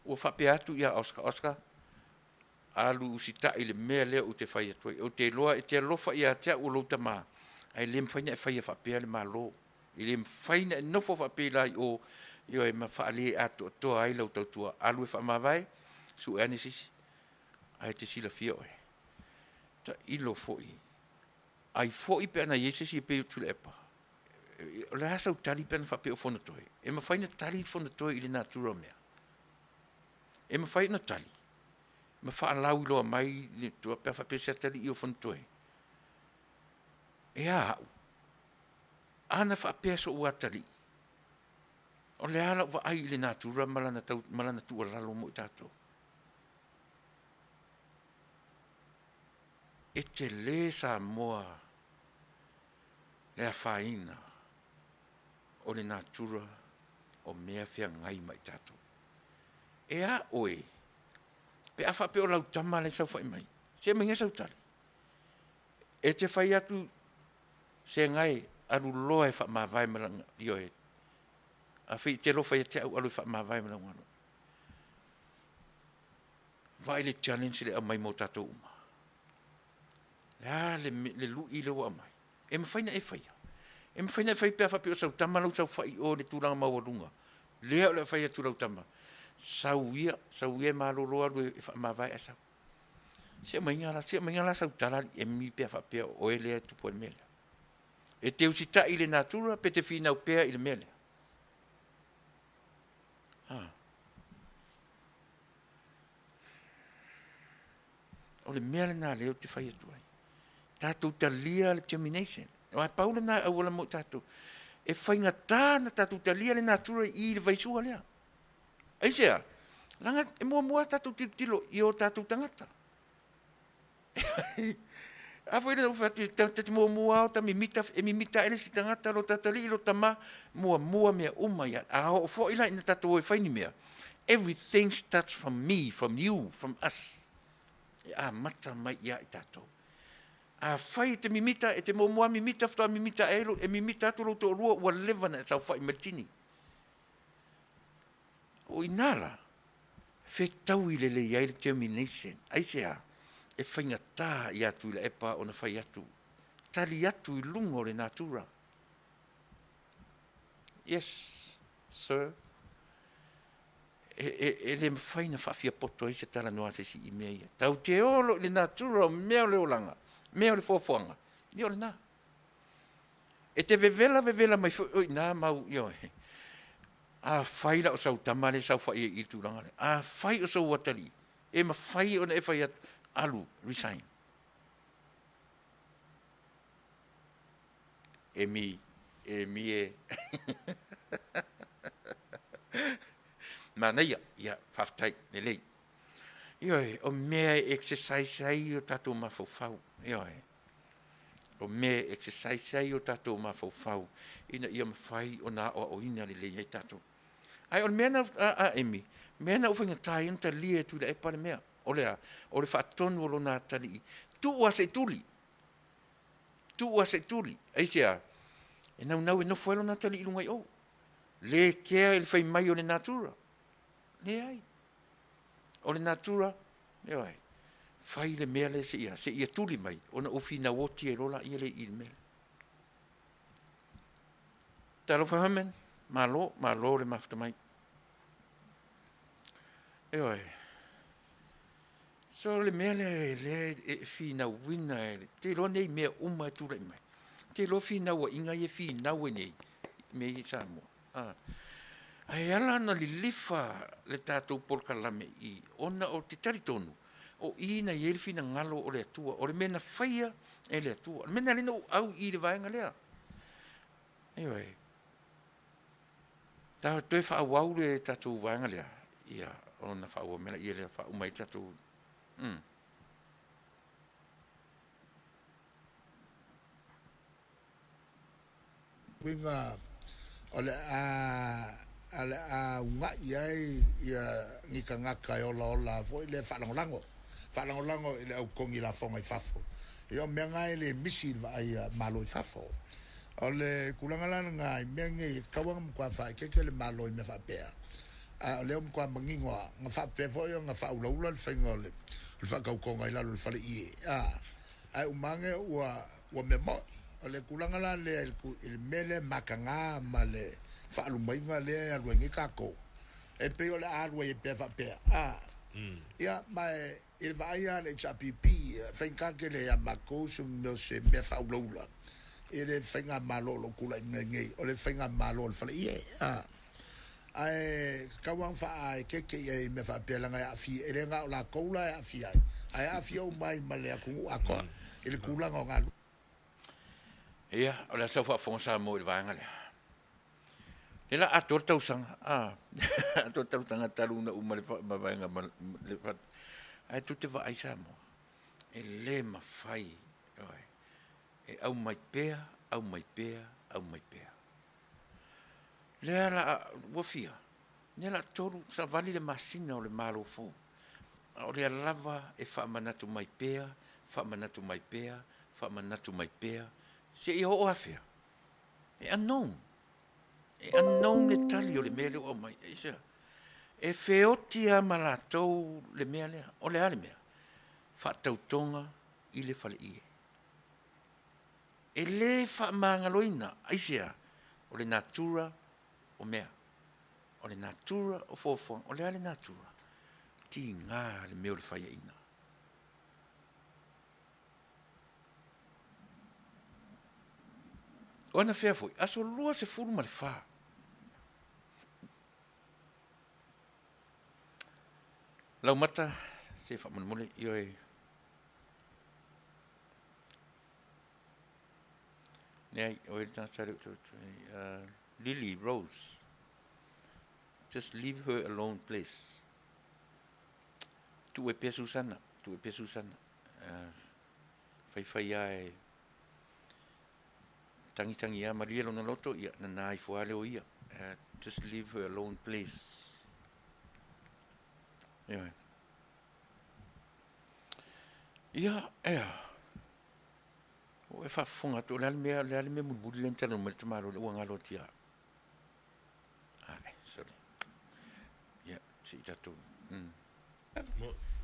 ua faapea atu ia Oscar, Oscar, alu usitai i le mea lea ou te fai atu ai. Ou te iloa e te alofa ia te au o lou tama, ae le mafai ona e faia faapea le Malo. E le mafai ona e nofo faapea i o, ioe, ma faale atoatoa ai lau tautua. Alu e faamavae, sue ane se isi, ae te silafia oe. Tailo foi, ai foi pe ana i ai se isi e pei o Tuilaepa. O le a sau tali pe ana faapea o Fonotoe? E mafai ona tali Fonotoe i le natura o mea? E mafai ona tali ma faalauiloa mai le pe a faapea se atalii o Fonotoe? E a au? Ana faapea sou atalii, o le a lau vaai i le natura ma lana, tau, ma lana tuualalo mo i tatou? E tele Samoa le afaina o le natura o mea feagai ma i tatou. E a oe, pe a faapea o lau tama lea e saofai mai, se maiga sau tali. E te fai atu se gae alu loa e faamavae ma lana, ioe. Afai e te alofa ia te au, alu e faamavae ma lau galuega. Vaai le challenge le aumai mo tatou uma. Le a le, le lui le ua aumai. E mafai na e faia. E mafai na e fai pe a faapea o sau tama lau saofai i o i le tulaga maualuga. Lea o le a fai atu lau tama. Sau ia, sau ia e malolo alu e faamavae ae sau. Se aumaiga la, se aumaiga la sau tala alii Emi pe a faapea o oe lea e tupu ai le mea lea. E te usitai i le natura pe te finau pea i le mea lea. Ha. O le mea lena lea ou te fai atu ai. Tatou talia le germination. Aua e pau lena e auala mo i tatou. E faigata na tatou talia le natura i le vaisua lea. Aisea? Leaga e muamua tatou tilotilo i o tatou tagata. A foi lea ua fai atu, ta te muamua lava o ta mimita, e mimita ae le isi tagata, lo ta atalii, lo tama, muamua mea uma ia. A oo foi la ina tatou o e fai ni mea, everything starts from me, from you, from us. E amata mai ia i tatou. Afai e te mimita, e te muamua mimita, faatoa mimita ae e mimita atu lou toalua, ua leva ona e saofai mai le tini. O i ina la, fetaui lelei ai le germination. Aisea? E faigata ia Tuilaepa ona fai atu, tali atu i luga o le natura. Yes, sir. E, e, e le mafai na faafiapoto ai se talanoa a se isi i mea ia. Tau te olo i le natura o mea o le olaga, mea o le foafoaga, ia o lena. E te vevela vevela mai foi o i ina mau, ioe. Afai la o sau tama lea e saofai ai i le tulaga lea, afai o sou atalii, e mafai ona e fai atu, alu, resign. Emi, Emi e. Manaia, ia, faafetai, lelei. Ioe, o mea e exercise ai o tatou mafaufau, ioe. O mea e exercise ai o tatou mafaufau ina ia mafai ona aoaoina lelei ai tatou. Ae o le mea na, a, a Emi, mea na ua faigata ai ona talia e Tuilaepa le mea, o le a? O le faatonu o lona atalii, tuu lava se i tuli, tuu lava se i tuli. Aisea? E naunau e nofo ai lona atalii i luga i o. Le kea i le fai mai o le natura. Leai. O le natura, ioe, fai le mea lea seia, seia tuli mai, ona ou finau oti ai loa laia lea i le mea lea. Talofa Herman, malo, malo le mafuta mai. Ioe. So le mea lea lea e finauina e le, te iloa nei mea uma e tulai mai. Te iloa finauaiga ia e finau ai nei, mea ia i Samoa. Ah. Ae ala ona lilifa le tatou polokalame i ona o te talitonu, o i na i ai le finagalo o le Atua, o le mea na faia e le Atua. O le mea na lena ua au i le vaega lea. Ioe. Ta toe faaauau le tatou vaega lea, ia, ona faaauau mai laia lea, faauma ai le tatou...
Uiga o le a o le a uga'i ai ia ni tagata e olaola foi lea faalagolago, faalagolago i le au togi lafoga i fafo. Ia o mea na e le misi i le vaai a Malo i fafo. O le tulaga la lena i mea nei e tatau lava ona matua faaeteete le Malo i mea faapea, a o lea ua matua manino lava na faapea foi ona faaulaula le faiga o le faatautoga i lalo o le fale ie, a, ae uma ane ua ua mea moni. O le tulaga la lea i le mea lea e mataga ma le faalumaina lea e alu ai nei tatou, e pei o le a alu ai e pea faapea, a, ia, ma e, i le vaai lava a le HRPP, e faigata tele ia matou se mea o se mea faaulaula i le faigamalo o lo o tulai mai nei, o le faigamalo a le faleie, a. Ae tatau lava ona faaeteete i ai i mea faapea leaga e aafia, e le na o latou la e aafia ai, ae aafia uma ai ma le atunuu atoa i le tulaga o galuega.
Ia, o le a sau faafofoga Samoa i le vaega lea. Lea la atoa le tausaga, a, atoa le tausaga talu ona uma le vaega ma le, ae tou te vaai Samoa, e le mafai, ioe, e aumai pea, aumai pea, aumai pea. Lea la ua fia, lea la tolu savali le masina o le Malo fou, a o lea lava e faamanatu mai pea, faamanatu mai pea, faamanatu mai pea, seia oo afea? E unknown. E unknown le tali o le mea lea ua aumai. Aisea? E feoti lava ma latou le mea lea. O le a le mea? Faatautoga i le faleie. E le faamagaloina. Aisea? O le natura o mea. O le natura o fuafuaga. O le a le natura? Tiga le mea o le faiaina. O anafea foi, aso 24. Laumata, se faamolemole, ioe. Leai, o le tagata lea ou te Lily Rose. Just leave her alone, please. Tuu e pea Susana, tuu e pea Susana. Faifai lava e tagitagi lava malie lona loto, ia nana ifo lava lea o ia. Just leave her alone, please. Ioe. Ia, ea. Ua e faafofoga atu, o le a le mea, o le a le mea mulimuli lea na talanoa mai le tamaloa lea ua galo atu ia au. Ae, sorry. Ia, se i tatou.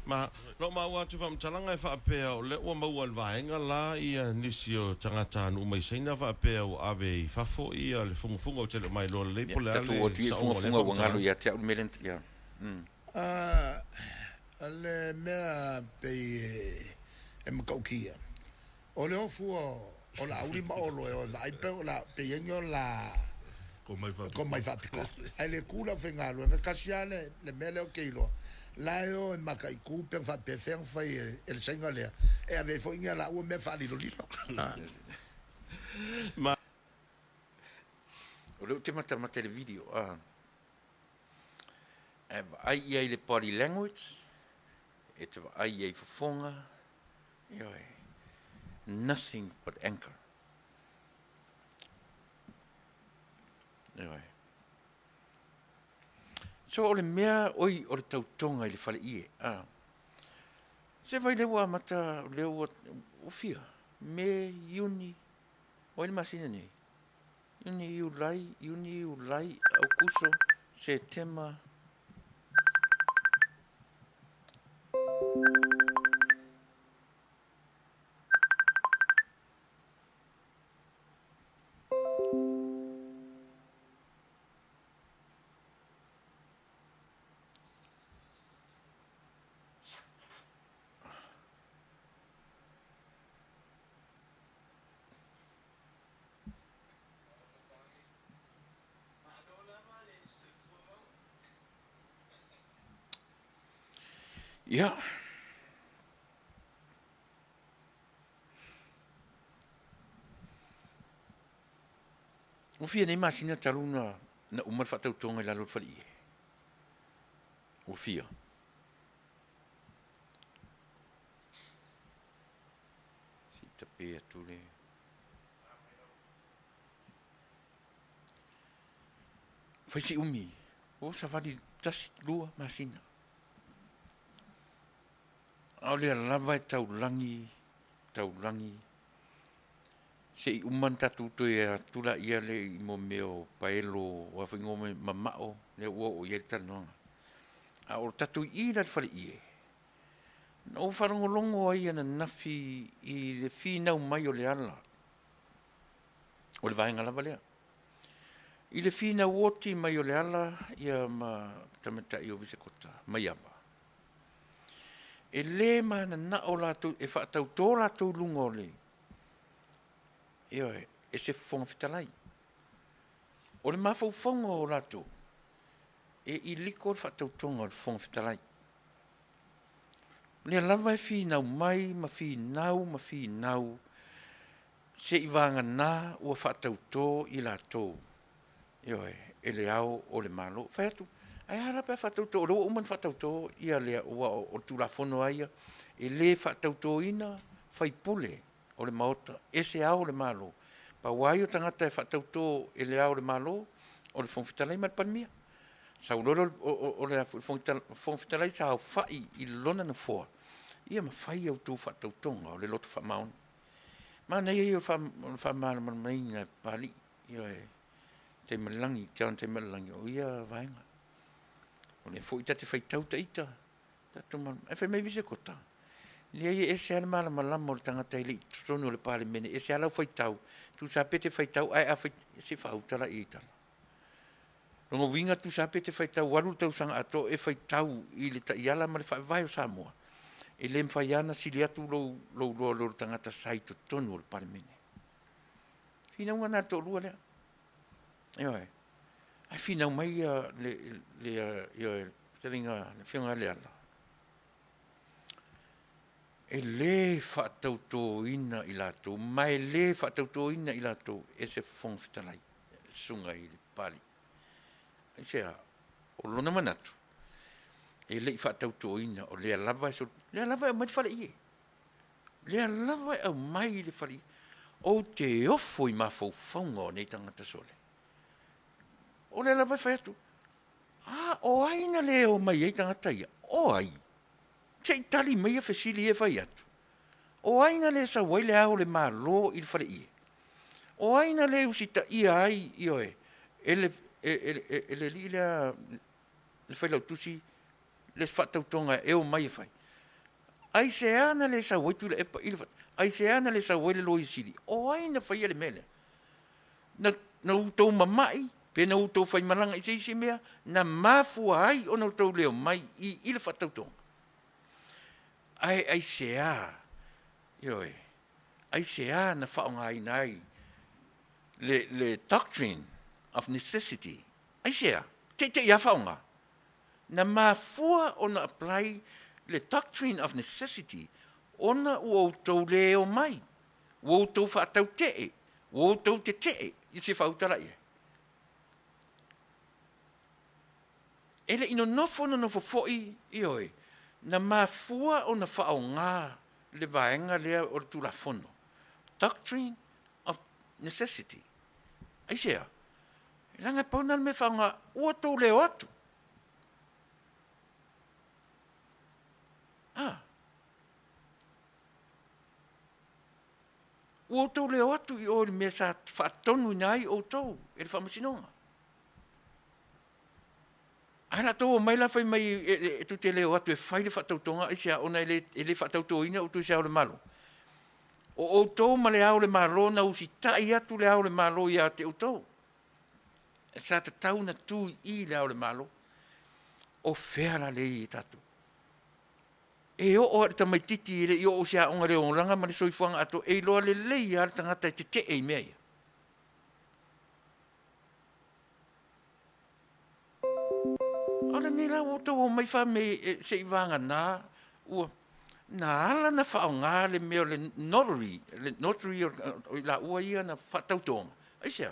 Ma, na ou maua atu faamatalaga e faapea o lea ua maua e le vaega la ia nisi o tagatanuu mai Saina faapea ua ave i fafo ia le fugafuga ou te le o mailoa lelei po o le a
le saoga o lea faamatalaga. Ia te au le mea lea, ia.
A le mea pei e matautia, o le ofu o Laauli ma Olo e o e vaai pe o la pe i ai ni o la komai faapitoa. Ae le tu le aufaigaluega, tasi lava le, le mea lea ou te iloa, la e o e mataitu pe na faapefea ona fai e le Saina lea, e ave ai foi ni a laua mea faalilolilo.
Ma. O lea ou te matamata i le video, a. E vaai i ai i le body language, e te vaai i ai i fofoga, ioe, nothing but anger. Ioe. So o le mea oi o le tautoga i le faleie, a. Se vai lea ua amata, lea ua, ua fia, Me, Iuni, o ai le masina nei? Iuni, Iulai, Iuni, Iulai, Aukuso, Setema. Ia. Ua fia nei masina talu na, na uma le faatautoga i lalo o le faleie? Ua fia. Se i tape atu le... Fai si umi. O savali tasi, lua masina. A o lea lava e taulagi, taulagi. Se i uma ona tatou toe atu laia lea i mo mea o paelo, o a foi ingoa mamao lea ua oo i ai le talanoaga. A o tatou i i la i le faleie, na ou faalogologo ai ananafi i le finau mai o Leala, o le vaega lava lea. I le finau oti mai o Leala ia ma tamaitai o Visekota Maiava, e le mananao latou e faatautō latou i luga o le, ioe, e se Fofoga Fetalai. O le mafaufauga o latou, e iliko le faatautoga o le Fofoga Fetalai. O lea lava e finau mai ma finau ma finau seivagana ua faatautō i latou, ioe, e le Ao o le Malo. Fai atu, ae a la pe a faatautō, o lea ua uma ona faatautō ia lea, ua o le Tulafono lava ia, e le faatautōina faipule o le Maota e se Ao o le Malo. Pau lava ia o tagata e faatautō e le Ao o le Malo, o le Fofoga Fetalai ma le Palemia. Sau loa lea o le Fofoga Fetalai saofai i lona nofoa, ia ma fai a outou faatautoga o le loto faamaoni. Manaia ia o le faamalamalamaina e Papalii, ioe. Taimalelagi, John Taimalelagi o ia vaega. O lea foi ta te faitau ta ita, tatou malamalama. Ae fai mai Visegota, leai e ese lava le malamalama o le tagata e le i totonu o le Palemene, ese lava lau faitau, tusa pe te faitau ae a faitau, se faauta la i tala. Lona uiga tusa pe te faitau alu le tausaga atoa e faitau i le taiala ma le faavae o Samoa, e le mafai lava ona sili atu lou lou iloa i lo le tagata sa i totonu o le Palemene. Finauga na a le toalua lea. Ioe. Ae finau mai ia le le ioe le fetalaiga le Afioga ia Leala, e le faatautoina i latou ma e le faatautoina i latou e se Fofoga Fetalai, le Susuga i le Papalii. Aisea? O lona manatu, e le i faatautoina, o lea lava e lea lava e aumai le faleie. Lea lava e aumai le faleie. Ou te ofo i mafaufauga o nei tagata sole. O lea lava e fai atu, a, o ai na le omai ai tagata ia? O ai? Se i tali mai ia fesili ia e fai atu. O ai na le sau ai le Ao o le Malo i le faleie? O ai na le usitaia ai, ioe, e le, e, e, e, e le alii lea, le failautusi, le faatautoga e omai e fai? Aisea na le sau ai Tuilaepa i le fale? Aisea na le sau ai le Loia Sili? O ai na faia le mea lea? Na, na outou mamai pe na outou faimalaga i se isi mea na mafua ai ona outou le omai i, i le faatautoga? Ae aisea, ioe, aisea na faaaogaina ai le, le doctrine of necessity? Aisea? Teitei lava faaaoga. Na mafua ona apply le doctrine of necessity ona ua outou le omai, ua outou faatautee, ua outou tetee i se faauta la i ai. E le i nonofo nonofo foi, ioe, na mafua ona faaaoga le vaega lea o le Tulafono, doctrine of necessity. Aisea? Leaga e pau lena o le mea e faaaoga, ua tou le o atu. A. Ua outou le o atu i o i le mea sa faatonuina ai outou e le Faamasinoga. Ae la outou omai la fai mai e tou te le o atu e fai le faatautoga, aisea? Ona e le faatautoina outou i se Ao o le Malo. O outou ma le Ao o le Malo na usitai atu le Ao o le Malo ia te outou. Sa tatau ona tu i i le Ao o le Malo. O fea la lea e i ai tatou? E oo lava i le tamaitiiti e le i oo i se aoga i le olaga ma le soifuaga atoa, e iloa lelei lava le tagata e tetee i mea ia. O lenei la ua outou omai faamei se i vagana ua na ala na faaaoga le mea o le notary, le notary o i laua ia na faatautoga. Aisea?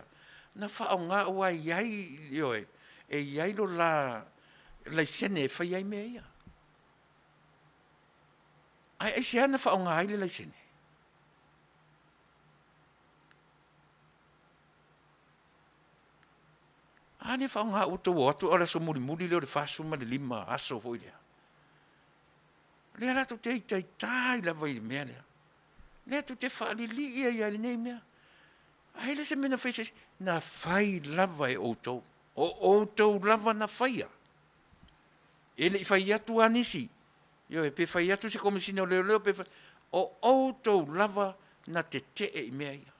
Na faaaoga aua e i ai, ioe, e i ai lo la laisene e fai ai mea ia. Ae aisea na faaaoga ai le laisene? A lea faaaoga ua outou o atu a o le aso mulimuli lea o le 45 aso foi lea. O lea la tou te itaita ai lava i le mea lea. Lea tou te faalilii ai lava i lenei mea. Ae le se mea na fai se isi, na fai lava e outou. O outou lava na faia. E le i fai atu lava nisi. Ioe, pe fai atu se Komesina o Leoleo, pe fai... O outou lava na tetee i mea ia.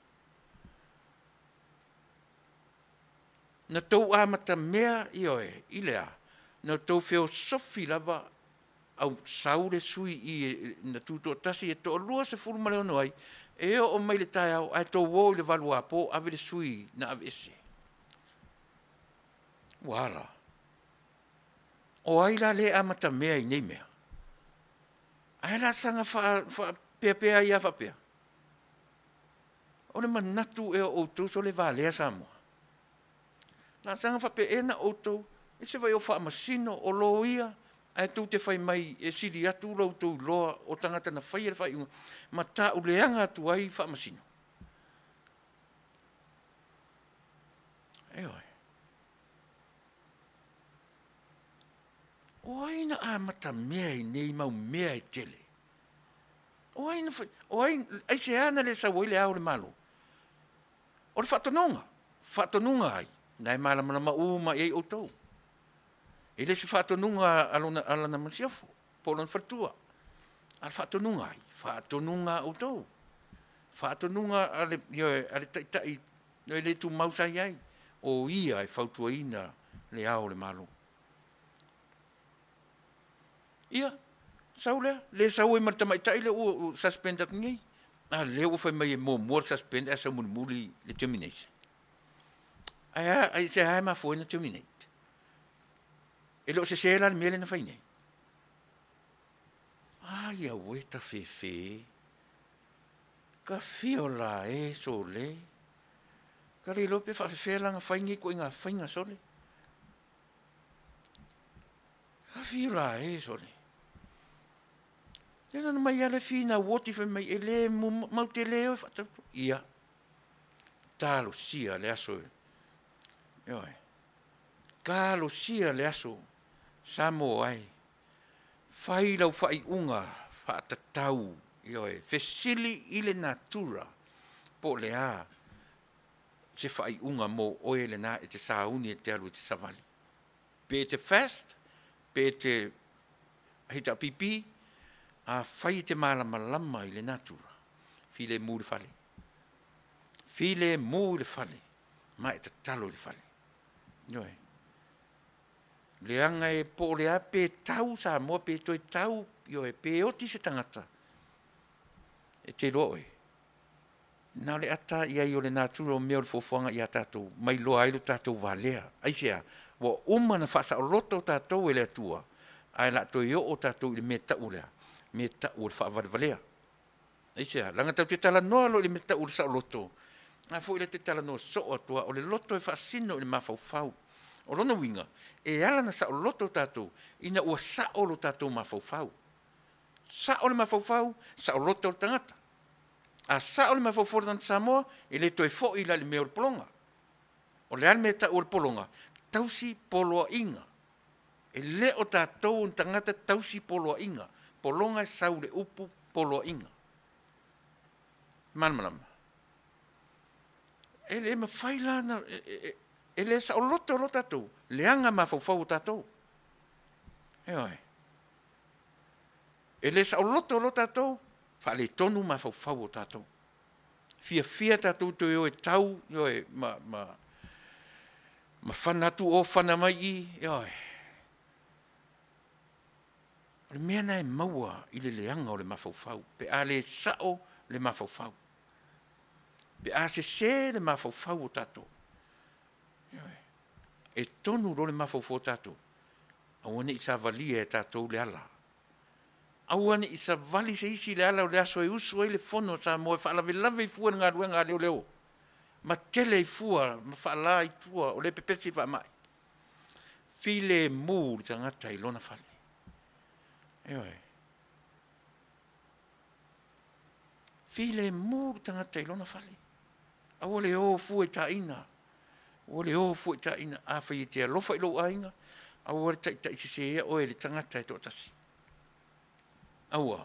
Na tou amatamea, ioe, i le a? Na tou feosofi lava au sau le sui i na tutoatasi e toalua 16 ai, e oo mai le taeao ae tou o i le valuapo ave le sui na aveese. Ua a la? O ai la lea e amatamea i nei mea? Ae la saga faapeapea ai lava faapea. O le manatu ea o outou sole valea Samoa. La saga faapea ea na outou, e se vai o faamasino, o loia, ae tou te fai mai e sili atu lo outou iloa o tagata na faia le faaiuga ma tauleaga atu ai faamasino. Ioe. O ai na amatamea i nei mau mea e tele? O ai na fai, o ai, aisea na le sau ai le Ao o le Malo? O le faatonuga, faatonuga ai? Na e malamalama uma i ai outou. E le se faatonuga a lona, a lana masiofo, po o lona faletua. A le faatonuga ai? Faatonuga a outou. Faatonuga a le, ioe, a le taitai e le tumau sa i ai. O ia e fautuaina le ao o le Malo. Ia, sau lea, le sau ai ma le tamaitai lea ua suspend atu nei. A lea ua fai mai e muamua le suspend ae sau mulimuli le termination. Ae a, ai se a e mafua ai na terminate? E le o sese la le mea lea na fai nei? Ai auē tafefe. Ka fio la e sole. Ka le iloa pe faafefea la ona fai nei ituaiga faiga sole. Ka fio la e sole. Lea na mai lava le finau oti fai mai e le mau te le o e faatauto. Ia, talosia le aso e. Ioe. Talosia le aso Samoa ai. Fai lau faaiuga faatatau, ioe, fesili i le natura po o le a se faaiuga mo oe lena e te sauni e te alu e te savali. Pe e te fast, pe e te HRPP, afai e te malamalama i le natura, filemu i le fale. Filemu i le fale, ma e tatalo i le fale. Ioe. Leaga e po o le a pe tau Samoa pe toe tau, ioe, pe oti se tagata, e te iloa oe, na o le ata i ai o le natura o mea o le fuafuaga ia tatou, mai iloa ai lo tatou valea. Aisea? Ua uma ona faasaoloto tatou e le Atua, ae o le a toe oo tatou i le mea tau o le a? Mea tau o le faavalevalea. Aisea? Leaga tatou te talanoa loa i le mea tau o le saoloto, a foi lea e te talanoa soo atu lava, o le loto e faasino i le mafaufau. O lona uiga, e ala ona saoloto tatou, ina ua sao lo tatou mafaufau. Sao le mafaufau, saoloto le tagata. A sao le mafaufau o le tagata Samoa, e le toe foi la i le mea o le pologa. O le a le mea e tau o le pologa? Tausi poloaiga. E le o tatou o ni tagata tausi poloaiga. Pologa e sau i le upu poloaiga. Malamalama? E le mafai la ona, e le saoloto loa tatou, leaga mafaufau o tatou. Ioe. E le saoloto loa tatou, faaletonu mafaufau o tatou. Fiafia tatou toe o e tau, ioe, ma, ma, ma fana atu o, fana mai i, ioe. O le mea lena e maua i le leaga o le mafaufau, pe a le sao le mafaufau. Pe a sese le mafaufau o tatou, ioe, e tonu loa le mafaufau o tatou, aua ne i savalia e tatou le ala. Aua ne i savali se isi i le ala o le aso e usu ai le Fono a Samoa e faalavelave ai fua i le galuega a leoleo, ma tele ai fua ma faala ai tua o lea e pepesi le faamai. Filemu le tagata i lona fale. Ioe. Filemu le tagata i lona fale. Aua le o fua i taina. Aua le o fua i taina. Afai e te alofa i lou aiga, aua le taitai seseia oe e le tagata e toatasi. Aua.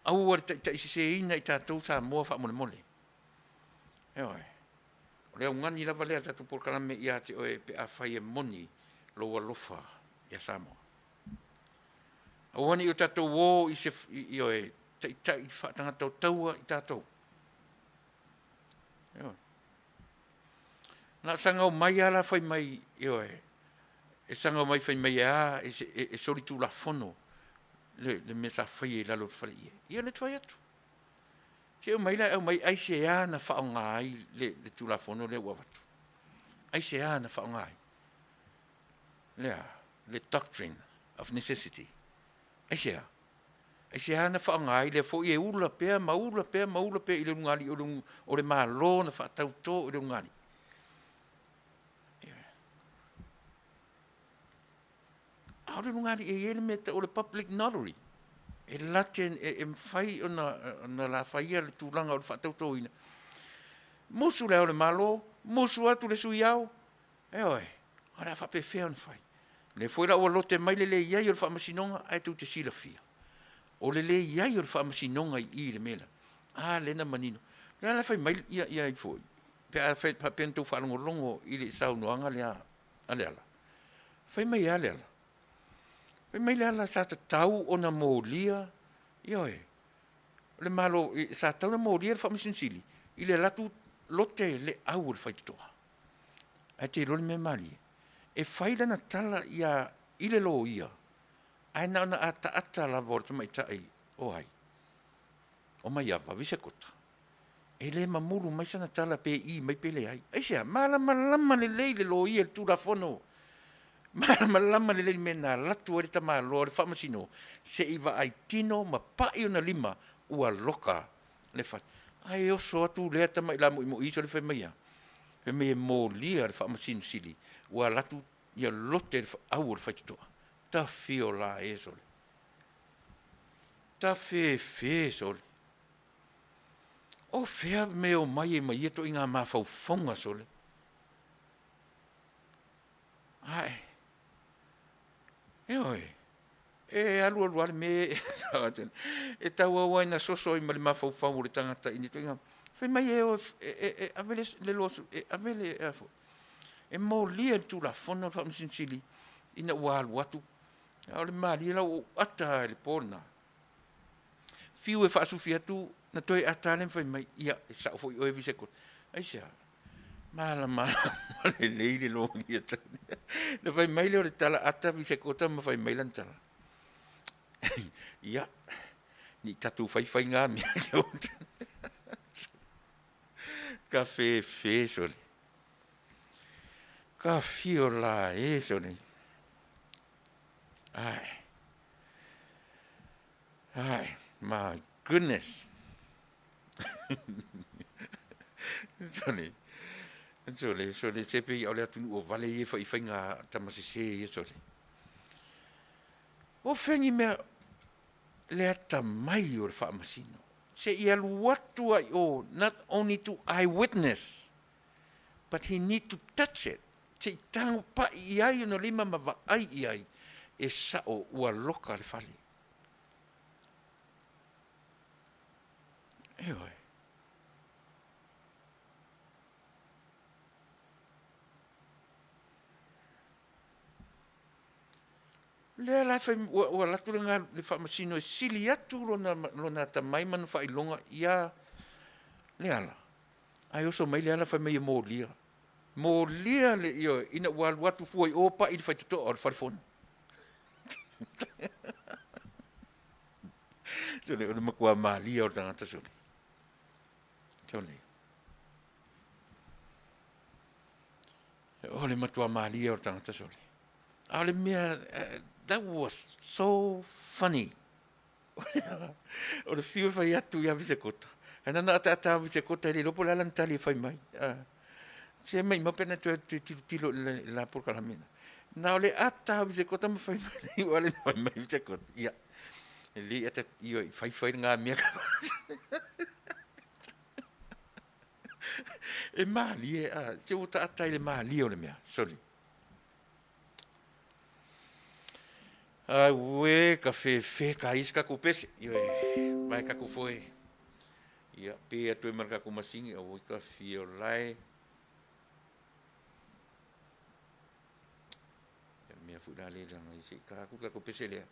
Aua le taitai seseina i tatou Samoa faamolemole. Ioe. O le augani lava lea a le tatou polokalame ia te oe pe afai e moni lou alofa ia Samoa. Aua ne i o tatou o i se, ioe, taitai faatagata o taua i tatou. Ioe. Na sagau mai lava la fai mai, ioe, e sagau mai fai mai e a, e, e, e solitulafono le, le mea sa faia i lalo o le faleie. Ia le fai atu. Se mai la aumai aisea na faaaoga ai le, le Tulafono lea ua avatu. Aisea na faaaoga ai. Lea, le doctrine of necessity. Aisea? Aisea na faaaoga ai lea foi e ula pea ma ula pea ma ula pea i le ulugalii o le, o le Malo na faatautō i le ulugalii. A o le lugalii e i ai le mea e tau o le public notary, e late e, e mafai ona, ona la faia le tulaga o le faatautoina. Musu le ao o le Malo, musu atu le sui ao, ioe, o le a faapefea ona fai. O lea foi la ua lote mai le leai o le faamasinoga, ae tou te silafia, o le leai o le faamasinoga i i i le mea lea, a lea na manino. O lea la fai mai ia, ia ai foi, Pe a faapea na outou faalogologo i le saunoaga lea a Leala, fai mai a Leala, fai mai Leala sa tatau ona molia, ioe, o le Malo, sa tatau ona molia le Faamasino Sili i le alu atu lote le au o le faitotoa. Ae te iloa le mea malie, e fai lana tala ia i le loia, ae na ona ataata lava o le tamaitai o ai? O Maiava Visekota, e le mamulu mai sana tala pe i mai pe leai. Aisea? Malamalama lelei le loia i le Tulafono. Malamalama lelei le mea na alu atu ai le tamaloa o le Faamasino se i vaai tino ma pai ona lima ua loka le fale. Ae oso atu lea tamai lamuimui sole fai mai a, fai mai e molia le Faamasino Sili ua alu atu ia lote le au o le faitotoa. Tafio la e sole. Tafefe sole. O fea me o mai e mai ia toiga mafaufauga sole. Ae, ioe, e alu alu lava le mea e tauau lava ina soso ai ma le mafaufau o le tagata i ni toiga. Fai mai e o e ave le e ave le, e molia le Tulafono le Faamasino Sili ina ua alu atu. A o le malie la ua ou ata lava i le po lena. Fiu e faasufi atu, na toe ata lava le fai mai, ia, e sao foi oe Visekota. Aisea? Malamalama lelei le loia tau. Na fai mai lea o le tala ata Visekota ma fai mai lana tala. Ia, ni tatou faifai ngā mea. Ka fefe sole. Ka fio la e sole. Ai. Ai, my goodness. Sole. Sole, sole, se pe ia o le atunuu o vale ia faifaiga tamasese ia sole. O fengi mea le atamai o le Faamasino. Se i alu atu ai o, not only to eyewitness, but he need to touch it. Se i tago pai i ai ona lima ma vaai i ai, e sao ua loka le fale. Ioe. Lea la fai ua alu atu le Faamasino e sili atu lona atamai ma lona faailoga ia Leala. Ae oso mai Leala fai mai e molia. Molia le ioe ina ua alu atu fua i o pai i le faitotoa o le falefono. Sole, o le matua malia o le tagata sole. Sole. O le matua malia o le tagata sole. A o le mea, that was so funny. O le fiu e fai atu ia Visekota. Ae nana ataata a Visekota e le iloa po o le a lana tali e fai mai. Se maimau pe ana toe tilotilo i le la polokalame. Na o le ata a Visekota ma fai mai, ua le fai mai Visekota. Ia, e le ata, ia, fai fai ngā mea. E malie, se ua taata i le malie o le mea, soli. Ai ue, ka fefe ka isi ka pese. Ioe, vai ka foe. Ia, pe atu e mara ka masingi, au ka fio lai. Ia mea fu la le langa isi ka ku ka pese lea.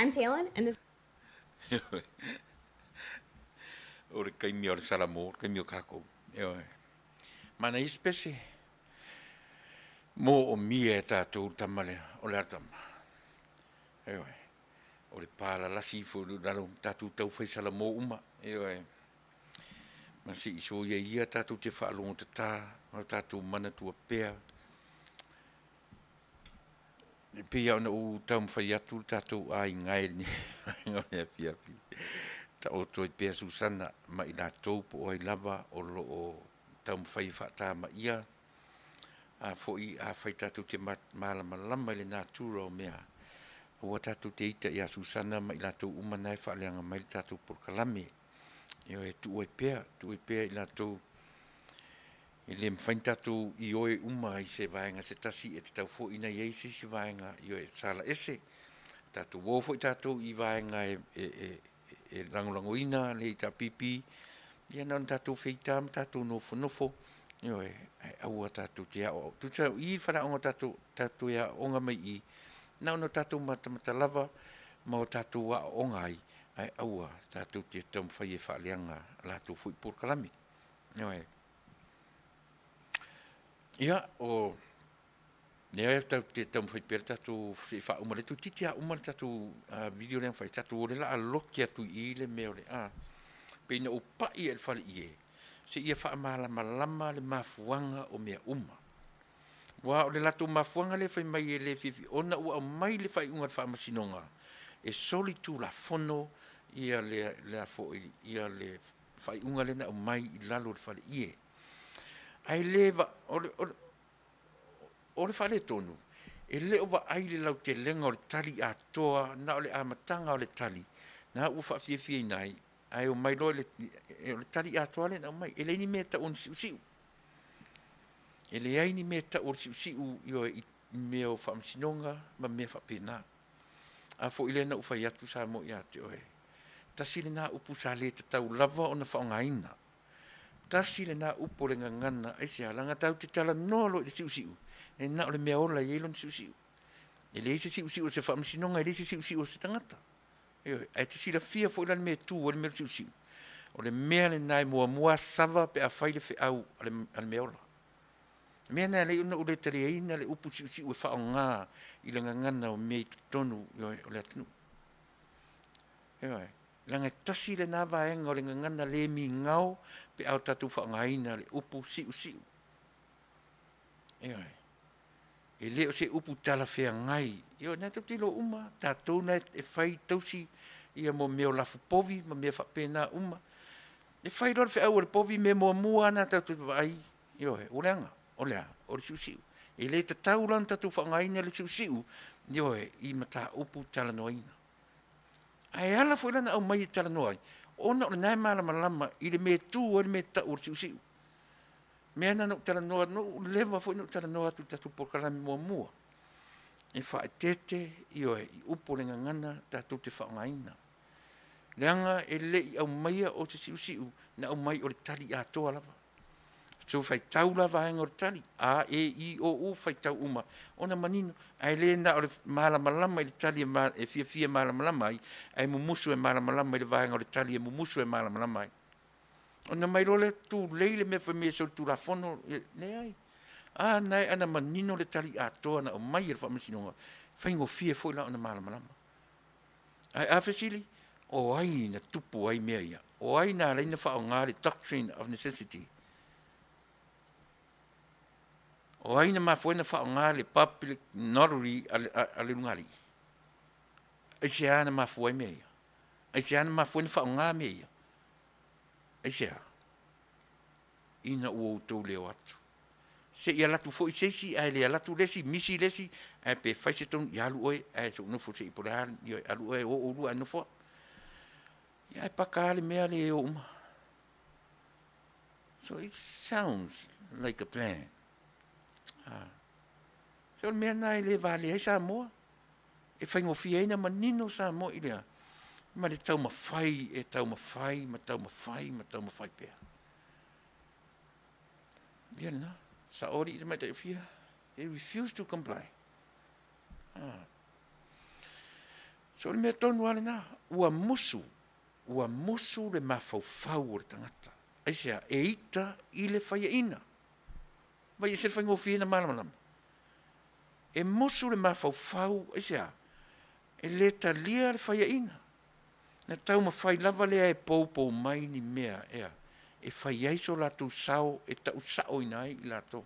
I'm Talyn, and this
O le taimi o le salamo, o le taimi o kākou. Ioe. Manaia isi pese. Moomia e tatou le tama lea, o le a le tama? Ioe. O le palalasi ifo i lalo, tatou tau fai salamo uma. Ioe. Ma se i soia ia tatou te faalogo tata ma o tatou manatua pea. E pei lava ona ou taumafai atu le tatou aiga e lenei vaega o le afiafi. Taoto ai pea Susana ma i latou po o ai lava o lo o taumafai e faatamaia. A foi afai tatou te malamalama i le natura o mea, aua tatou te ita ia Susana ma i latou uma na e faaleaga mai le tatou polokalame. Ioe, tuu ai pea, tuu ai pea i latou e le mafai ona tatou ioe uma i se vaega se tasi, e tatau foi ona i ai se isi vaega ioe e sala ese. Tatou o foi tatou i vaega e, e, e, e lagolagoina le HRPP, ia na ona tatou feita ma tatou nofonofo, ioe, ae aua tatou te aoao. Tusa o i le faleaoga tatou, tatou e aooga mai i, na ona tatou matamata lava ma o tatou aooga ai, ae aua tatou te taumafai e faaleaga latou foi polokalame. Ioe. Ia, o lea e tatou te taumafai pea le tatou se i faauma le toeitiiti lava uma le tatou video lea na fai, tatou o lea o le a loki atu i i le mea o le a. Pei na ou pai i le faleie seia faamalamalama le mafuaga o mea uma. Aua o le latou mafuaga lea fai mai e le fiafia ona ua aumai le faaiuga a le Faamasinoga e solitulafono ia le, le a foi, ia le faaiuga lea na aumai i lalo o le faleie. Ae le va, o le, o le, o le faaletonu, e le o vaai le lautelega o le tali atoa, na o le amataga o le tali, na ua faafiafiaina ai, ae omai loa i le, o le tali atoa lea na aumai. E leai ni mea e tau o ni siusiu. E leai ni mea e tau o le siusiu ioe, i mea o faamasinoga ma mea faapena. A foi lea na ou fai atu Samoa ia te oe, tasi lena upu sa le tatau lava ona faaaogaina. Tasi lena upu o le gagana, aisea? Leaga tatou te talanoa loa i le siusiu, e na o le mea ola e i ai lona siusiu. E leai se siusiu o se faamasinoga, e leai se siusiu o se tagata. Ioe, ae te silafia foi la le mea e tu ai le mea o le siusiu. O le mea lena e muamua sava pe a fai le feau a le, a le mea ola. O le mea lena e ala ai ona ou le taliaina le upu siusiu e faaaoga i le gagana o mea i totonu ioe, o le atunuu. Ioe, leaga e tasi lena vaega o le gagana le migao pe a o tatou faaaogaina le upu siusiu. Ioe. E le o se upu talafeagai. Ioe, na tatou te iloa uma, tatou na e fai tausi ia mo mea o lafu povi ma mea faapena uma. E fai loa le feau a le povi, mea muamua lava na tatou te vaai, ioe, ua leaga. O le a? O le siusiu. E le tatau la ona tatou faaaogaina le siusiu, ioe, i mataupu talanoaina. Ae ala foi la na aumai e talanoa ai, ona o lena e malamalama i le mea e tu ai le mea e tau o le siusiu. Mea na na ou talanoa, na ou leva foi na ou talanoa atu i le tatou polokalame muamua. E faaeteete, ioe, i upu o le gagana tatou te faaaogaina. Leaga e le i aumaia o se siusiu, na aumai o le tali atoa lava. So faitau la vaega o le tali, A, E, I, O, U, faitau uma, ona manino, ae le na o le malamalama i le tali e, ma, e fiafia malamalama ai, ae mumusu e malamalama i le vaega o le tali e mumusu e malamalama ai. Ona mai loa lea tulei le mea fai mai e solitulafono, leai. A na e ana manino le tali atoa na aumai e le Faamasinoga, faigofie foi la ona malamalama. Ae a fesili, o ai na tupu ai mea ia? O ai na ala ai na faaaoga le doctrine of necessity? O ai na mafua ai na faaaoga le public notary a le, a, a le Lugalii? Aisea na mafua ai mea ia? Aisea na mafua ai na faaaoga mea ia? Aisea? Ina ua outou leo atu. Se i alu atu foi se isi, ae le alu atu le isi, misi le isi, ae pe fai se tonu, ia alu oe, ae se i ou nofo se i po o le a, ioe, alu oe, o oulua ae nofo au. Ia ae paka lava le mea lea e o uma. So it sounds like a plan. Ah. So o le mea lena e le valea ai Samoa. E faigofie ai na manino Samoa i lea ma le taumafai e taumafai ma taumafai ma taumafai pea. Ia lena, sao alii tamaitai o fia, they refuse to comply. Ah. So o le mea tonu lava lena, ua musu, ua musu le mafaufau o le tagata. Aisea? E ita i le faiaina. Vai e ese le faigofie na malamalama. E musu le mafaufau, aisea? E le talia le faiaina. Na taumafai lava lea e poupou mai ni mea ea e fai ai so latou sao e tausaoina ai i latou.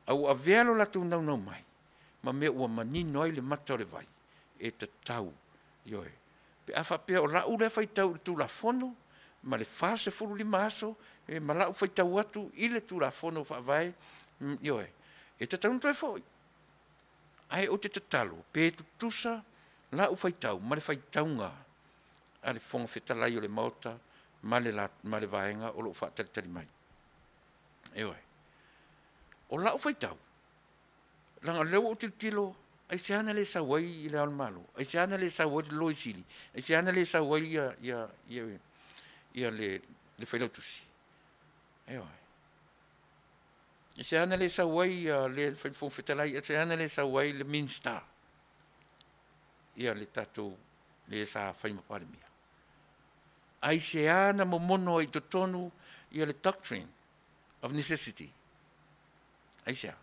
A ua avea lo latou naunau mai ma mea ua manino ai le mata o le vai, e tatau, ioe. Pe a faapea o lau lea faitau i le Tulafono ma le 45 aso ma lau faitau atu i le Tulafono Faavae, ioe, e tatau ona toe foi. Ae ou te tatalo pe tutusa lau faitau ma le faitauga a le Fofoga Fetalai o le Maota ma le, ma le vaega o lo o faatalitali mai. Ioe. O lau faitau, leaga o lea ua ou tilotilo, aisea na le sau ai i Le Ao o le Malo, aisea na le sau ai le Loia Sili, aisea na le sau ai le Failautusi. Ioe. Aisea na le sau ai le Fofoga Fetalai, aisea na le sau ai le Minisita, ia le tatou le sa fai ma Palemia. Aisea na momono ai i totonu ia le doctrine of necessity. Aisea?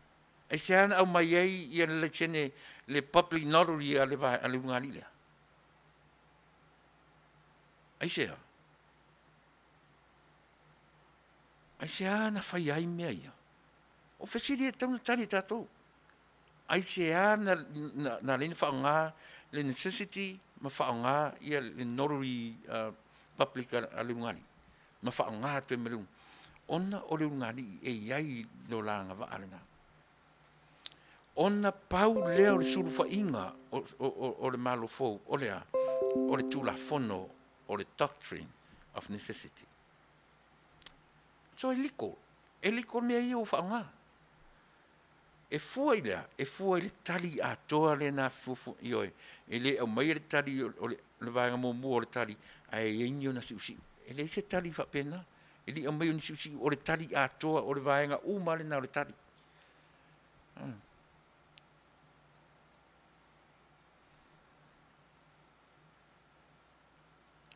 Aisea na aumai ai ia le laisene le public notary a le ulugalii lea? Aisea? Aisea na faia ai mea ia? O fesili e tatau ona tali e tatou. Aisea na ala ai ona faaaoga le necessity ma faaaoga ia le notary public a le ulugalii ma faaaoga atu ai ma le ulugalii? Ona o le ulugalii e i ai lo la agavaa lena. Ona pau lea o le sulufaiga o le Malo fou, o le a? O le Tulafono o le doctrine of necessity. So e liko, e liko mea ia ua faaaoga. E fua i le a? E fua i le tali atoa lena fuafua, ioe, e le aumaia le tali o le vaega muamua o le tali, ae i ai ni ona siusiu. E leai se tali faapena. E le i aumaia ni siusiu, o le tali atoa, o le vaega uma lena o le tali.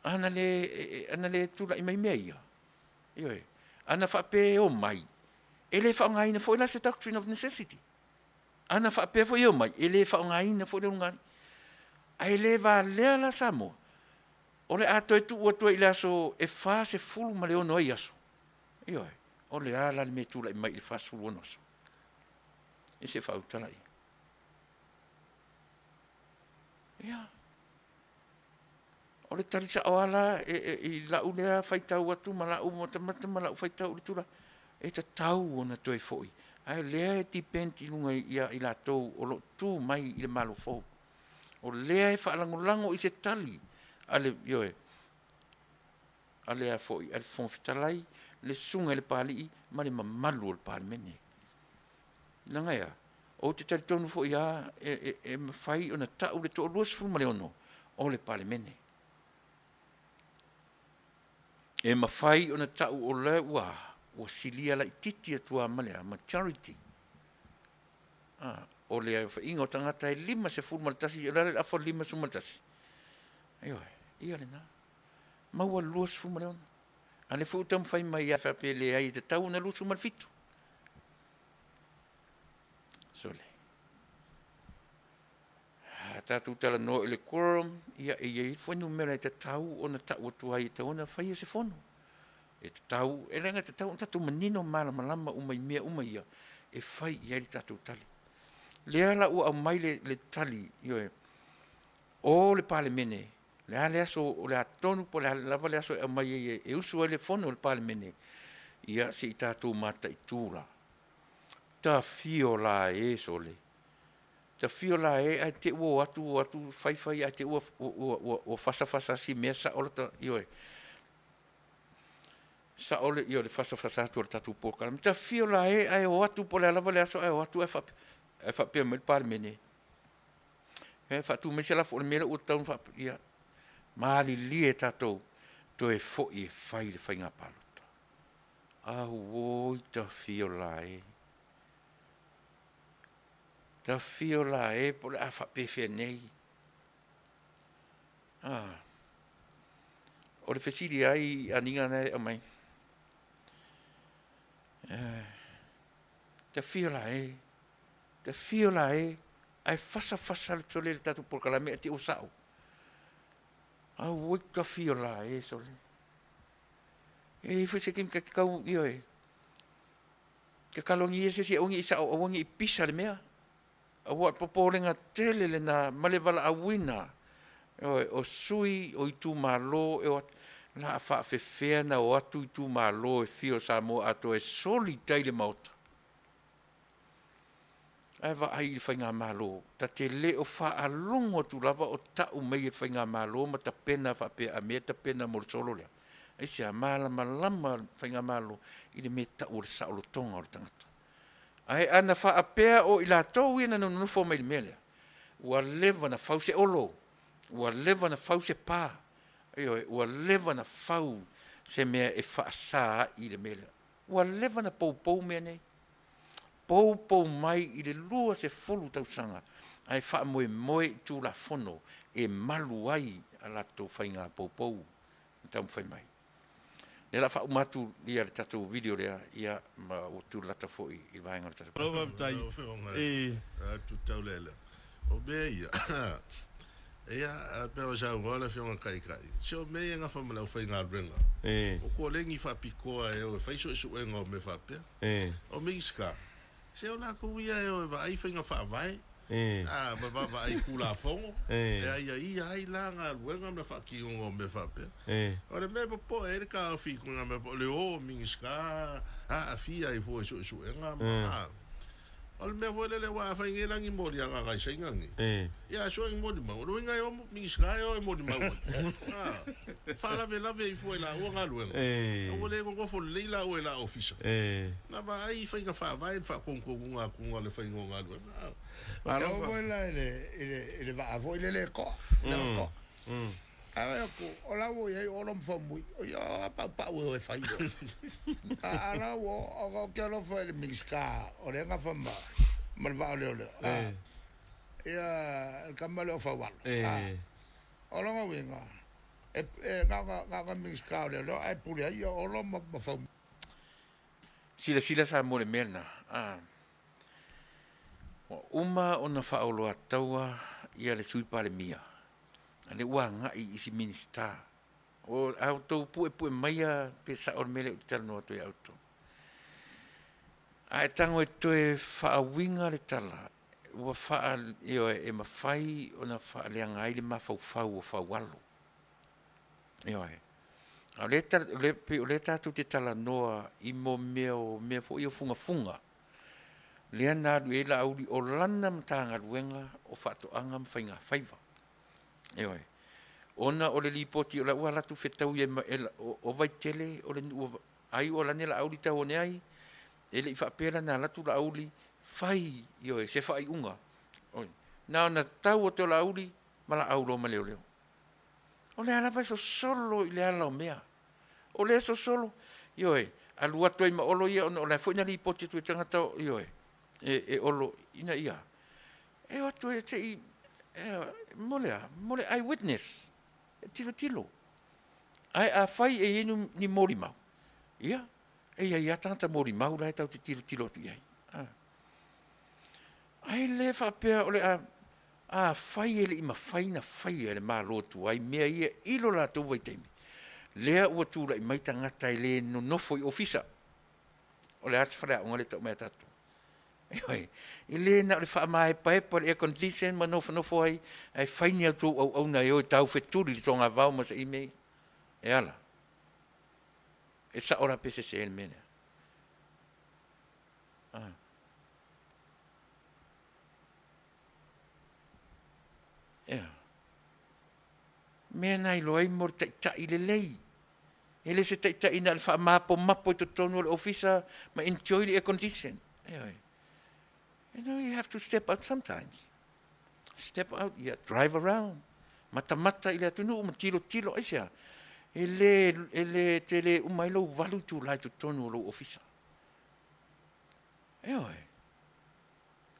Ana le tulai mai mea ia, ioe, ana faapea e omai, e le faaaogaina foi la se doctrine of necessity. Ana faapea foi e omai, e le faaaogaina foi le ulugalii. Ae le valea la Samoa, o le a toe tuu atu ai i le aso e 46 ai aso. Ioe, o le a la le mea e tulai mai i le 46 aso? E se faautala ia. Ia. O le tali sa'o lava la i la'u lea faitau atu ma la'u matamata ma la'u faitau i le tulaga, e tatau ona toe fo'i, ae o lea e depend i luga ia i latou o lo o tu mai i le Malo fou. O lea e faalagolago i se tali a le, ioe, a le a foi, a le Fofoga Fetalai, le susuga i le Papalii ma le mamalu o le Palemene. Leaga e a? Ou te talitonu foi lava e mafai ona ta'u le 26 o le Palemene. E mafai ona ta'u o lea ua silia laitiiti atu lava ma le majority. O le aofaiga o tagata e 51, o le a le afa o le 51? Ioe, ia lena. Maua le 26. A o lea foi ua taumafai mai e faapea e leai e tatau ona 27. Sole. A tatou talanoa i le quorum, ia e i ai le fuainumera e tatau ona tau atu ai, e tatau ona faia se fono. E tatau, e leaga e tatau ona tatou manino malamalama uma i mea uma ia e fai i ai le tatou tali. Lea la ua aumai le tali, ioe, o le Palemene, le a le aso, o le a tonu po o le a lava le aso e aumai ai e usu ai le fono o le Palemene, ia se i tatou mataitu la. Tafio la e sole. Tafio la e ae te ua o atu o atu fai fai ae te ua fasafasa si mea sa'o lata, ioe. Sa'o le, ioe, le fasafasa atu o le tatou polokalame. Tafio la e ae o atu po o le a lava le aso ae o atu ae faapea mai le Palemene. E faatu mai se lafo o le mea lea ua tatau ona faapea, ia malilie tatou toe foi e fai le faiga palota. Auoi tafio la e. Tafio la e po o le a faapefea nei. O le fesili ai aniga na e aumai. Ta fio la e, ta fio la e, ae fasafasa le sole le tatou polokalame ae te ua sa'o. Auoi ka fio la e sole. E i foi se taimi ta te tau, ioe, tatalogia se isi aua ne i sa'o aua ne i pisa le mea. Aua o le popolega tele lena ma le valaauina, ioe, o sui o itumalo e o atu, o le a faafefea ona o atu itumalo e fia o Samoa atoa e soli i tai i le Maota? Ae vaai i le faigamalo, ta te le o faalogo atu lava o tau mai e le faigamalo ma tapena faapea a mea e tapena mo le solo lea. Aisea? Malamalama le faigamalo i le mea e tau o le saolotoga o le tagata. Ae ana faapea o i latou ia na nonofo mai i le mea lea, ua leva ona fau se olo, ua leva ona fau se pa, ioe, ua leva ona fau se mea e faasa ai le mea lea. Ua leva ona poupou mea nei. Poupou mai i le 20 tausaga ae faamoemoe i Tulafono e malu ai a latou faiga poupou na taumafai mai. O lea o le a faauma atu ia le tatou video lea, ia ma ua tulata foi i le vaega o le tatou.
Malo faafetai i.
Atu tau lea. O mea ia, ia, pei ona saunoa le Afioga i le Taitai, se o mea ia e nafa ma le aufaigaluega, o koleni faapitoa e o e fai suesuega o mea faapea. O Minisita, se o latou ia e o e vaai faiga faavae, ma vaavaai i Tulafono, e aiaia ai la galuega ma le faatinoga o mea faapea. O le mea e popoe ai le taofi i tulaga mea, o le o o Minisita aafia ai fua i suesuega ma. O le mea foi lele, aua afai nei la ni moliaga a nai Saina nei, ia a sue ni molimau, o le uiga e o Minisita e o e molimau ai. A, faalavelave ai fua i laua galuega, a ua le nonofo lelei laua i la ofisa. Na vaai i faiga faavae le faatonutonuga atuga o le faiga o galuega.
E oo foi la i le, i le, i le vaa foi lele e toa, le toa. Ae vaai atu, o la ua i ai Olo ma Faumui, ia a paupau e o e fai oe. A, a la ua o, ona ou te alofa i le Minisita o lea e nafa ma, ma le vaa o leoleo, a, ia, le tama lea o Faualo, a. O lona uiga, e, e na ona, na ona Minisita o Leoleo ae pule ai ia Olo ma, ma Faumui.
Silasila Samoa i le mea lena, a. Ua uma ona faaoloataua ia le Sui Palemia, a lea ua agai i isi Minisita. O a outou puepue maia pe sao le mea lea ou te talanoa atu ai ia outou. A e tago e toe faauiga le tala, ua faa, ioe, e mafai ona faaleaga ai le mafaufau o Faualo. Ioe. A o lea, o lea, pei o lea tatou te talanoa i mo mea o mea foi o fugafuga. Lea na alu i ai Laauli o lana Matagaluega o Faatoaga ma Faigafaiva. Ioe. Ona o le lipoti o la ua alu atu fetaui ai ma o Vaitele o le nuu ai o lane Laauli tau one ai, e le i faapea la na alu atu Laauli fai, ioe, se faaiuga. Oi. Na ona tau atu o Laauli ma laau loa ma leoleo. O lea lava e sosolo i le ala o mea. O lea e sosolo, ioe, alu atu ai ma Olo ia ona o la e foi na lipoti atu e tagata, ioe, e Olo ina ia e o atu e se i, mo le a? Mo le eye witness, e tilotilo. Ae afai e i ai ni molimau, ia, e i ai lava tagata molimau la e tatou te tilotilo atu i ai. Ae le faapea o le a, afai e le i mafai ona faia e le Malo tuai mea ia i lo latou vaitaimi, lea ua tulai mai tagata e le nonofo i ofisa. O le a se faleaoga lea e tau mai a tatou? Ioe, e le na o le faamaepaepa i le air condition ma nofonofo ai, ae fai ni a outou auauna e o e taufetuli i le togavao ma se i mea ia. E ala. E sao la pe sese le mea lea. Ah. Ea. Mea na iloa ai mo le taitai lelei. E le se taitai na o le faamapomapo i totonu o le ofisa ma enjoy le air condition. Ioe. You know, you have to step out sometimes. Step out, yeah, drive around. Matamata i le atunuu ma tilotilo, aisea? E le, e le tele uma ai lou 8 itula i totonu o lou ofisa. Ioe.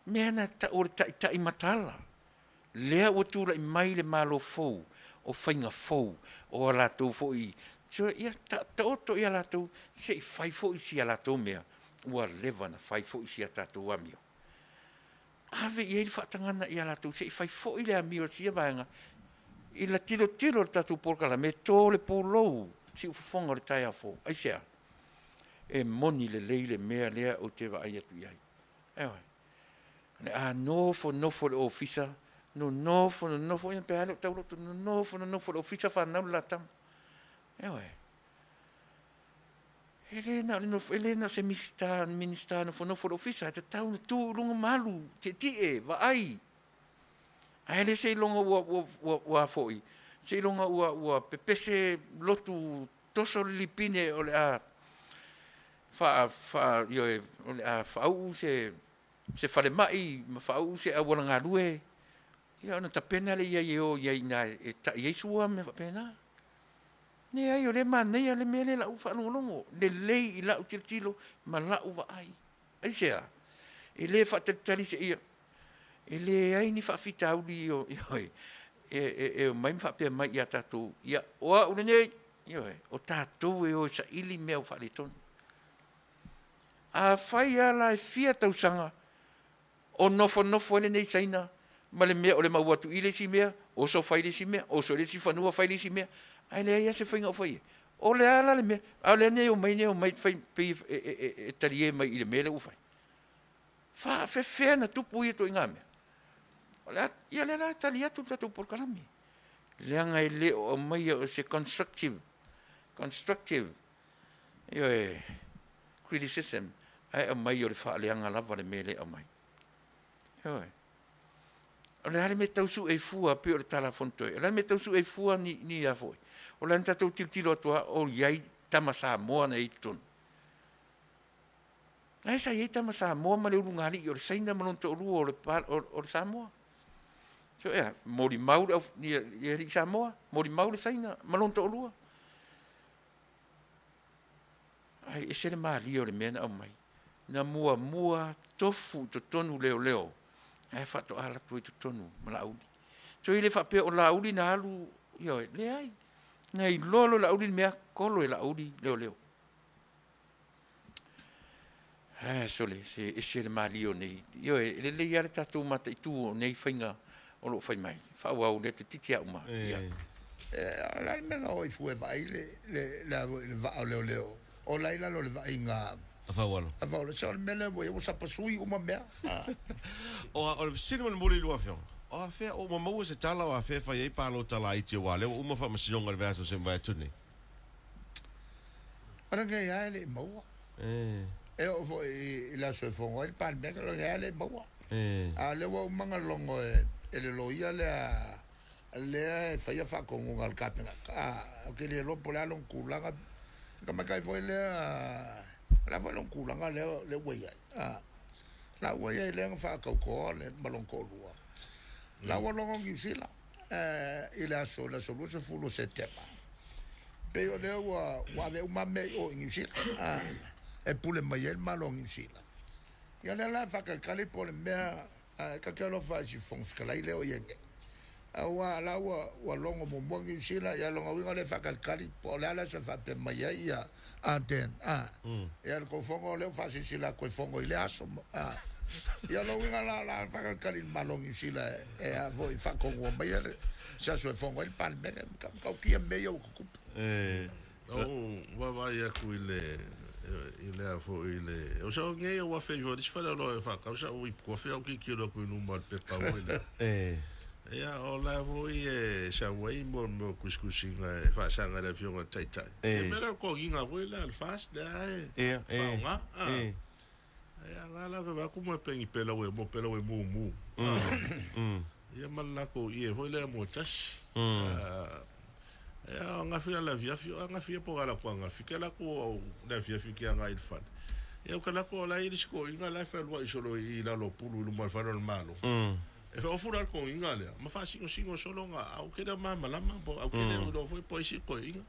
Mea na tau o le taitai mataala. Lea ua tulai mai le Malo fou, o faiga fou, o a latou foi, so, ia, taoto ia latou, se i fai foi si a latou mea, ua leva na fai foi si a tatou amio. Ave i ai le faatagana ia latou, se i fai foi le amio a sia vaega, i la tilotilo o le tatou polokalame, e to le pulou, siufofoga o le taeao fou. Aisea? E moni lelei le mea lea ou te vaai atu i ai. Ioe. O le a nofonofo i le ofisa, nonofo, nonofo, ia pe a le o tauloto, nonofo, nonofo i le ofisa fanau le la tama. Ioe. E le na o le nofo, e le na o se Minisita, Minisita nofonofo i le ofisa, e tatau ona tu i luga ma alu, tietie, vaai. Ae le seiloga ua, ua, ua, ua foi, seiloga ua, ua pepese lotu toso le lipine o le a faa, faa, ioe, o le a faauu se, se falemai ma faauu se auala galue, ia ona tapena lea i ai e o i ai i ina e tai ai sua ma mea faapena. Leai, o lea e manaia le mea lea i lau faalogologo, lelei i lau tilotilo ma lau vaai. Aisea? E le faatalitali seia, e leai ni faafitauli ioe, e omai ma faapea mai ia tatou, ia, o au lenei, ioe, o tatou e o e saili mea ua faaletonu. Afai lava la e fia tausaga o nofonofo ai lenei Saina ma le mea o le mau atu i le isi mea, oso fai le isi mea, oso i le isi fanua fai le isi mea, ae leai lava se faiga o fai ai. O le a la le mea, a o lea nei omai nei omai fai pei e talie mai i le mea lea ua fai. Faafefea na tupu ia ituaiga mea? O le a, ia lea la e tali atu le tatou polokalame. Leaga e le o aumaia o se constructive, constructive, ioe, criticism, ae aumai o le faaleaga lava le mea lea e aumai. Ioe. O le a le mea tau sue ai fua pei o le tala a Fonotoe? O le a le mea tau sue ai fua ni, ni a foi? O le a na tatou tilotilo atu lava o i ai tama Samoa na i ai i totonu. La e sa i ai tama Samoa ma le ulugalii o le Saina ma lona toalua o le, o, o le Samoa. So, ea, molimau le, au, ia, ia alii Samoa, molimau le Saina ma lona toalua. Ai ese le malie o le mea na aumai. Na muamua tofu i totonu leoleo, ae faatoa alu atu ai i totonu ma Laauli. So e le faapea o Laauli na alu, ioe, leai. Na iloa loa e Laauli le mea, kolo e Laauli leoleo. Ae sole, se ese le malie o nei. Ioe, e lelei lava le tatou mataitu o nei faiga o lo o fai mai. Faaauau lea te titi au ma. Ia.
O le a le mea na o ai fua e vaai le, le, le a foi le vaa o leoleo o la i lalo o le vaaiga
a Faualo.
A Faualo. Se o le mea lea ua i ai ua sapasui uma mea.
O, o le fesili mulimuli i lua afioga, o afea ua maua se tala o afea e fai ai palota laiti aua lea ua uma faamasinoga i le vaiaso se mavae atu nei?
O lenei lava e le i maua. E oo foi i le aso e fono ai le Palemene, o lenei lava e le i maua. A o lea ua uma ona logo e le loia lea lea e faia faatonuga a le Kapeneta. Ou te le iloa po o le a lona tulaga. Le tamaitai foi lea, o le a foi lona tulaga lea ua i ai. La ua i ai lea na faatautoa le ma lona toalua. La ua logo Niu Sila i le aso le aso 20 o Setema. Pei o lea ua ua ave uma mea i o i Niu Sila e pule mai ai le Malo o Niu Sila. Ia lea la e faatalitali po o le mea e ta te alofa i si Fofoga Fetalai lea o i ai nei. Aua la ua ua logo muamua Niu Sila, ia lona uiga o lea e faatalitali po o le a le aso e faapea mai ai ia Ardern. Ia le tou fono o lea ua faasilasila atu e fono i lea aso. Ia lona uiga la o la e faatalitali i le Malo o Niu Sila e a foi faatonua mai se aso e fono ai le Palemene. Matautia mea ia ua tutupu.
Ou vaavaai atu i le i le a foi i le o sa nei o afe ifo le isi faleoloa e faatau sa'u ipu kofi ae ou tilotilo atu i luma o le pepa foi lea. Ia o la foi e sau ai mo mea o tusitusiga e faasaga i le Afioga i le Taitai. E mea lea o le toniga foi lea a le FAST lea e faaaoga. Ia nga la vaai atu mo pei ni pelau e mo pelau e mumu. Ia ma le latou ie foi lea mo tasi. Ia o angafi la le afiafi, o angafi ia po o le a latou angafi, ke latou au le afiafi ke agai i le fale. Ia ou te alu atu o la e i ai le isi toeaina la e fealuai solo i lalo o pulu i luma o le fale o le Malo. E ofu la le toeaina lea ma faasinosino solo ga au ke le o malamalama po au ke le o iloa foi po o ai isi toeaina.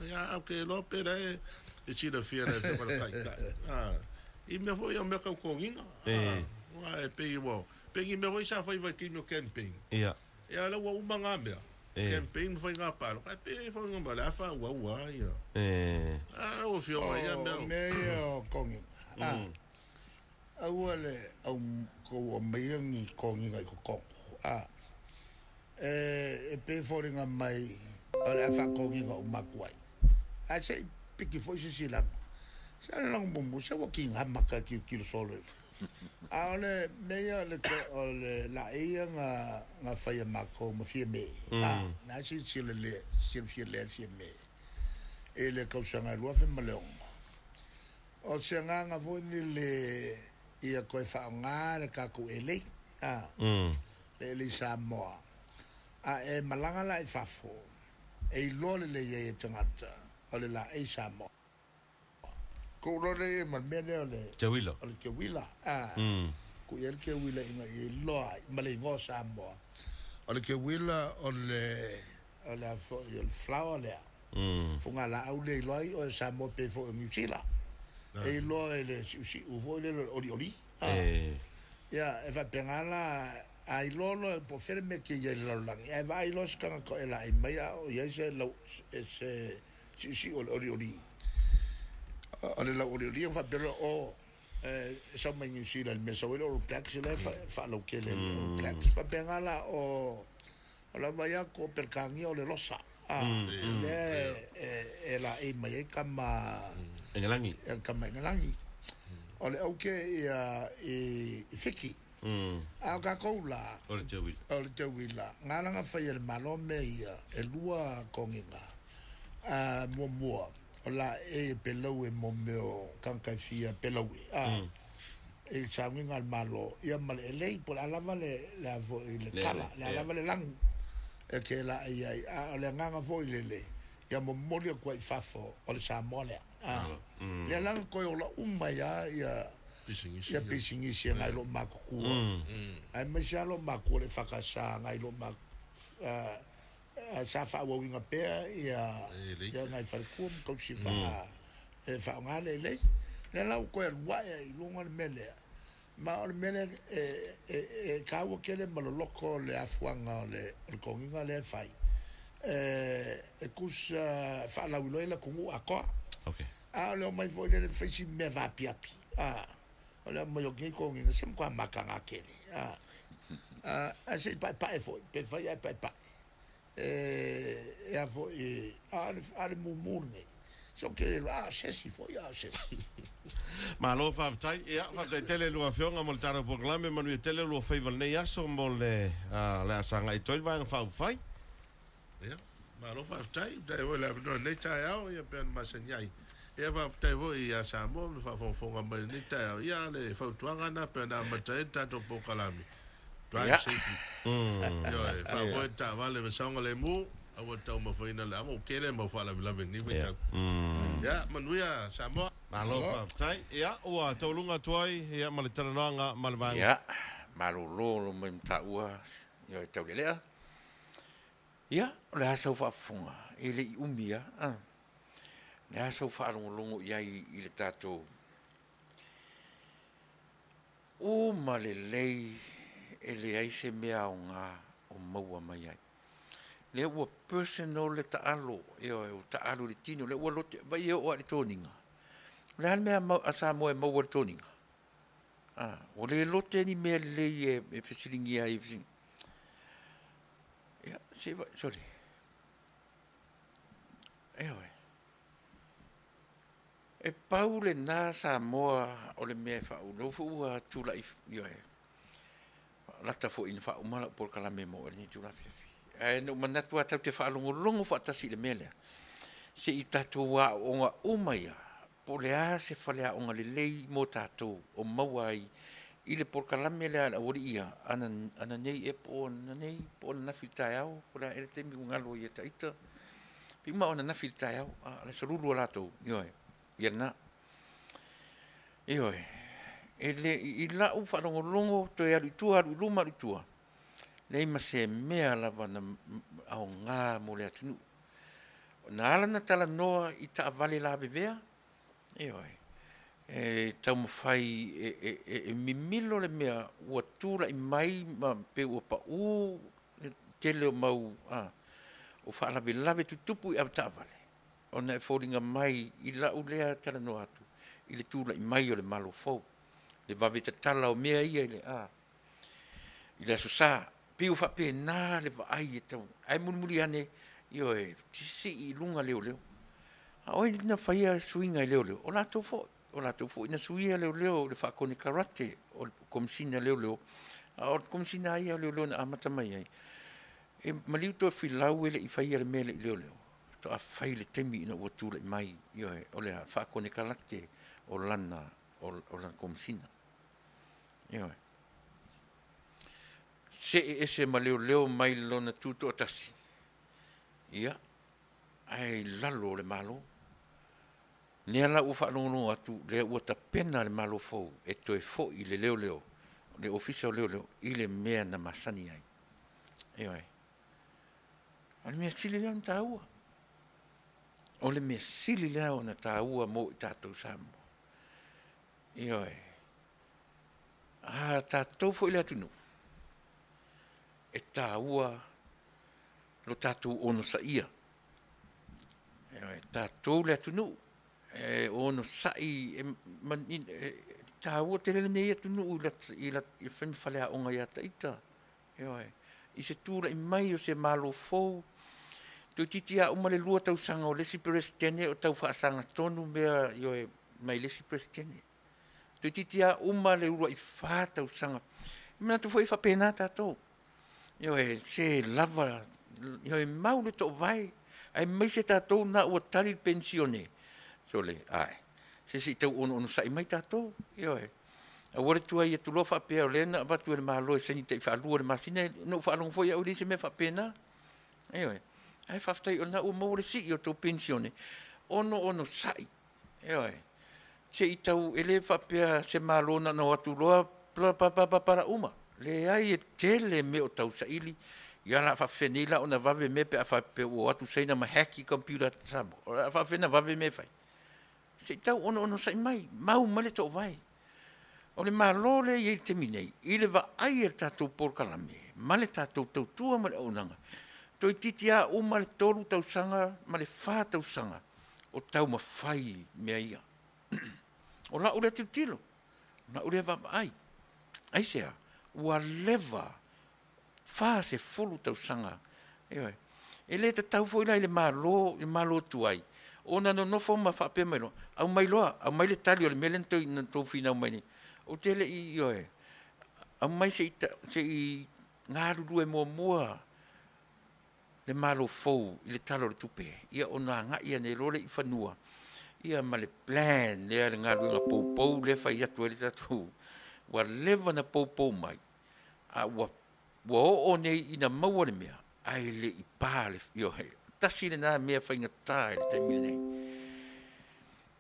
Ia au ke iloa pe la e silafia e le Afioga i le Taitai. I mea foi ia o mea tau toeaina. Aua e pei ua, pei ni mea foi sa fai i vaitaimi o campaign. Ia o lea ua uma na mea. Campaign ma faiga palota, ae pei e foliga mai o le a faaauau lava ia. A lau Afioga ia mea.
O mea ia o togiga, a, aua le au tou aumaia ni togiga i totonu, a. E pei e foliga mai o le a faatogiga uma atu ai. Ae se i piki foi se silaga. Se o le lanu mumu, se ua tiga maka e tilotilo solo i. A o le mea ia o le, o le laei ia na, na fai e matou ma Fiame, a, na silasila le, silafia lea e Fiame i le tausaga e 2006. O se agaga foi lele ia toe faaaoga le tatou elei, a, le elei Samoa. A e malaga la i fafo, e iloa lelei ai e tagata o le laei Samoa. Tuu loa lea i ai ma le mea lea o le
Teuila.
O le teuila, a. Tuu i ai le teuila ina ia iloa ai ma le igoa o Samoa. O le teuila o le, o le a foi, o le flower lea, fugalaau lea e iloa ai oe Samoa pei foi o Niu Sila. E iloa i le siusiu foi lele o le olioli, a. Ia, e faapena la, a iloa loa po o fea le mea e te i ai i le lalolagi, ae vaai loa se tagata o e laei mai a o i ai se lau, se siusiu o le olioli, o le lau olioli, ona faapea loa, o, e sau mai Niu Sila i le mea e sau ai le All Blacks, la e faalautele e le All Blacks. Faapena la, o lau vaai atu o Peretania o le Losa, a, lea e laei mai ai tama
Engelagi.
Tama Engelagi. O le auke ia i Fiti. A o tatou la,
O le teuila.
O le teuila, na ala na fai e le Malo mea ia, e lua togiga. A, muamua, o laei e pelau e mo mea o tagata e fia pelau e, a, i sauniga a le Malo, ia ma le elei, po o le a lava le, le a foi, le kala, le a lava le lanu e te laei ai. A o le agaga foi lele, ia momoli atu ai i fafo o le Samoa lea. A, lea la na toe ola uma ai lava ia ia pisinisi e nai lou matutua. Aemaise lava lou matua le EFKS nai lou sa faaauauina pea ia ia nai faletua ma tausi faa e faaaoga le elei. Lea la ua toe alu ae ai i luga le mea lea. Ma o le mea lea e taua tele ma loloto le afuaga o le togiga lea e fai, e tusa faalauiloa ai le atunuu atoa. A o le omai foi lele fai si mea vaapiapi, a, o le aumai o nei togiga, se matua mataga tele, a, ae se i paepae foi, pe fai ae paepae. E a foi, a o le mumu lenei, se o tele loa, a o se isi foi, a o se isi.
Malo faafetai. Ia, faafetai tele i lua Afioga mo le tatou polokalame. Manuia tele o lua faiva i lenei aso mo le, le a sagai atu ai le Vaega Faaupufai.
Ia, malo faafetai. Faafetai foi i le avanoa i lenei taeao, ia pei ona masani ai. Ia, faafetai foi ia Samoa mo le faafogafoga mai i lenei taeao. Ia, a o le fautuaga lena pei ona amata ai le tatou polokalame, drive safely. Ioe, faafoe le taavale ma saogalemu, aua le taumafaina le ava, ua tele mau faalavelave i lenei vaitau. Ia, manuia Samoa.
Malo faafetai. Ia, ua tauluga atu ai ia ma le talanoaga ma le vaega.
Ia, malolo lo mai mataua, ioe, taulelea. Ia, o le a sau faafofoga, e le i umi lava, a. O le a sau faalogologo i ai i le tatou uma lelei e leai se mea aoga o maua mai ai. Lea ua personal le taalo, ioe, ua taalo i le tino, lea ua lote, vai e oo lava i le toniga. O le a le mea a Samoa e maua i le toniga? A, ua le lote ni mea lelei e fesiligia ai. Ia, se i sole. Ioe. E pau lena Samoa o le mea e faaulu foi ua tulai, ioe, lata foi ina faauma lau polokalame mo lenei itula afiafi. Ae na ou manatu lava tatou te faalogologo faatasi i le mea lea, se i tatou aooga uma ia, po o le a se faleaoga lelei mo tatou o maua ai i le polokalame lea a le aualii ia, ananei ea po o ananei po o ananafi i le taeao, po o le a ea le taimi ua galo ai ia ita, pei uma o ananafi i le taeao, a o le aso Lulu o latou, ioe, ia lena. Ioe, e le, i lau faalogologo toe alu i tua, alu i luma, alu i tua, leai ma se mea lava na aoga mo le atunuu. Na ala ona talanoa i taavale lavevea, ioe, e taumafai e mimilo le mea ua tulai mai ma pei ua pau le tele o mau, a. O faalavelave tutupu i avetaavale ona e foliga mai i lau lea talanoa atu i le tulai mai o le Malo fou, le vave tatala o mea ia i le a i le Aso Sa. Pei ua faapena le vaai e tau, ae mulimuli ane, ioe, sii i luga leoleo. A o ai na faia suiga i leoleo? O latou foi. O latou foi na suia leoleo i le faakonekarate o le Komesina o Leoleo, a o le Komesina lava ia o Leoleo na amata mai ai, e maliu Tofilau e le i faia le mea e le i leoleo, faatoa fai i le taimi ina ua tulai mai, ioe, o le faakonekarate o lana, o lana Komesina. Ioe. See ese ma leoleo mai lona tutoatasi, ia, ae i lalo o le Malo. Lea la ua faalogologo atu, lea ua tapena le Malo fou e toe foi le leoleo, le Ofisa o Leoleo i le mea na masani ai. Ioe. O le mea sili lea ona taua. O le mea sili lea ona taua mo i tatou Samoa. Ioe. A tatou foi le atunuu, e taua lo tatou onosaia. Ioe, tatou le atunuu e onosai, e taua tele lenei atunuu i le fai ma faleaoga ia te ita. Ioe, i se tulai mai o se Malo fou, toeitiiti lava uma le 2 tausaga o le isi Peresetene o tau faasagatonu mea, ioe, mai le isi Peresetene. Toeitiiti lava uma le uluai 4 tausaga. E manatu foi e faapena tatou. Ioe, se lava, ioe, mau le toovae, aemaise tatou na ua tali le penisione. Sole, ae, se se i tau onoonosai mai tatou, ioe. Aua le tuai atu loa faapea o lea na avatu e le Malo e saini taifaalua i le masina, na ou faalogo foi au i le isi mea faapena. Ioe, ae faafetai o lena ua maua le sii o tou penisione, onoonosai, ioe. Se i tau, e le faapea se Malo na ona o atu loa, pla pa pa pa pa la uma. Leai, e tele mea o tausaili, ia o le a faafefea nei la ona vave mea pe a faapea ua o atu Saina ma hack i computer a Samoa. O le a faafefea ona vave mea e fai? Se i tau onoonosai mai, mau mai le toovae. O le Malo lea e i ai i le taimi nei, i le vaai a le tatou polokalame ma le tatou tautua ma le auaunaga, toeitiiti lava uma le 3 tausaga ma le 4 tausaga o taumafai mea ia. O lau lea tilotilo, o lau lea vaavaai. Aisea? Ua leva 40 tausaga. Ioe. E le tatau foi la i le Malo, i le Malo tuai, ona nonofo ma faapea mai loa, aumai loa, aumai le tali o le mea lea na tou finau mai nei. Ou te le i, ioe, aumai se i, se i galulue muamua le Malo fou i le Tala o le Tupe, ia ona agai ane loa lea i fanua, ia ma le plan lea, le galuega poupou lea e fai atu ai le tatou, ua leva ona poupou mai, a ua ua oo nei ina maua le mea, ae le i pa le, ioe, tasi lena mea faigata i le taimi lenei.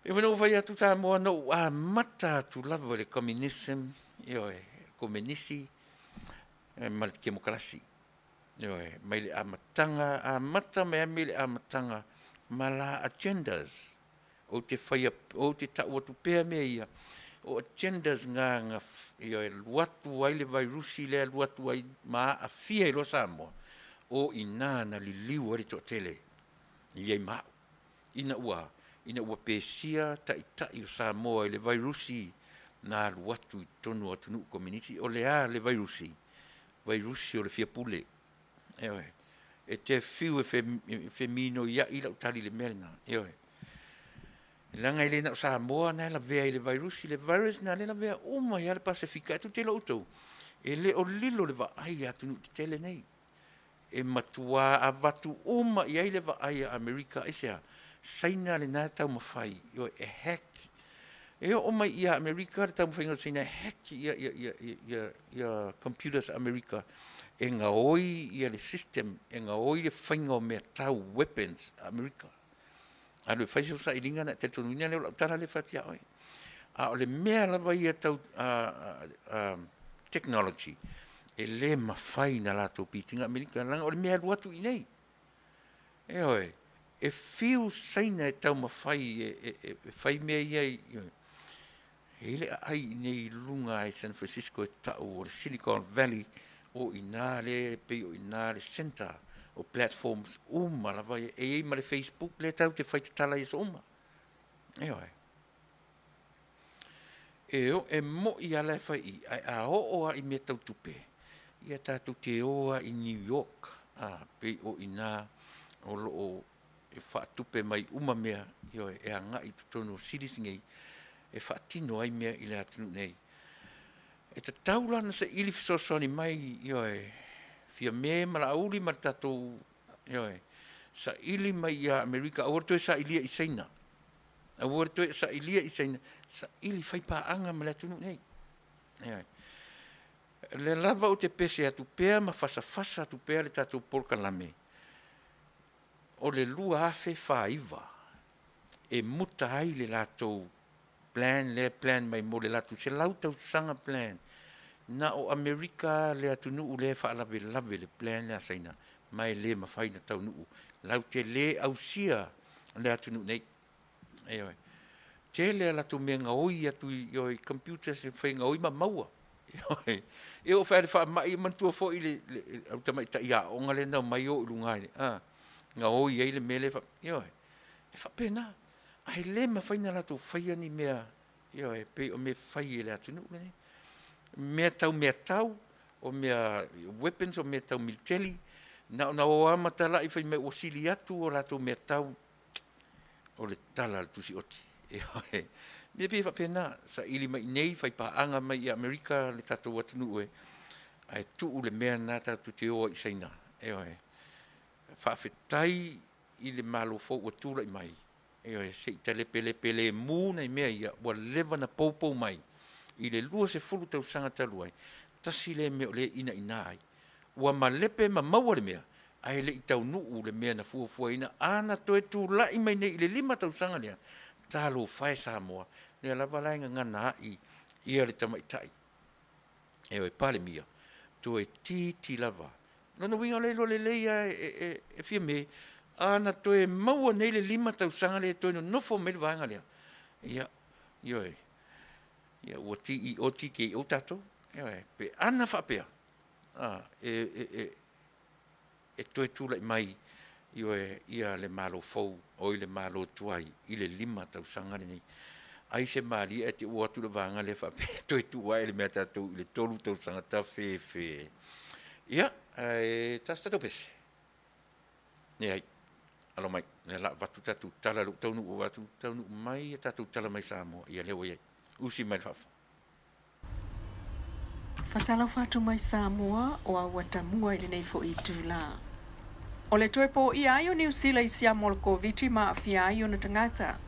E pei foi ona ou fai atu Samoa, na ou amata atu lava i le communism, ioe, komenisi ma le kemokarasi. Ioe, mai le amataga, amata mai lava mai le amataga ma la agendas. Ou te faia, ou te tau atu pea mea ia, o agendas nga nga, ioe, alu atu ai le vairusi lea, alu atu ai ma aafia ai loa Samoa, o i ina na liliu ai le toatele i ai ma au. Ina ua, ina ua pesia taitai o Samoa i le vairusi na alu atu i totonu o atunuu komenisi, o le a le vairusi? Vairusi o le fia pule. Ioe. E te fiu e feminoiai lau tali i le mea lena. Ioe. Leaga e le na o Samoa na e lavea i le vairusi, le virus na lea e lavea uma ai lava le Pasefika. E tou te iloa outou, e le o lilo le vaai a atunuu tetele nei. E matua avatu uma i ai le vaai a Amerika, aisea? Saina lena e taumafai, ioe, e hack. E oo mai ia Amerika le taumafaiga o Saina e hack ia, ia, ia, ia, ia computers a Amerika e gaoi ia le system, e gaoi le faiga o mea tau weapons a Amerika. Alu e fai sau sailiga ona e talitonuina lea o lau tala lea e fai atu ia oe. A o le mea lava ia tau technology, e le mafai na latou pitiga Amerika, leaga o le mea e alu atu i inei. Ioe, e fiu Saina e taumafai e fai mea ia i, e i ai le aai i inei i luga i San Francisco e tau o le Silicon Valley, o i ina lea e pei o i ina le centre O platforms uma lava ia, e i ai ma le Facebook lea tatou te fai tatala i aso uma. Ioe. E o, e mo'i lava la e fai i i, ae a oo lava i mea tau tupe, ia tatou te o lava i New York, a, pei o i ina o lo o e faatupe mai uma mea, ioe, e agai i totonu o cities nei e faatino ai mea i le atunuu nei. E tatau la ona saili fesoasoani mai, ioe, Fiame ma Laauli ma le tatou, ioe, saili mai ia Amerika, aua le toe sailia i Saina. Aua le toe sailia i Saina, saili fai paaga ma le atunuu nei. Ioe. O lea lava ou te pese atu pea ma fasafasa atu pea le tatou polokalame, o le 2049 e muta ai le latou plan lea plan mai mo le latou 100 tausaga plan. Na o Amerika le atunuu lea e faalavelave le plan lea a Saina, ma e le mafai ona taunuu laute le ausia le atunuu nei. Ioe. Tele a latou mea gaoi atu i, ioe, i computers e mafai gaoi ma maua. Ioe. E oo foi lava i le faamai, manatua foi le, le, le au tamaitai aoga lea na omai o i luga i le, a, gaoi ai le mea lea, ioe. E faapena. Ae le mafai ona latou faia ni mea, ioe, e pei o mea fai e le atunuu lenei. Mea tau meatau, o mea weapons, o mea tau militeli, na ona o lava ma talai fai mai ua sili atu o latou meatau, o le tala a le tusi oti. Ioe. Ia pei e faapena, saili mai i inei, fai paaga mai i Amerika le tatou atunuu e, ae tuu le mea lena tatou te o ai i Saina. Ioe. Faafetai i le Malo fou ua tulai mai, ioe, se i talepelepe lemu nai mea ia ua leva ona poupou mai i le 20 tausaga talu ai, tasi lea mea o lea e inaina ai. Ua malepe ma maua le mea, ae le i taunuu le mea na fuafuaina. A na toe tulai mai nei i le 5 tausaga lea, talofa e Samoa, lea lava la e gagana ai ia le tamaitai. Ioe, Palemia, toeitiiti lava. Lona uiga o lea e iloa lelei lava e, e, e Fiame, a na toe maua nei le 5 tausaga lea e toe nonofo mai le vaega lea, ia, ioe, ia ua TEO, TKO tatou, ioe, pe ana faapea, a, e, e, e, e toe tulai mai, ioe, ia le Malo fou, oi le Malo tuai i le 5 tausaga lenei. Ai se malie ae te ua atu le vaega lea faapea e toe tuu ae le mea tatou i le 3 tausaga tafefe. Ia, ae tasi tatou pese. Leai, alo mai, lea la avatu tatou tala, lou taunuu avatu, taunuu mai a tatou tala mai Samoa, ia lea ua i ai. Usi mai le faafofoga.
Faatalofa atu mai Samoa o au atamua i lenei foi itulā. O le toe pōia ai o Niu Sila i siama o le Koviti ma aafia ai ona tagata.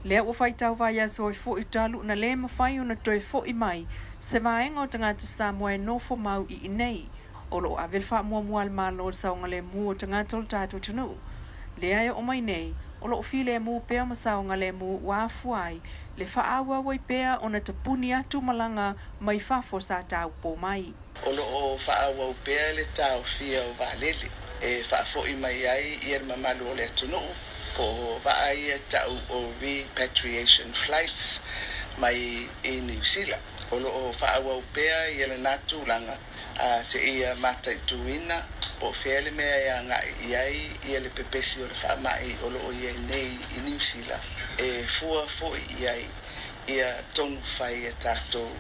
Lea ua faitau vaiaso ai foi talu na lē mafai ona toe fo'i mai se vaega o tagata Samoa e nofo mau i inei. O lo o ave le faamuamua a le Malo i le saogalemu o tagata o le tatou atunuu. Lea e oo mai nei, o lo o filemu pea ma saogalemu ua afua ai le faaauau ai pea ona tapuni atu malaga mai fafo sa taupō mai.
O lo o faaauau pea le taofia o vaalele e faafo'i mai ai ia le mamalu o le atunuu po o vaa ia ta'u o repatriation flights mai i Niu Sila. O lo o faaauau pea ia lena tulaga a seia mataituina po o fea le mea e agai i ai ia le pepesi o le faamai o lo o i ai nei i Niu Sila, e fua foi i ai ia tonu fai a tatou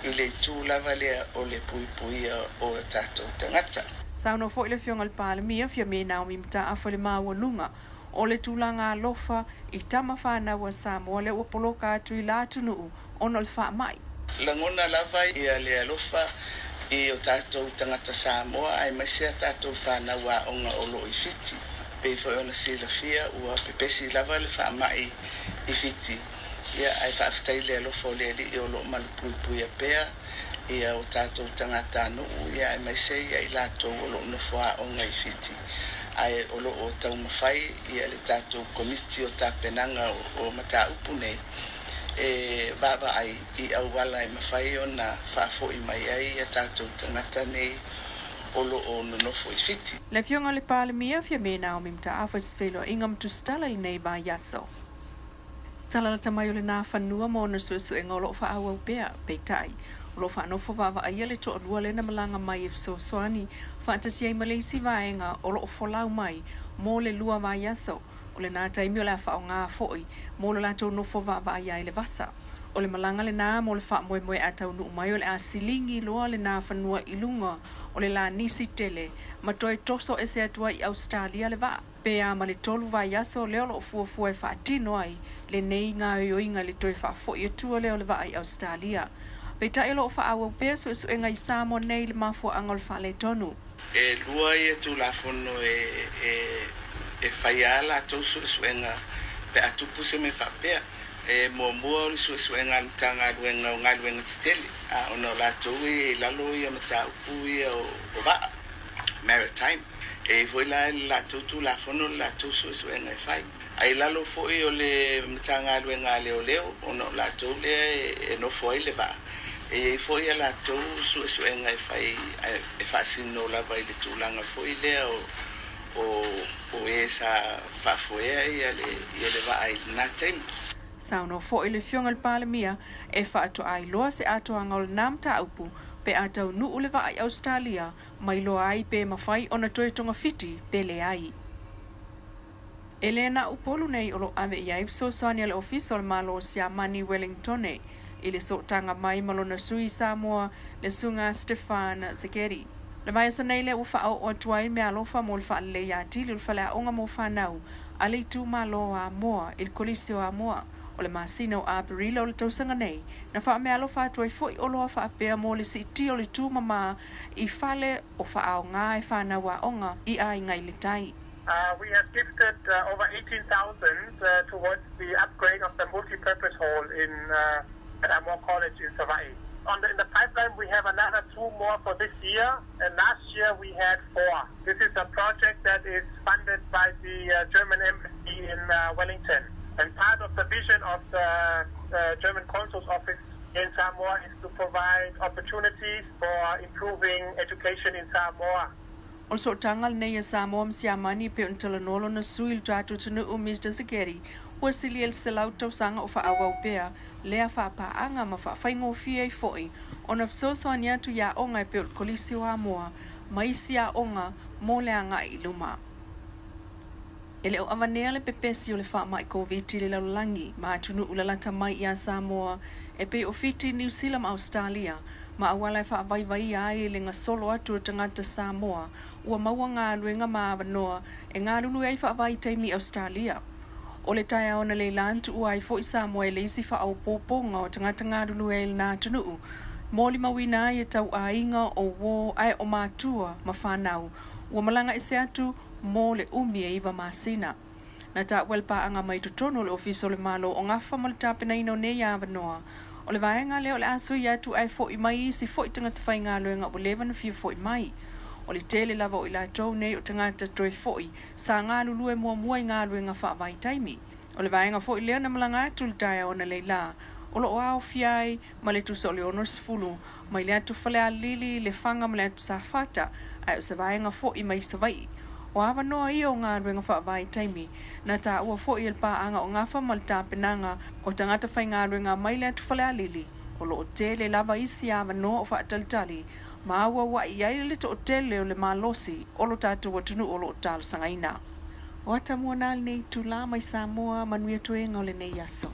i le itu lava lea o le puipuia o a tatou tagata.
Saunoa foi le Afioga i le Palemia, Fiame Naomi Mataafa i le maualuga o le tulaga alofa i tama fanau a Samoa lea ua poloka atu i la atunuu ona o le faamai.
Lagona lava ia le alofa i o tatou tagata Samoa aemaise a tatou fanau aoga o lo o i Fiti. Pei foi ona silafia ua pepesi lava le faamai i Fiti, ia ae faafetai i le alofa o le Alii o lo o malupuipuia pea ia o tatou tagatanuu ia aemaise ia i latou o lo o nofo aoga i Fiti. Ae o lo o taumafai ia le tatou Komiti o Tapenaga o Mataupu nei e vaavaai i auala e mafai ona faafoi mai ai ia tatou tagata nei o lo o nonofo i Fiti.
Le Afioga i le Palemia, Fiame Naomi Mataafa i se feiloaiga ma tusitala i lenei vaiaso. Tala lata mai o lena fanua ma ona suesuega o lo o faaauau pea, peitai, o lo o faanofo vaavaaia le toalua lea na malaga mai e fesoasoani. faatasi ai ma le isi vaega o loo folau mai mo le 2 vaiaso. O lenā taimi o le a faaaogā foʻi mo lo latou nofo vaavaai ai le vasa. O le malaga lenā mo le faamoemoe a taunuu mai o le a siligi loa lenā fanua i luga o le lanisi tele ma toe toso ese atu ai i Ausetalia le vaa. Pe a ma le 3 vaiaso lea o loo fuafua e faatino ai lenei gaoioiga i le toe faafoʻi atua lea o le vaa i Ausetalia. Peitai o loo faaauau pea suesuega i Samoa nei i le mafuaaga o le faaletonu.
E lua ia Tulafono e e e faia a latou suesuega pe a tupu se mea faapea. E muamua o le suesuega a le Matagaluega o Galuega Tetele, a ona o latou e i ai i lalo ia mataupu ia o o vaa, maritime. E i ai foi la i le latou Tulafono le latou suesuega e fai. Ae i lalo foi o le Matagaluega a Leoleo, ona o latou lea e nofo ai le vaa, e i ai foi a latou suesuega e fai e faasino lava i le tulaga foi lea o o o e sa faafoea ia le ia le vaa i lena taimi.
Saunoa foi le Afioga i le Palemia e faatoa iloa se atoaga o lena mataupu pe a taunuu le vaa i Ausetalia ma iloa ai pe mafai ona toe togafiti pe leai. E le na Upolu nei o loo ave i ai fesoasoani a le Ofisa o le Malo o Siamani Wellingtone i le sootaga mai ma lona sui i Samoa, le Susuga Stefan Zegeri. Le vaiaso nei lea ua faaoo atu ai meaalofa mo le faaleleia atili o le faleaoga mo fanau a le itumalo o Amoa i le Kolisi o Amoa. O le masina o Aperila o le tausaga nei, na faameaalofa atu ai foi oloa faapea mo le siitia o le tumamā i fale o faaaoga e fanau aoga i aiga i le tai.
We have gifted over 18,000 towards the upgrade of the multi-purpose hall in at Amoa College in Savaii. On the, in the pipeline, we have another two more for this year, and last year we had four. This is a project that is funded by the German Embassy in Wellington. And part of the vision of the German Consul's Office in Samoa is to provide opportunities for improving education in Samoa.
O le sootaga lenei a Samoa ma Siamani e pei ona talanoa lona sui i le tatou atunuu Mister Segeri, ua sili ai le 100 tausaga o faaauau pea lea faapaaga ma faafaigofie ai foi ona fesoasoani atu i aoga e pei o le Kolisi o Amoa ma isi aoga mo le agai i luma. E le o avanea le pepesi o le faamai Koviti i le lalolagi ma atunuu lalata mai iā Samoa e pei o Fiti, Niu Sila ma Ausetalia, ma auala e faavaivaia ai le gasolo atu o tagata Samoa ua maua galuega ma avanoa e galulue ai faavaitaimi i Ausetalia. O le taeao analeila na tuua ai foi Samoa e le isi faaopoopoga o tagata galulue ai i lena atunuu, molimauina ai e tauaiga o uō ae o matua ma fanau ua malaga ese atu mo le umi e 9 masina. Na taua le paaga mai totonu o le Ofisa o le Malo o Gafa mo le tapenaina o nei avanoa. O le vaega lea o le a sui atu ae foʻi mai isi foʻi tagata faigaluega ua leva ona fia foʻi mai. O le tele lava o i latou nei o tagata toe foʻi sa galulue muamua i galuega faavaitaimi. O le vaega foʻi lea na malaga atu i le taeao analeila o loo aofia ai ma le tusa o le 60 mai le atu Falealili, Lefaga ma le atu Safata, ae o se vaega foʻi mai Savaii. O avanoa ia o galuega faavaitaimi na taua foʻi e le paaga o Gafa ma le tapenaga o tagata faigaluega mai le atu Falealili. O loo tele lava isi avanoa o faatalitali ma auauai ai le toatele o le malosi o lo tatou atunuu o loo talosagaina. O atamua na lenei itulā mai Samoa, manuia toega o lenei aso.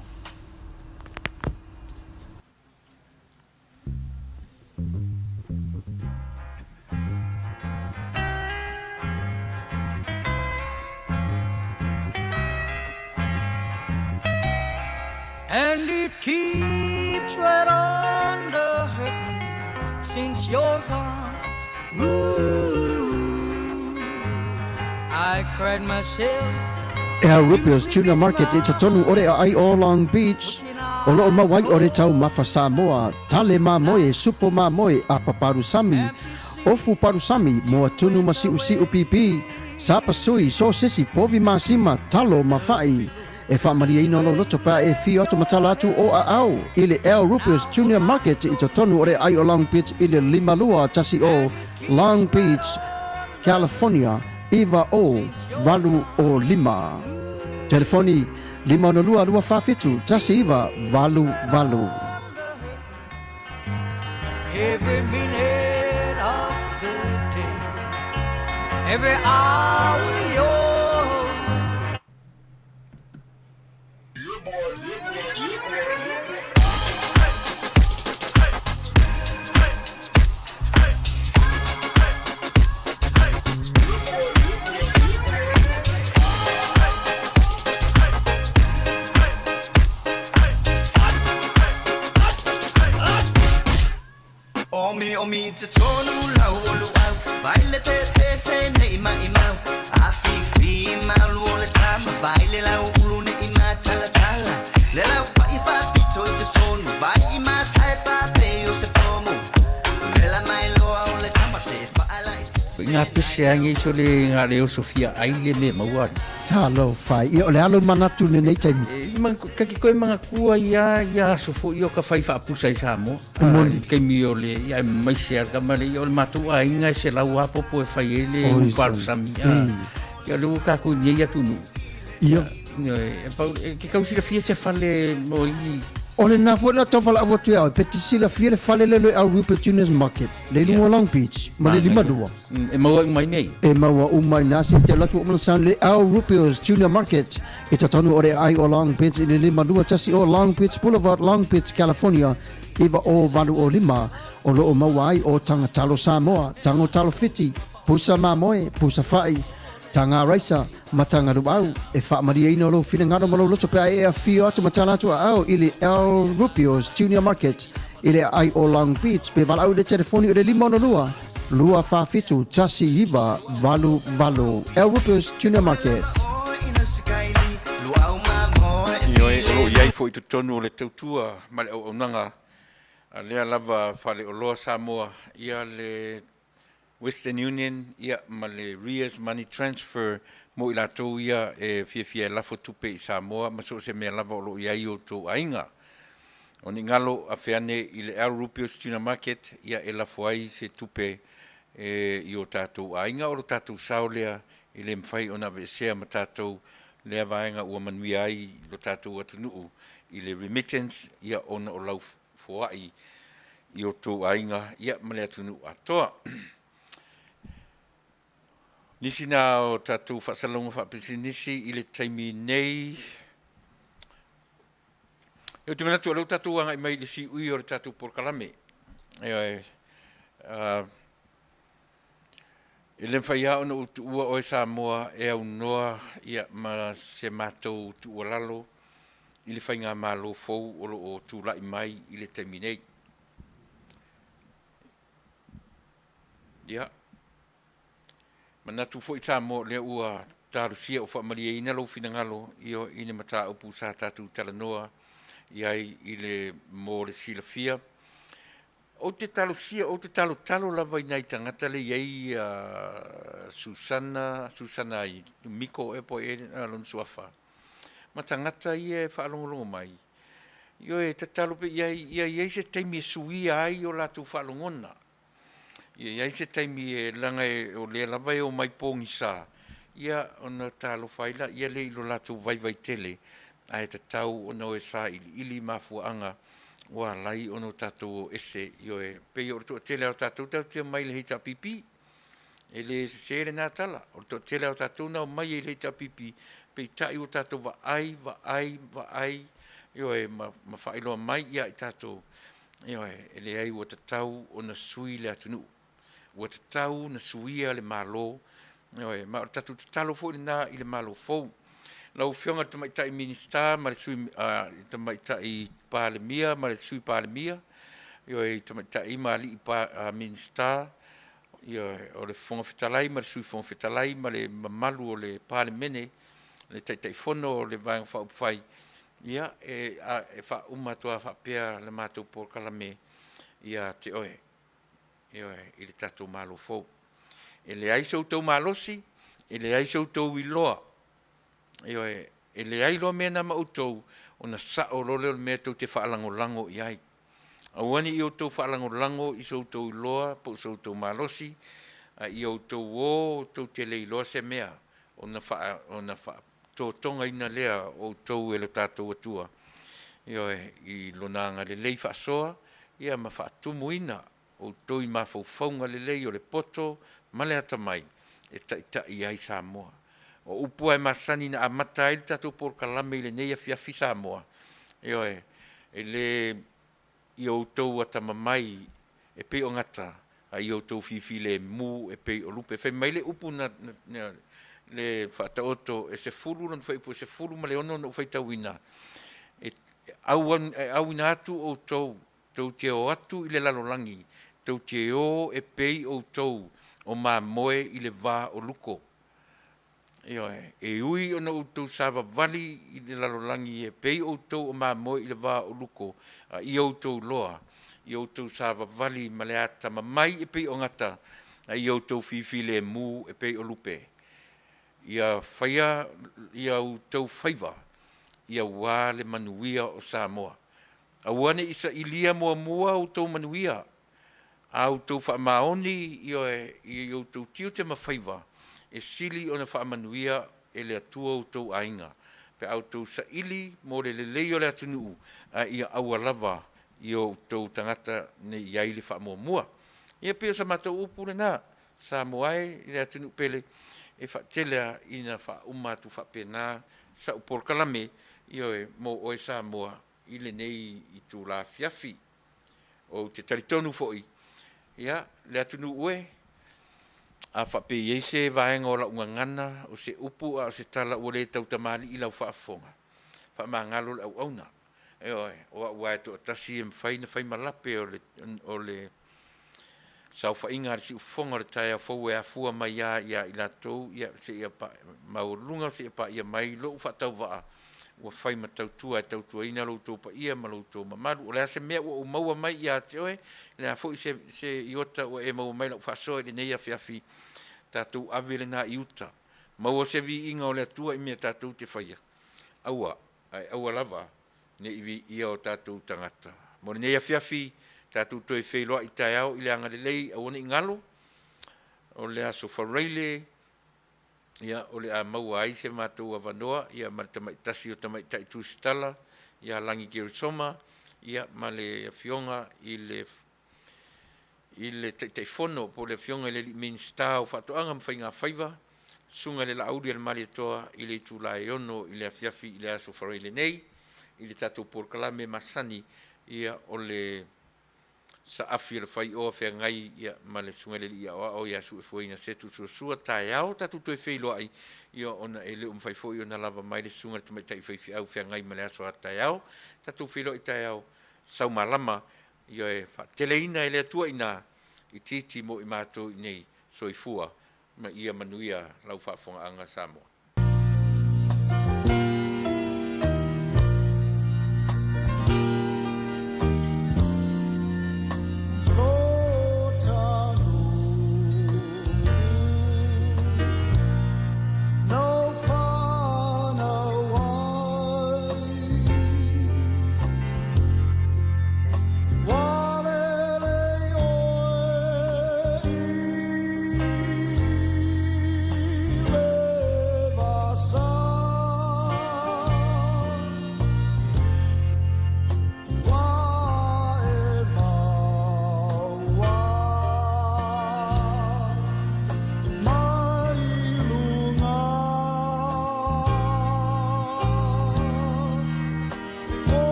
And it keeps right on the hurting since you're gone. Ooh, I cried myself
Al Rupio's Tuna Market i totonu o le aai o Long Beach, o loo maua ai o le taumafa Samoa, tale mamoe, supo mamoe, apa palusami, ofu palusami, moa tunu ma siusiu pipi, sapasui, sosesi, povi masima, talo ma fa'i. E faamalieina lou loto pe a e fio atu ma tala atu o aao i le Al Rupio's Junior Market i totonu o le aai o Long Beach i le 5210 Long Beach, California 90805. Telefoni 562 247 1988.
Every minute of the day. Every hour you're Omi omi te tonu lau o luau Vai le te te se nei mai mau A fi fi malu o le tama Vai le lau ulu ne i ma tala tala Le lau fa i fa pito i te tonu Vai i ma sai pa pe o se pomu Le la mai loa o le tama se fa ala i te
Ngā pese angi so le ngā leo Sofia ai le me maua.
Talofa. Ia, o le alo manatu lenei taimi.
E, kaki koe mga kua ia, ia aso fo i o ka whai whaapusa i Samoa.
Moni.
Keimi o le, ia mai se al kama le, o le mātou a inga e se lau apopo e whai e le uparu sami. Ia le uka ku ni ia tunu.
Ia.
E, pau, e, ke kausila fia se fale mo i.
O le nā fua na tau whala awa tu au, pe te sila fia le fale le le au Rupert Junior's Market, le lunga Long Beach, ma le lima lua.
E maua umai nei.
E maua umai nā se te latu o san le au Rupert's Junior Market. E totonu o le ai o Long Beach i le lima lua tasi o Long Beach Boulevard, Long Beach, California, iwa o valu o lima. O loo maua ai o tanga talo Samoa, tango talo Fiti, pusa mamoe, pusa fai, tanga raisa, ma tanga luau, e whaamaria ina lo whina ma lo loto pe e a whio atu ma tala atu a au i le El Rupios Junior Market i le ai o Long Beach pe wala au le telefoni o le lima ono lua lua whawhitu tasi iwa valu valu El Rupios Junior Market.
Ioe, o lo iai fo i totonu o le tautua ma le au aunaga a lea lava whale o loa Samoa ia le Western Union ia ma le Rias Money Transfer mo i latou ia e fiafia e lafo tupe i Samoa ma so o se mea lava o loo iai o tou aiga. O ni galo a feane i le El Rupios Tuna Market ia e lafo ai se tupe e i o tatou aiga o lo tatou sao lea i le mawhai o na veesea ma tatou lea vaega ua manuia ai lo tatou atunuu i le remittance ia ona o lau foai i o tou aiga ia ma le atunuu atoa. Nisi na o tatou faasalauga faapisinisi i le taimi nei. E te manatu o lea ua tatou agai mai i le siui o le tatou polokalame. E, e le mawhai a ona utuua oe Samoa e au noa ia ma se mātou tuualalo i le whainga malo fou o lo o tūlai mai i le taimi nei. Ia, manatu foi Samoa lea ua talusia o whaamalia ina lou finagalo i o ine mata upu sa tātou talanoa i ai i le mō le silafia. O te talusia, o te talo talo lava i nai tangata le iai Susana, Susana i Miko e po e lon suafa. Ma tangata ia e whaalongolongo mai. Io e tatalo pe ia ia ia se taimi e suia ai o lātou whaalongona. Ia ia se taimi e langa e o le lava e o mai pōngi sa. Ia ona talo whaila, ia le ilo lātou vai tele. Ae tatau ona o e sa ili ili mafuaanga ua lai ono tātou o ese io e pe o le tele o tātou tau te mai le heita pipi. E le se le nā tala. O le tele o tātou nā mai e le heita pipi. Pe i tai o tātou va ai, va ai, va ai. Io e ma, ma whailoa mai ia i tātou. Io e, e le ai ua tatau o na sui le atunu. Ua tatau na suia le malo. Io e, ma o tātou tatalo fo i nā i le malo fou. Lau fionga te tamaitai minista ma le sui tamaitai palemia ma le sui palemia. Io e tamaitai ma ali pa minista. Io o le fonga fetalai ma le sui fonga fetalai ma le mamalu o le palemene le taitai fono o le vaega faaupufai. Ia e e faauma atu a faapea le matou polokalame ia te oe. Ioe i le tatou malo fou. E leai se outou malosi, e leai se outou iloa. Ioe, e leai loa mea na ma outou, ona sao loa lea o le mea tou te faalagolago i ai. Aua ne i outou faalagolago i so outou iloa po o so outou malosi, a ia outou o tou te le iloa se mea, ona faa, ona faatotogaina lea o outou e le tatou Atua. Ioe, i lona agalelei faasoa, ia ma faatumuina outou i mafaufauga lelei o le poto ma le atamai. e taʻitaʻi ai Samoa. O upu lava e masani na amata ai le tatou polokalame i lenei afiafi Samoa, ioe, e lē ia outou atamamai e pei o gata, a ia outou fifilemu e pei o lupe. Fai mai le upu na, na, le faataoto e 10 lona fuaiupu e 16 na ou faitauina, e auina atu outou tou te o atu i le lalolagi, tou te o e pei outou o mamoe i le va o luko. Ioe, e ui ona outou savavali i le lalolagi e pei outou o mamoe i le va o luko, a ia outou loa, ia outou savavali ma le atamamai e pei o gata, a ia outou fifilemu e pei o lupe. Ia faia ia outou faiva, ia uā le manuia o Samoa. Aua ne i sailia muamua outou manuia, a outou faamaoni ioe, i outou tiute ma faiva, e sili ona faamanuia e le Atua outou aiga. Pe a outou saili mo le lelei o le atunuu, a ia aua lava i outou tagata ne i ai le faamuamua. Ia pei o sa matou upu lena, Samoa e i le atunuu pele, e faatele lava ina faauma atu faapena sau polokalame, ioe, mo oe Samoa i lenei itula afiafi. Ou te talitonu foi, ia, le atunuu e, a faapei ai se vaega o lau gagana, o se upu a o se tala ua lē tautamalii i lau faafofoga, faamagalo le auauna. Ioe, o au lava e toatasi e mafai ona fai malape o le saofaiga a le siufofoga o le taeao fou e afua mai lava ia i latou, ia seia maualuga, seia paia mai lou faatauvaa ua fai ma tautua e tautuaina lo outou paia ma lo outou mamalu. O le a se mea ua ou maua mai ia te oe, le a foi se iota ua e maua mai lau faasoa i lenei afiafi, tatou ave lena i uta. Maua se viiga o le Atua i mea tatou te faia. Aua, ae aua lava ne i viia o tatou tagata. Mo lenei afiafi, tatou toe feiloai taeao i le agalelei, aua ne i galo, o le aso Faraile, ia, o le a maua ai se matou avanoa, ia, ma le tamaitasi o tamaitai tusitala, ia Lagi Keresoma, ia, ma le afioga i le Taitaifono po o le afioga i le alii Minisita o Faatoaga ma Faigafaiva, susuga i le Laauli a le Malietoa i le itula e 6 i le afiafi i le aso Faraile nei, i le tatou polokalame masani, ia, o le saafi o le faioa feagai, ia, ma le susuga i le alii aoao ia Suefuaina Setu Suasua. Taeao tatou toe feiloai, ia, ona e le o mafai foi ona lava mai le susuga i le tamaitai faifeau feagai ma le aso a taeao. Tatou feiloai taeao saumalama, ia, e faateleina e le Atua ina itiiti mo i matou i nei. Soifua ma ia manuia lau faafofogaaga Samoa.